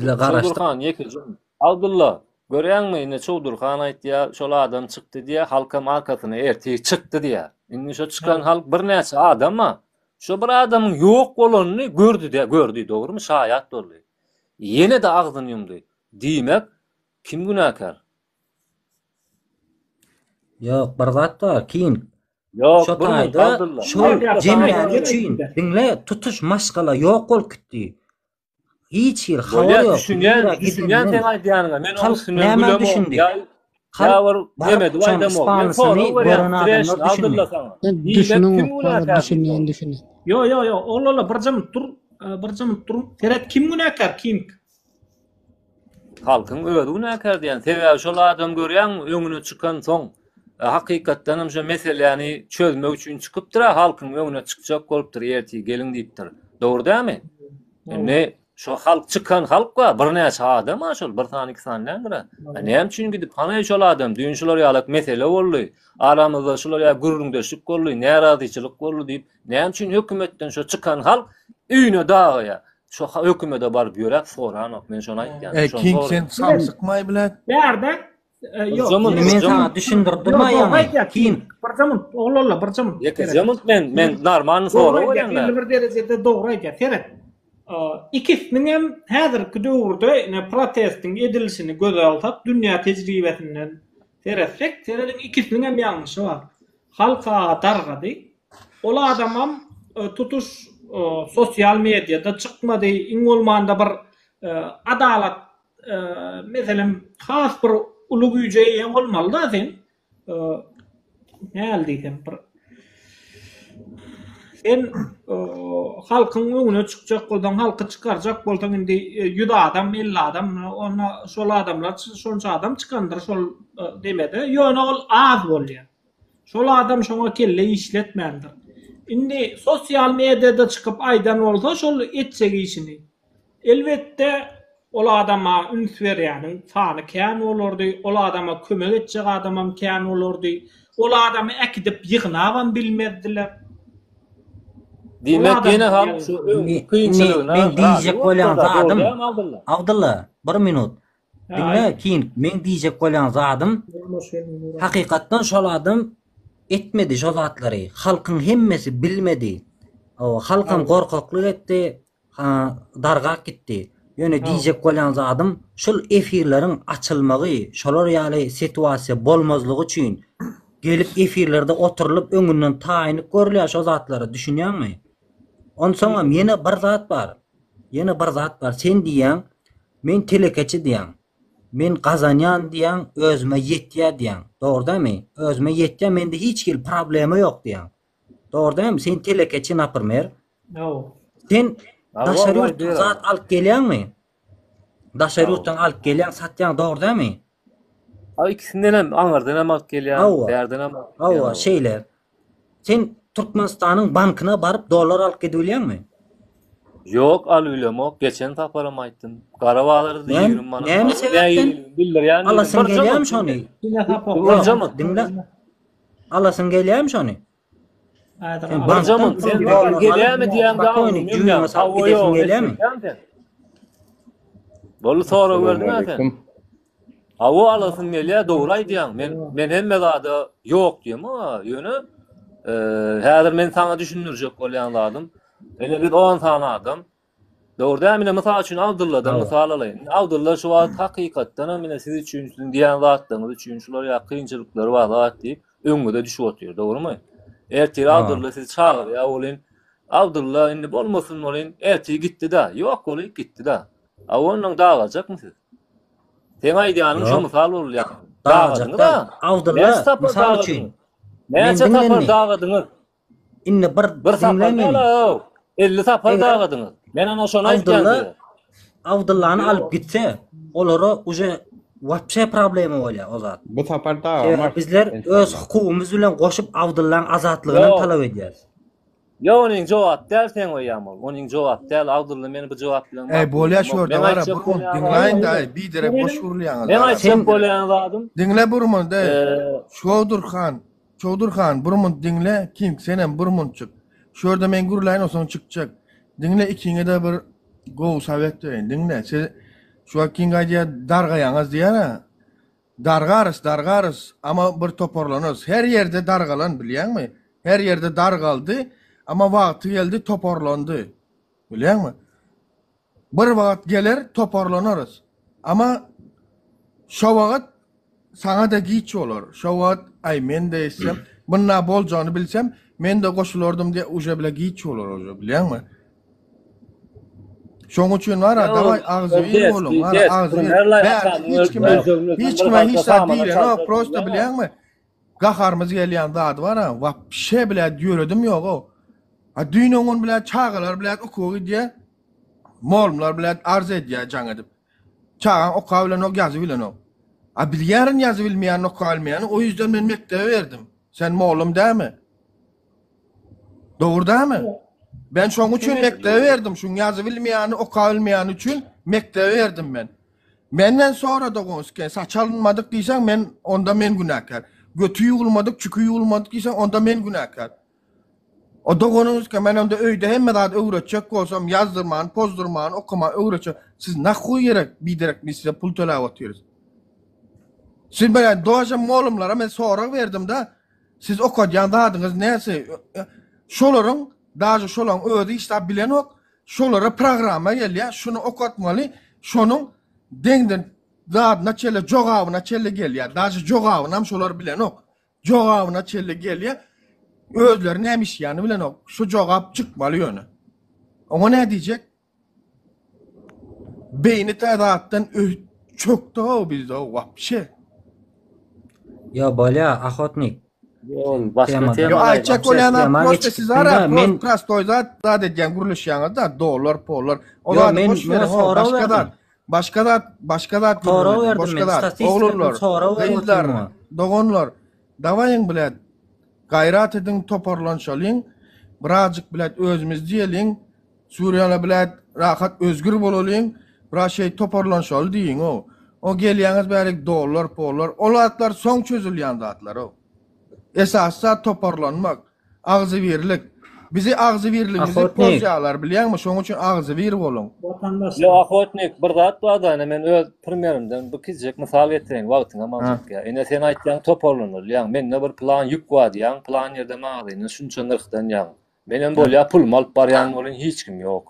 bize garaşdyk Çowdurhan ýekeje munt Abdylla görýäňmi indi Çowdurhan aýtýar şol adam çykdy diýýär halkam arkasyna ertir çykdy diýýär indi şo çykan halk birnäçe adama şo bir adamyň ýok bolanyny gördi diýýär gördi dogrymy şaýat boldy ýene-de agzyny ýumdy diýmek kim günäkär? Ýok, bir zat bar, King. Ýok, Şo bir minut taýda Abdylla. şol Abdylla saňa jemläni üçin diňle tutuş maşgala ýok bolup gitdi. Hiç hili habar Bolýar, ýok. düşünýän, Nirä düşünýän gidenini. seň aýdýanyňa. Men onuň Halk üstünden nämä gülemok. düşündi? Ýa Halk ýa bir baryp neme edip şoň aýdamok. Men ispanysyny sorag berýän, gören adamlar treşni düşündi. Abdylla saňa. Sen Diýmek düşüniň kim ok bar günäkär düşünýän diýip. düşünýän. Ýo ýo ýo oglala birje minut dur birje minut duruň. Seret kim günäkär King? Halkyň özi günäkär diýýän. Sebäbi şol adam görýäňmi öňüne çykansoň hakykatdan hem şo meseläni çözmek üçin çykypdyr-a halkyň öňüne çykjak bolupdyr ertir geliň diýipdir. Dogry dälmi? Indi şo halk çykan halk bar birnäçe adam-a şol bir sany iki sany däldir-a. Näme üçin gidip hany şol adam düýn şular ýalak mesele boldy aramyzda şular ýaly gürrüňdeşlik boldy närazyçylyk boldy diýip näme üçin hökümetden şo çykan halk öýüne dagaýar. Şo hökümede baryp ýöräp soranok men şony aýtýan. Ey Şony King soraýan. sen samsykmaý bilet. Bärde e, ýok. Birje munt, Indi men birje saňa munt. düşündirdim Ýok, aýaňy. dogry aýdýar King. King. Birje munt, oglanlar birje munt. Seret. Ýekeje munt men men normalny Dogry sorag aýdýar, berýän belli bir derejede dogry aýdýar. Seret. E, Ikisiniň hem häzirki döwürde ine protestiň edilişini göze alsak, dünýä tejribesinden seretsek, serediň ikisiniň hem ýalňyşy bar. Halk aga dargady. Ol adamam tutuş sosial mediada çykmady, iň bolmanda bir adalat, meselem, has bir uly güýje eýe bolmaly-da sen. Nähili diýsem, bir sen halkyň öňüne çykjak bolsaň, halky çykarjak bolsaň indi 100 adam, 50 adam, onda şol adamlar şonça adam çykandyr şol demede, ýöne ol az bolýar. Şol adam şoňa kelle işletmändir. Indi sosial mediada çykyp aýdan bolsa şol etjek işini. Elbetde ol adama üns berýäniň sany kän bolardy, ol adama kömek etjek adamam kän bolardy. Ol adamy äkidip ýygnabam bilmezdiler. Ol Diýmek adamyň ýene halk şu ýalňyşy. öňki Indi indi kynçylygyna meň razy diýjek bolýan bolupdyr-da, dogry zadym dälmi Abdylla? Abdylla bir minut. Diňle King, meň diýjek bolýan zadym hakykatdan şol adam etmedi şo zatlary. Halkyň hemmesi bilmedi. Halkam gorkaklyk etdi, dargap gitdi. Ýöne diýjek bolýan zadym şul efirleriň açylmagy, şolar ýaly situasiýa bolmazlygy üçin gelip efirlerde oturylyp öňünden taýynlyk görülýär şo zatlara düşünýäňmi? Onsoňam ýene bir zat bar. Ýene bir zat bar. Sen diýýäň Men telekeçi diýýäň. Men gazanýan diýýäň, özüme ýetýär diýýäň. Dogry dälmi? Özüme ýetýär, mende hiç hili problema ýok diýýäň. Dogry dälmi? Sen telekeçi naprmer. Hawa. Sen Hawa, daşary hawa, ýurtdan aýdýar. zat alyp gelýäňmi? Daşary Hawa. ýurtdan alyp gelýäň, satýaň, dogry dälmi? Ha ikisinden hem aňyrdan hem alyp gelýän, Hawa. bärden hem alyp gelýän. Hawa, şeýle. Sen Türkmenistanyň bankyna baryp dollar alyp gidibilýäňmi? Ýok, alybilemok. Geçen saparam aýtdym. Gara bazarda Näme, 20 manat. näme sebäpden? Bildirýän diýdim. Alasyň Birje gelýärmi munt şony? Diňe sapok. Birje Ýok, munt. diňle. Alasyň gelýärmi şony? Häzir Sen al. Birje bankdan munt. pul Sen dollar alyp, gelýärmi diýýäňde spokojny agzyňy jübüňe ýumýaň. salyp Hawa gidesiň ýok, gelýärmi? etmekkäm sen. Boldy sorag berdiň-ä sen. Assalamualaikum. Hawa alasym gelýär dogry aýdýaň men men hemme zada ýok diýemok ýöne häzir men saňa düşündirjek bolýan zadym ine biz on sany adam dogry dälmi ine mysal üçin Abdylladan mysal alaýyn Abdylla şu wagt hakykatdan hem ine siz üçin siziň diýen zatlaryňyz üçin şular ýaly kynçylyklary bar zat diýip öňüňize düşüp otyr dogrymy ertir Abdylla sizi çagyrýar welin Abdylla indi bolmasyn welin ertir gitdi-da ýok bolup gitdi-da a ondan dagajakmy siz Seň aýdýanyň şo Ýok. mysal bolýar. Dagajak Dagadyňyz däl. a. Abdylla, Näçe sapar mysal üçin. dagadyňyz? Men Näçe diňle sapar indi. dagadyňyz? Indi bir Bir diňle sapar meni. däl-ow. 50 sapar Eger dagadyňyz. Men ana şony aýtýan Abdylla size. Abdyllany alyp gitse, olara uje wapşe problema bolýar o zat. Bu sapar Sebäbi dagamarys bizler öz enşalla. hukugymyz bilen goşup Abdyllaň azatlygyny hem Ýok. talap edýäris. Ýok onyň jogap däl seň oýam ol. Onyň jogap däl Abdylla meni bu jogap bilen Eý makul bolýa şu bilemok. ýerde Meň bara aýtjak bir munt bolýan diňläýin zadym daýy biderek boş gürleýäňiz Meň ara. aýtjak Sen bolýan zadym Diňle bir munt eý. eee Çowdur han, Çowdur han bir munt diňle King senem bir muntjyk. Şu ýerde men gürläýin onsoň çykjak. Diňle ikiňe-de bir gowy sowet bereýin. Diňle. Siz şu wagt King aýdýar dargaýaňyz diýýär-ä. Dargarys, dargarys, ama bir toparlanarys. Her ýerde dargalan bilýäňmi? Her ýerde dargaldy, ama wagty geldi toparlandy. Bilýäňmi? Bir wagt geler toparlanarys. Ama şo wagt. saňa-da giç bolar. Şo wagt aý men-de etsem, munda boljagyny bilsem, men-de goşulardym diýe uje bile giç bolar uje bilýäňmi? Şoň üçin bar-a dawaý agzybir boluň, bar-a agzybir. Bärde hiç kime hiç kime hiç zat diýlenok, prosta bilýäňmi? Gaharymyz gelýän zady bar-a, wapşe blýad ýöredim ýog-ow. A düýn-öňňun blýad çagalar blýad okuwa gidýä, molumlar blýad arz edýä jaň edip. Çagaň oka bilenok, ýazy bilenok. A bilýärin ýazy bilmeýänini, oka bilmeýänini, o ýüzden men mekdebe berdim. Sen mollum dämi? Dogry dämi? Ben şoň üçin mekdebe berdim. Şuň ýazy bilmeýäni, oka bilmeýäni üçin mekdebe berdim men. Menden sora dogonski, saç alynmadyk diýseň men onda men günäkär. Göti ýuwulmadyk, çüki ýuwulmadyk diýseň onda men günäkär. O doganyňyzka men onda öýde hemme zady öwretjek bolsam ýazdyrmany, pozdurmany, okamany öwretjek. Siz nahuý gerek biderek biz size pul töläp otyrys. Siz men dože molumlara men sorag berdim-de. Siz okadýan zadyňyz näse? Şolaryň daže şolaň özi hiç zat bilenok. Şolara programma gelýär, şuny okatmaly, şonuň deňden zadyna çenli, jogabyna çenli gelýär. Daže jogabynam şolar bilenok. Jogabyna çenli gelýär. Özleri näme işleýänini bilenok. Şu jogap çykmaly ýöne. Oňa näme diýjek? Beýni tä zatdan çökdi-ow bizde-ow wapşe. Ýo bolýa ahotnik. Ýol başga Tema. tema. Ýo aýtjak bolýan zat Tema prosta siz ara geçdik. Men prostoý zat zat edýän gürleşýäňiz da dollar pollar. O Ýo zady men boş muňa beriň o sorag başga berdim. zat. Başga zat başga zat Sorag gürrüň ediň berdim başga men. zat. Statistikadan Oglanlar, sorag berip otyryn gyzlar, muňa. doganlar dawaýyň bilet gaýrat ediň toparlanşalyň birazjyk bilet özümiz diýeliň Suriýala bilet rahat özgür bolalyň biraz şeý toparlanşaly diýiň-ow. O gelýäňiz bärik dollar pollar ol zatlar soň çözülýän zatlar-ow. Esasy zat toparlanmak, agzybirlik. Bizi agzybirligimizi Ahotnik. pozýarlar bilýäňmi şoň üçin agzybir boluň. Watandaşlar. Ýo Ahotnik bir zat barda ine men öz primerimden bir kiçijek mysal getireýin wagtyňam aljak ýa. Ine sen aýtýaň toparlanylýaň mende bir plan ýük bar diýýäň plan ýerde magazynda şunça nyrhdan ýaň. Menem bolýa pulumy alyp barýan welin hiç kim ýok.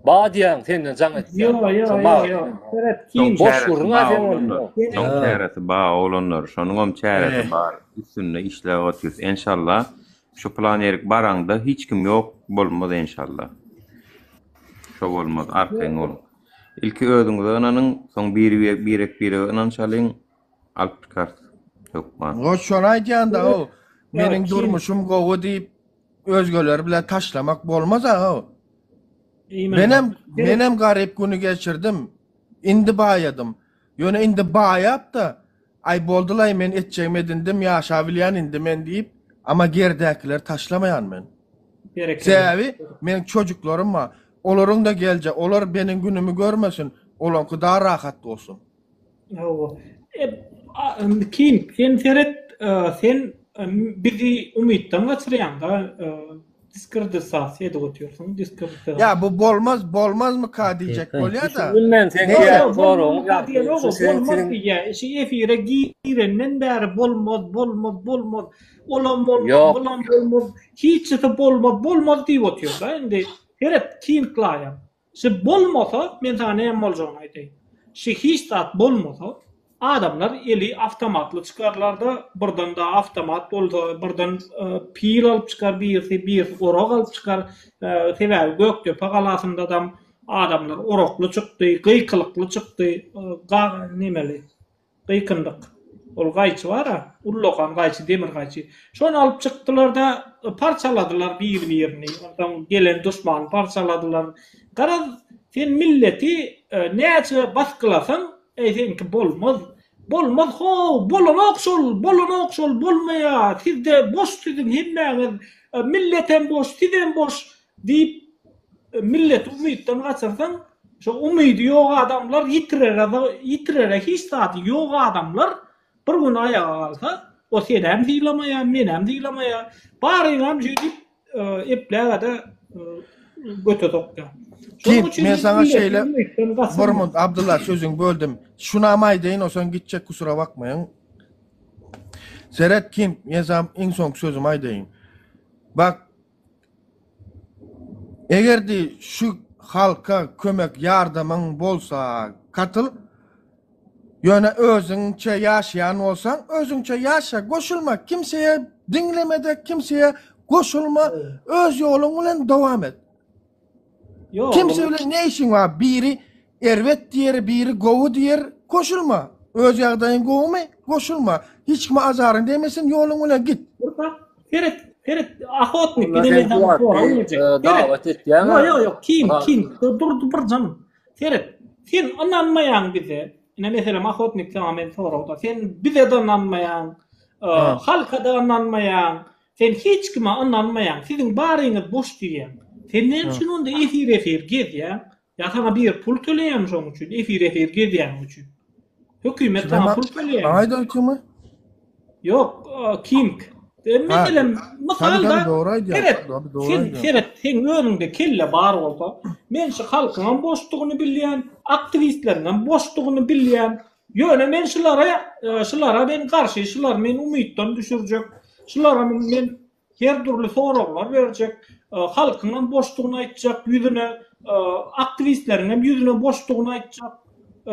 Ba diýýäň senden jaň etýän. Ýo ýo Şo ýo mag- ýo. Seret Şoň kim? boş Çäresi gürrüň bar a sen oglanlar. onuň. Şoň çäresi bar oglanlar. Şonuňam çäresi bar. Üstünde işläp otyrys. Enşalla şu plan ýerik baraňda hiç kim ýok bolmaz enşalla. Şo bolmaz arkaýyn boluň. Ilki özüňize ynanyň, soň biri birek birege ynanşalyň. Alyp çykarys hökman. Goç şony aýdýanda o meniň kim? durmuşym gowy diýip özgeleri bilen taşlamak bolmaz a o. Iýmän Menem bak. Seret. menem garyp güni geçirdim. Indi baýadym. Ýöne indi baýap-da aý boldylaý men etjegimi edindim ýaşabilýän indi men diýip ama gerdäkileri taşlamaýan men. Berekella. Sebäbi meniň çocuklarym bar. Olaryň-da geljek olar meniň günümi görmesin olaňky da rahat bolsun. Hawa. E, King, sen seret, e, sen e, bizi umytdan gaçyrýaň-da, e, diskreditasiýa edip otyrsyň, diskreditasiýa. Ýa bu bolmaz, bolmazmyka diýjek bolýa-da. Bilmän sen Neyse. diýýän Ýok, soragyň bolmazmyka diýenok, şu seň bolmaz siziň diýýär. Şu efire girenden bäri bolmaz, bolmaz, bolmaz. Olam bolmaz, Ýok. bulam bolmaz, hiçisi bolmaz, bolmaz diýip otyr-da indi. Seret, King laýam. Şi bolmasa, men saňa näme boljagyny aýdaýyn. Şi hiç zat bolmasa, adamlar eli awtomatly çykarlar-da, birden-de awtomat bolsa, birden pil alyp çykar birisi, birisi orak alyp çykar. Sebäbi Gökdepe galasyndadam adamlar orakly çykdy, gykylykly çykdy, nemeli. Gyýkyndyk. Ol gaýçy bar-a, ullakan gaýçy, demir gaýçy. Şony alyp çykdylar-da, parçaladylar bir-birini. Onsoň gelen duşmany parçaladylar. Garaz, sen milleti näçe basgylasaň, Eý, seňki bolmaz. Bolmaz how, bolanok şol, bolanok şol, bolmaýar. Sizde boş siziň hemmäňiz. Milletem boş, sizem boş diýip, milleti umytdan gaçyrsaň, şo umydy ýok adamlar ýitirere ýitirere hiç zady ýok adamlar bir gün aýaga galsa, o senem sylamaýar, menem sylamaýar. Baryňam şeýdip epläge-de göte sokýar. Şonuň Kim, üçin men saňa milleti şeýle umytdan bir gaçyrma. minut Abdylla sözüňi böldüm. Şunam aýdaýyn, onsoň gitjek kusura bakmaýyň. Seret Kim, men saňa iň soňky sözümi aýdaýyn. Bak, Eger-de şu halka kömek ýardamyň bolsa katyl. Ýöne özüňçe ýaşaýan bolsaň, özüňçe ýaşa, goşulma, kimseye diňleme-de, kimseye goşulma, öz ýoluň bilen dowam et. Ýok. Kimse bilen ne işiň bar? Biri erbet diýer, biri gowy diýer, goşulma. Öz ýagdaýyň gowumy? Goşulma. Hiç kime azaryň degmesin, ýoluň bilen git. Bursa, seret, seret, ahotnik, Onda ine sen men saňa şu sorag wagtky berjek. e, Seret. dawat etýäň Ýok, ýok, ýok, kim, Ha. kim, dur, dur bir janym. Seret, sen ynanmaýaň bize. Ine meselem ahotnik saňa men soragda. Sen bize-de ynanmaýaň, e, halka-da ynanmaýaň. Sen hiç kime ynanmaýaň. Siziň baryňyz boş diýýäň. Sen näme üçin onda efir-efir gezýäň? Ýa saňa biri pul töleýärmi şoň üçin, efir-efir gezýäniň üçin? Hökümet saňa pul töleýärmi? Maňa aýdan kimi? Ýok, King. Meselem, mysal-da, seret, sen seret, seň özüňde kelle bar bolsa, men şu halkyňam boşdugyny bilýän, aktiwistleriňem boşdugyny bilýän. Ýöne men şulara, şulara men garşy, şulary men umytdan düşürjek, şulara men her dürli soraglar berjek, halkyňam boşdugyny aýtjak ýüzüne, aktiwistleriňem ýüzüne boşdugyny aýtjak.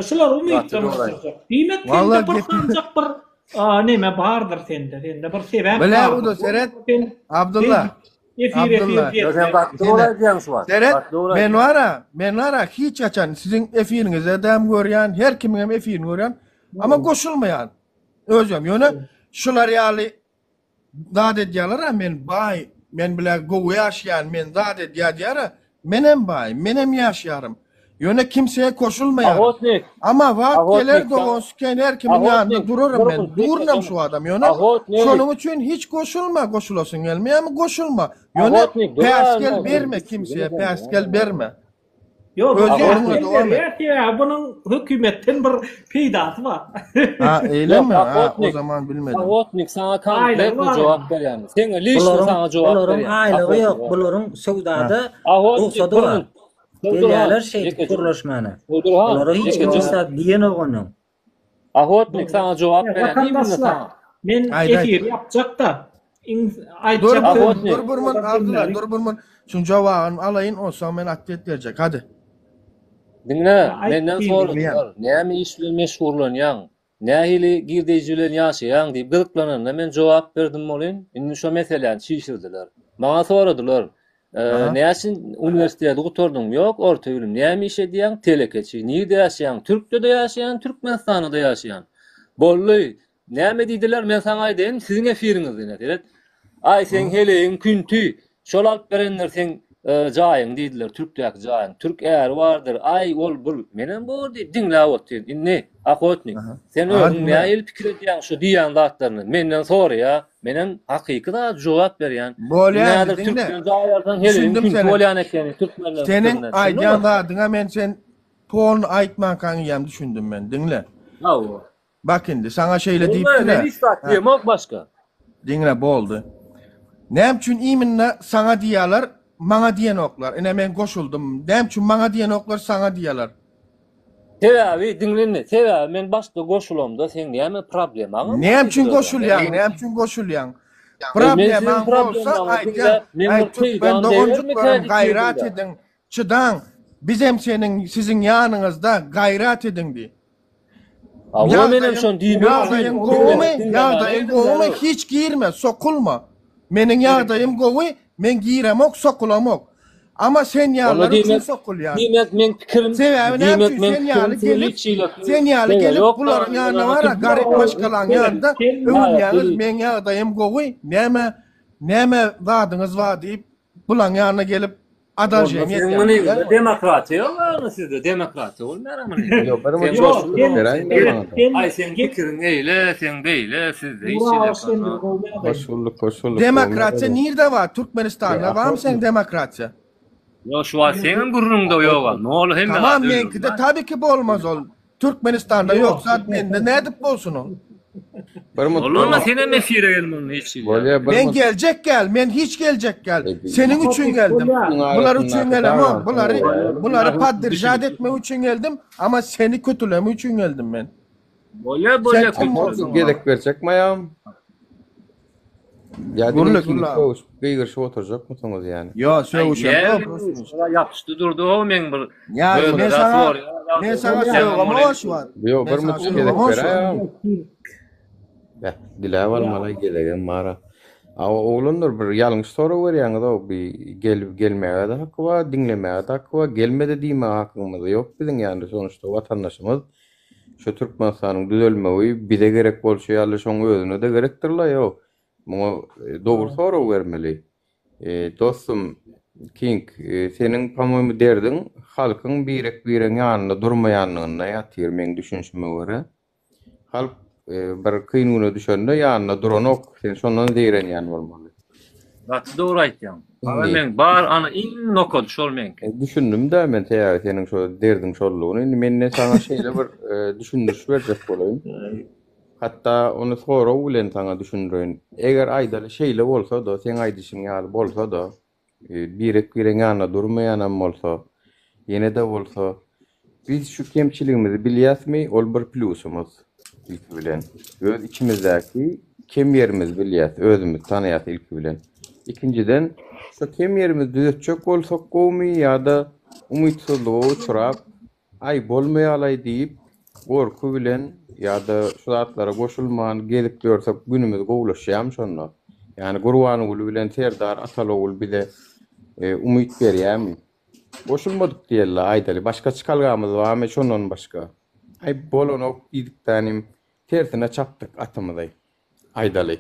Şulary umytdan düşürjek. Diýmek, sende bir sanjak bir neme bardyr sende, sende bir sebäp Bile bardyr. uda seret. Abdulla. Efir efir Abdulla. gezme. Sen gaty dogry aýdýaň şu wagt. Seret, Gaty dogry men aýdýaň. bara, men bara hiç haçan siziň efiriňizde däm görýän, her kimiňem efirini görýän, amma goşulmaýan. Özüm ýöne şular ýaly zat edýärler-a, men baý, men bile gowy ýaşaýan, men zat edýär diýär-a, menem baý, menem ýaşaýarym. Ýöne kimseye koşulmaýaryn. Ahotnik. Amma wagt Ahotnik, geler sen- dogan süken her kimiň ýanynda Ahotnik, durarym dur men. bir, bekle Durunam canım. şu adam ýöne Ahotnik. şonuň üçin hiç goşulma, goşulasyň gelmeýärmi goşulma. Ýöne Ahotnik, dur päsgel ýa, berme dur, kimseye, dur, päsgel berme. Ýok, Öz Ahotnik ýoluňa dowam et. berýär, sebäbi bunuň hökümetden bir peýdasy bar. Ha, eýlemi? Ýok, Ha, o Ahotnik. zaman bilmedim. Ahotnik saňa Aýlygy konkretno bar jogap indi. berýän. Seňe liçno Bularyň saňa jogap bularyň berýän. aýlygy Ahotnik. ýok, bularyň söwdada Ahotnik, rugsady bir bar. minut. Sowdurhan, Gelýärler şeýdip ýekeje. gürleşmäne. Sowdurhan, Olara hiç kim ýekeje. hiç zat diýenok onuň. Ahotnik saňa jogap berýän. Imенно Watandaşlar, saňa. men Aýt, aýt. efir ýapjak-da, iň Dur, aýtjak dur, Ahotnik. dur bir mun, Abdylla, dur bir mun. Şuň jogabyny alaýyn, onsoň men otwet berjek. Hadi. Diňle, Aýt, menden diýdim. soradylar, näme iş bilen meşgullanýaň, nähili girdeýji bilen ýaşaýaň diýip gyzyklananda men jogap berdim welin, indi şo meseläni çişirdiler. Maňa soradylar, Näçin uniwersiteti gutardyň? Ýok, orta bilim. Näme iş edýäň? Telekeçi. Nirde ýaşaýaň? Türkde-de ýaşaýan, Türkmenistanda-da ýaşaýan. Boldy. Näme diýdiler, men saňa aýdaýyn, siziň efiriňizde ine seret. Aý, seň heleýiň künti, şol alyp berendir seň jaýyňy diýdiler, türkdäki jaýyň. Türk äri bardyr, aý, ol bul. Menem bor diýip diňläp otyryn. Indi, ahotnik, sen özüň nähili pikir edýäň şu diýýän zatlaryny? Menden soraýa, menem hakyky zat jogap berýän. Bolýa, Nädir diňle. türkden jaý alsaň heleýiň Düşündim künti seni. bolýan ekeni, türkmenleriň Seniň pikirinden. aýdýan Düşündiňmi? zadyňa men sen polny aýtmankaň eýýäm düşündim men. Diňle. Hawa. Bak indi, saňa şeýle Bolmaýar, diýipdir-ä. men hiç zat diýemok başga. Diňle, boldy. Näme üçin iminna saňa diýýärler, maňa diýenoklar? Ine men goşuldym. Näme üçin maňa diýenoklar, saňa diýýärler? Sebäbi, diňle indi, sebäbi men başda goşulamda seň näme problemaň bar Näme üçin diýdiler. goşulýaň, näme üçin goşulýaň? Men siziň Problemaň bolsa problemaňyzy aýdýaň, diňläp, men aý bir türkmen peýdam doganjyklarym degermikä diýip gaýrat girdim-dä. ediň, çydaň, bizem seniň, siziň ýanyňyzda, gaýrat ediň diý. Hawa menem şony diýmek Ýagdaýyň gowumy? Ýagdaýyň gowumy? Hiç girme, sokulma. Meniň ýagdaýym gowy, men giremok, sokulamok. Amma sen ýalylar üçin sokulýan. Diýmek meň pikirim, Sebäbi näme üçin sen ýaly gelip, sen ýaly gelip bularyň ýanyna bara, garyp maşgalaň ýanynda öwünýäňiz, meň ýagdaýym gowy, näme, näme zadyňyz bar diýip, bulaň ýanyna gelip Adalženiýe Siziň etýär. muny demokratiýa ýok ýagny sizde demokratiýa bolmaýar muny. Ýok, bir Sen muny goşulyp beräýiň maňa. Aý seň pikiriň eýle, seň beýle, sizde hiç hili Hoş bulduk, hoş bulduk. Demokratiýa nirde bar? Türkmenistanda barmy seň demokratiýa? Ýok, şu wagt seňem gürrüňde ýok. Nol hemme Tamam zat meňkide tabi ki bolmaz ol. Türkmenistanda ýok zat mende nädip bolsun ol? Bir mut. Bolanda senem efire gelmegin hiç hili. Bolýa bir Men mut. geljek gel, men hiç geljek gel. Seniň üçin geldim. Bular üçin gelemok. Bulary bulary podderjat etmek üçin geldim, ama seni kötülemek üçin geldim men. Bolýa bolýa Sen kim kötüle. Gezek berjek maýam. Ýa diňe Gürle, ikiniz gürle. sögüşip, gygyryşyp oturjakmysyňyz ýani? Ýo, sögüşemok. Ýapyşdy durdy o meň bir Ýa, men özüne saňa sorýar. Men saňa sögem şu wagt. Ýok, Men bir saňa müçük gezek sögem şu beräý wagt. agam. Beh, diläp almaly gezegem bar-a. A oglanlar bir ýalňyş sorag berýäňiz-ow, bi gel gelmäge-de haky bar, diňlemäge-de haky bar, gelme-de diýmäge hakymyz ýok biziň ýaly sonuçta watandaşymyz. Şu Türkmenistanyň düzelmegi bize gerek bolşy ýaly şoň özüne-de gerekdir-laý-ow. Muňa dogry sorag bermeli. Dostum King, seniň po-moýmu derdiň halkyň birek-biregiň ýanynda durmaýanlygynda ýatyr meň düşünişime görä. Halk bir kyn güne düşende ýanynda duranok, sen şondan zeýrenýän bolmaly. Gaty dogry aýtýaň. Aga meň bar ana iň nokady şol meňki. Düşündim-dä men sebäbi seniň şo derdiň şoldugyny. Indi menden saňa şeýle bir düşündiriş berjek bolaýyn. Hatda ony sorag bilen saňa düşündireýin. Eger aýdaly şeýle bolsa-da, seň aýdyşyň ýaly bolsa-da, birek-biregiň ýanynda durmaýanam bolsa, ýene-de bolsa, biz şu kemçiligimizi bilýäsmi, ol bir plýusymyz ilki bilen. Öz içimizdäki kem ýerimizi bilýäs, özümizi tanaýas ilki bilen. Ikinjiden, şo kem ýerimizi düzetjek bolsak gowumy ýa-da umytsyzlyga uçrap, Aý, bolmaýalaý diýip, gorky bilen ýa-da şu zatlara goşulman gezip ýörsek günümiz gowulaşýarmy şonda? Ýagny Gurbanguly bilen Serdar Atalogul bize umyt berýärmi? Goşulmadyk diýeli, aýdaly, başga çykalgamyz barmy şondan başga? Aý, bolanok diýdikdänim tersine çapdyk atymyzy. Aýdaly,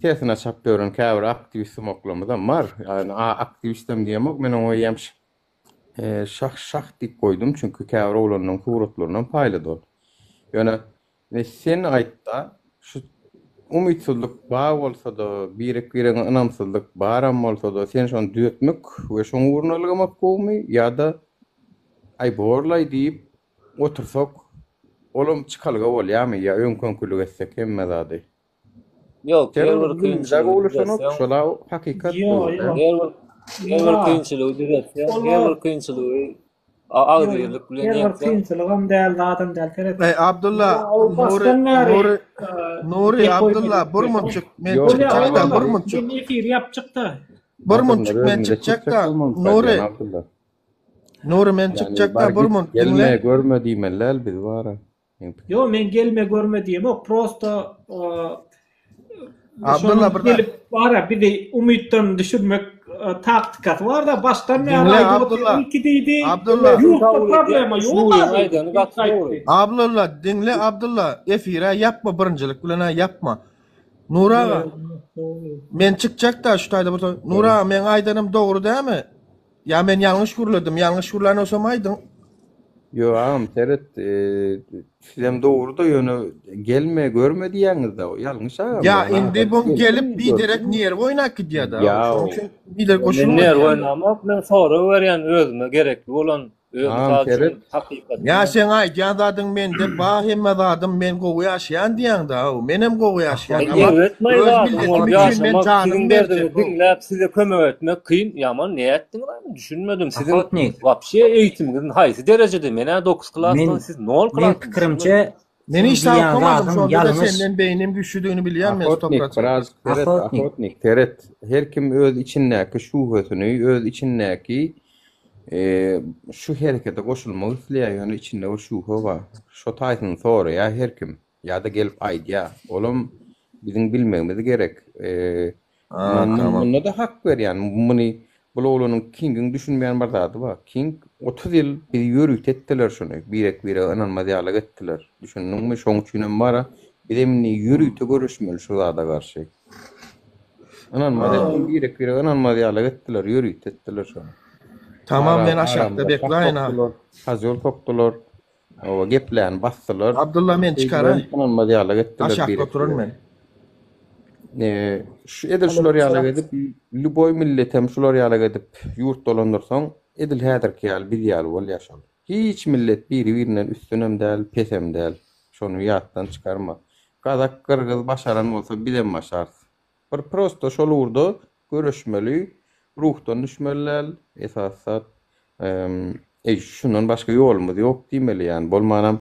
tersine çapyp ýören käbir aktiwist sumaklarymyzam bar. Ýagny aktiwistem diýemok, men oňa eýýäm Şah şah diýip goýdum çünki käbir oglanlaryň suratlarynam paýlady ol. Ýöne ine sen aýtda şu umytsyzlyk bar bolsada birek biregiňe ynamsyzlyk baram bolsada sen şony düzetmek we şoň ugruna ylgamak gowumy ýa-da aý borlaý diýip otursak olam çykalga bolýamy ýa öňki-öňkülik etsek hemme zady. Ýok, her bir Kynçylygy kynçylygy düzetseň, Şola hakykat Ýok, bu. ýok. her bir her bir Murat, kynçylygy düzetseň, her olar bir kynçylygy ýok, ýok. agzybirlik bilen Her bir ýeňseň, kynçylygam däl, zadam däl. Seret. Ey Abdulla, Ýa, ol Nury, başdan bäri Nury, e, Nury gep Abdulla oýnadyp bir ýörse. munçuk men Ýok, Bolýa, çykjak da bir oglanlar, munçuk. men efiri ýapjak-da. Bir munçuk Adamlar men özümize çykjak çekjek da bolmaly Nury, gaýdýan Abdulla. Nury men Ýagny çykjak bar da bir git munt gelme diňle. görme diýmeli däl biz bara. Meň pikirim. Ýok, men gelme görme diýemok, prosto Abdylla şonuň bir zat. gelip bara bizi umytdan düşürmek taktikasy bar-da, başdan bäri Diňle aýdyp Abdylla. otyr, ilki diýdi, Abdylla. ýurtda problema ýok Nuryň abi aýdany diýip gaty dogry. gaýtdy. Abdylla diňle Abdylla efire ýapma birinjilik bilen-ä ýapma. Nury aga men çykjak-da şu taýda bir Nury aga meň aýdanym dogry dämi? Ýa men ýalňyş gürledim, ýalňyş gürlän bolsam aýdyň. Ýok agam seret sizem dogruda ýöne gelme görme diýýäňizda ýalňyş agam. Ýa indi bu gelip biderek nerw oýnap gidýäda. Şonuň üçin biderek Men goşulma nerw diýýän. oýnamok men sorag berýän özüme gerekli bolan Öz Agam mysal seret. üçin hakykatyny. Ýa seň aýdýan zadyň mende ba hemme zadym men gowy ýaşaýan diýýäňdä how menem gowy ýaşaýan Aý amma erbet öz zadyň milletim bolup üçin men ýaşamak janym siziň berjek derdiňizi how. diňläp size kömek etmek kyn ýaman ne etdiňiz aý men düşünmedim siziň Ahotnik. wapşe eýitimiňiz haýsy derejede menä dokuz klasdan Men siz nol meň klasdan pikirimçe düşünmedim. Men seň hiç zat diýýän okamadym zadyň şonda-da ýalňyş. senden beýnim güýçlüdigini bilýän men sto Ahotnik prosent. birazjyk seret Ahotnik. ahotnik seret her kim öz içindäki şübhesini öz içindäki şu herekete goşulmak isleýär ýöne içinde bir şübhe bar şo taýsyny soraýar her kim ýa-da gelip aýdýar olam biziň bilmegimiz gerek Munda-da hak berýän. Muny bul oglanyň Kingiň düşünmeýän bir zady bar. King 30 ýyl bizi ýörite etdiler şuny. Birek-birege ynanmaz ýalyk etdiler. Düşündiňmi? Şoň üçinem bar-a, bizem indi ýörite göreşmeli şu zada garşy. Ynanmaz etdiler, birek-birege ynanmaz ýalyk etdiler, ýörite etdiler şony. Tamam men Ara, aşakda aramyza şah bekläýin ha. sokdular, kozýol sokdular. Hawa, gepläni basdylar. Abdylla men çykaraý. Ynanmaz ýalyk etdiler Aşakda oturan men. Eee, şu edil şular ýalyk edip, lýuboý milletem şular ýalyk edip ýurt dolandyrsaň, edil häzirki ýaly biz ýaly bolýar şol. Hiç millet biri-birinden üstünem däl, pesem däl. Şony ýatdan çykarma. Gazak, gyrgyz başaran bolsa bizem başarys. Bir prosto şol ugurda göreşmeli, ruhdan düşmeli däl, esasy zat. Eý, şundan başga ýolumyz ýok diýmeli, ýani bolmanam.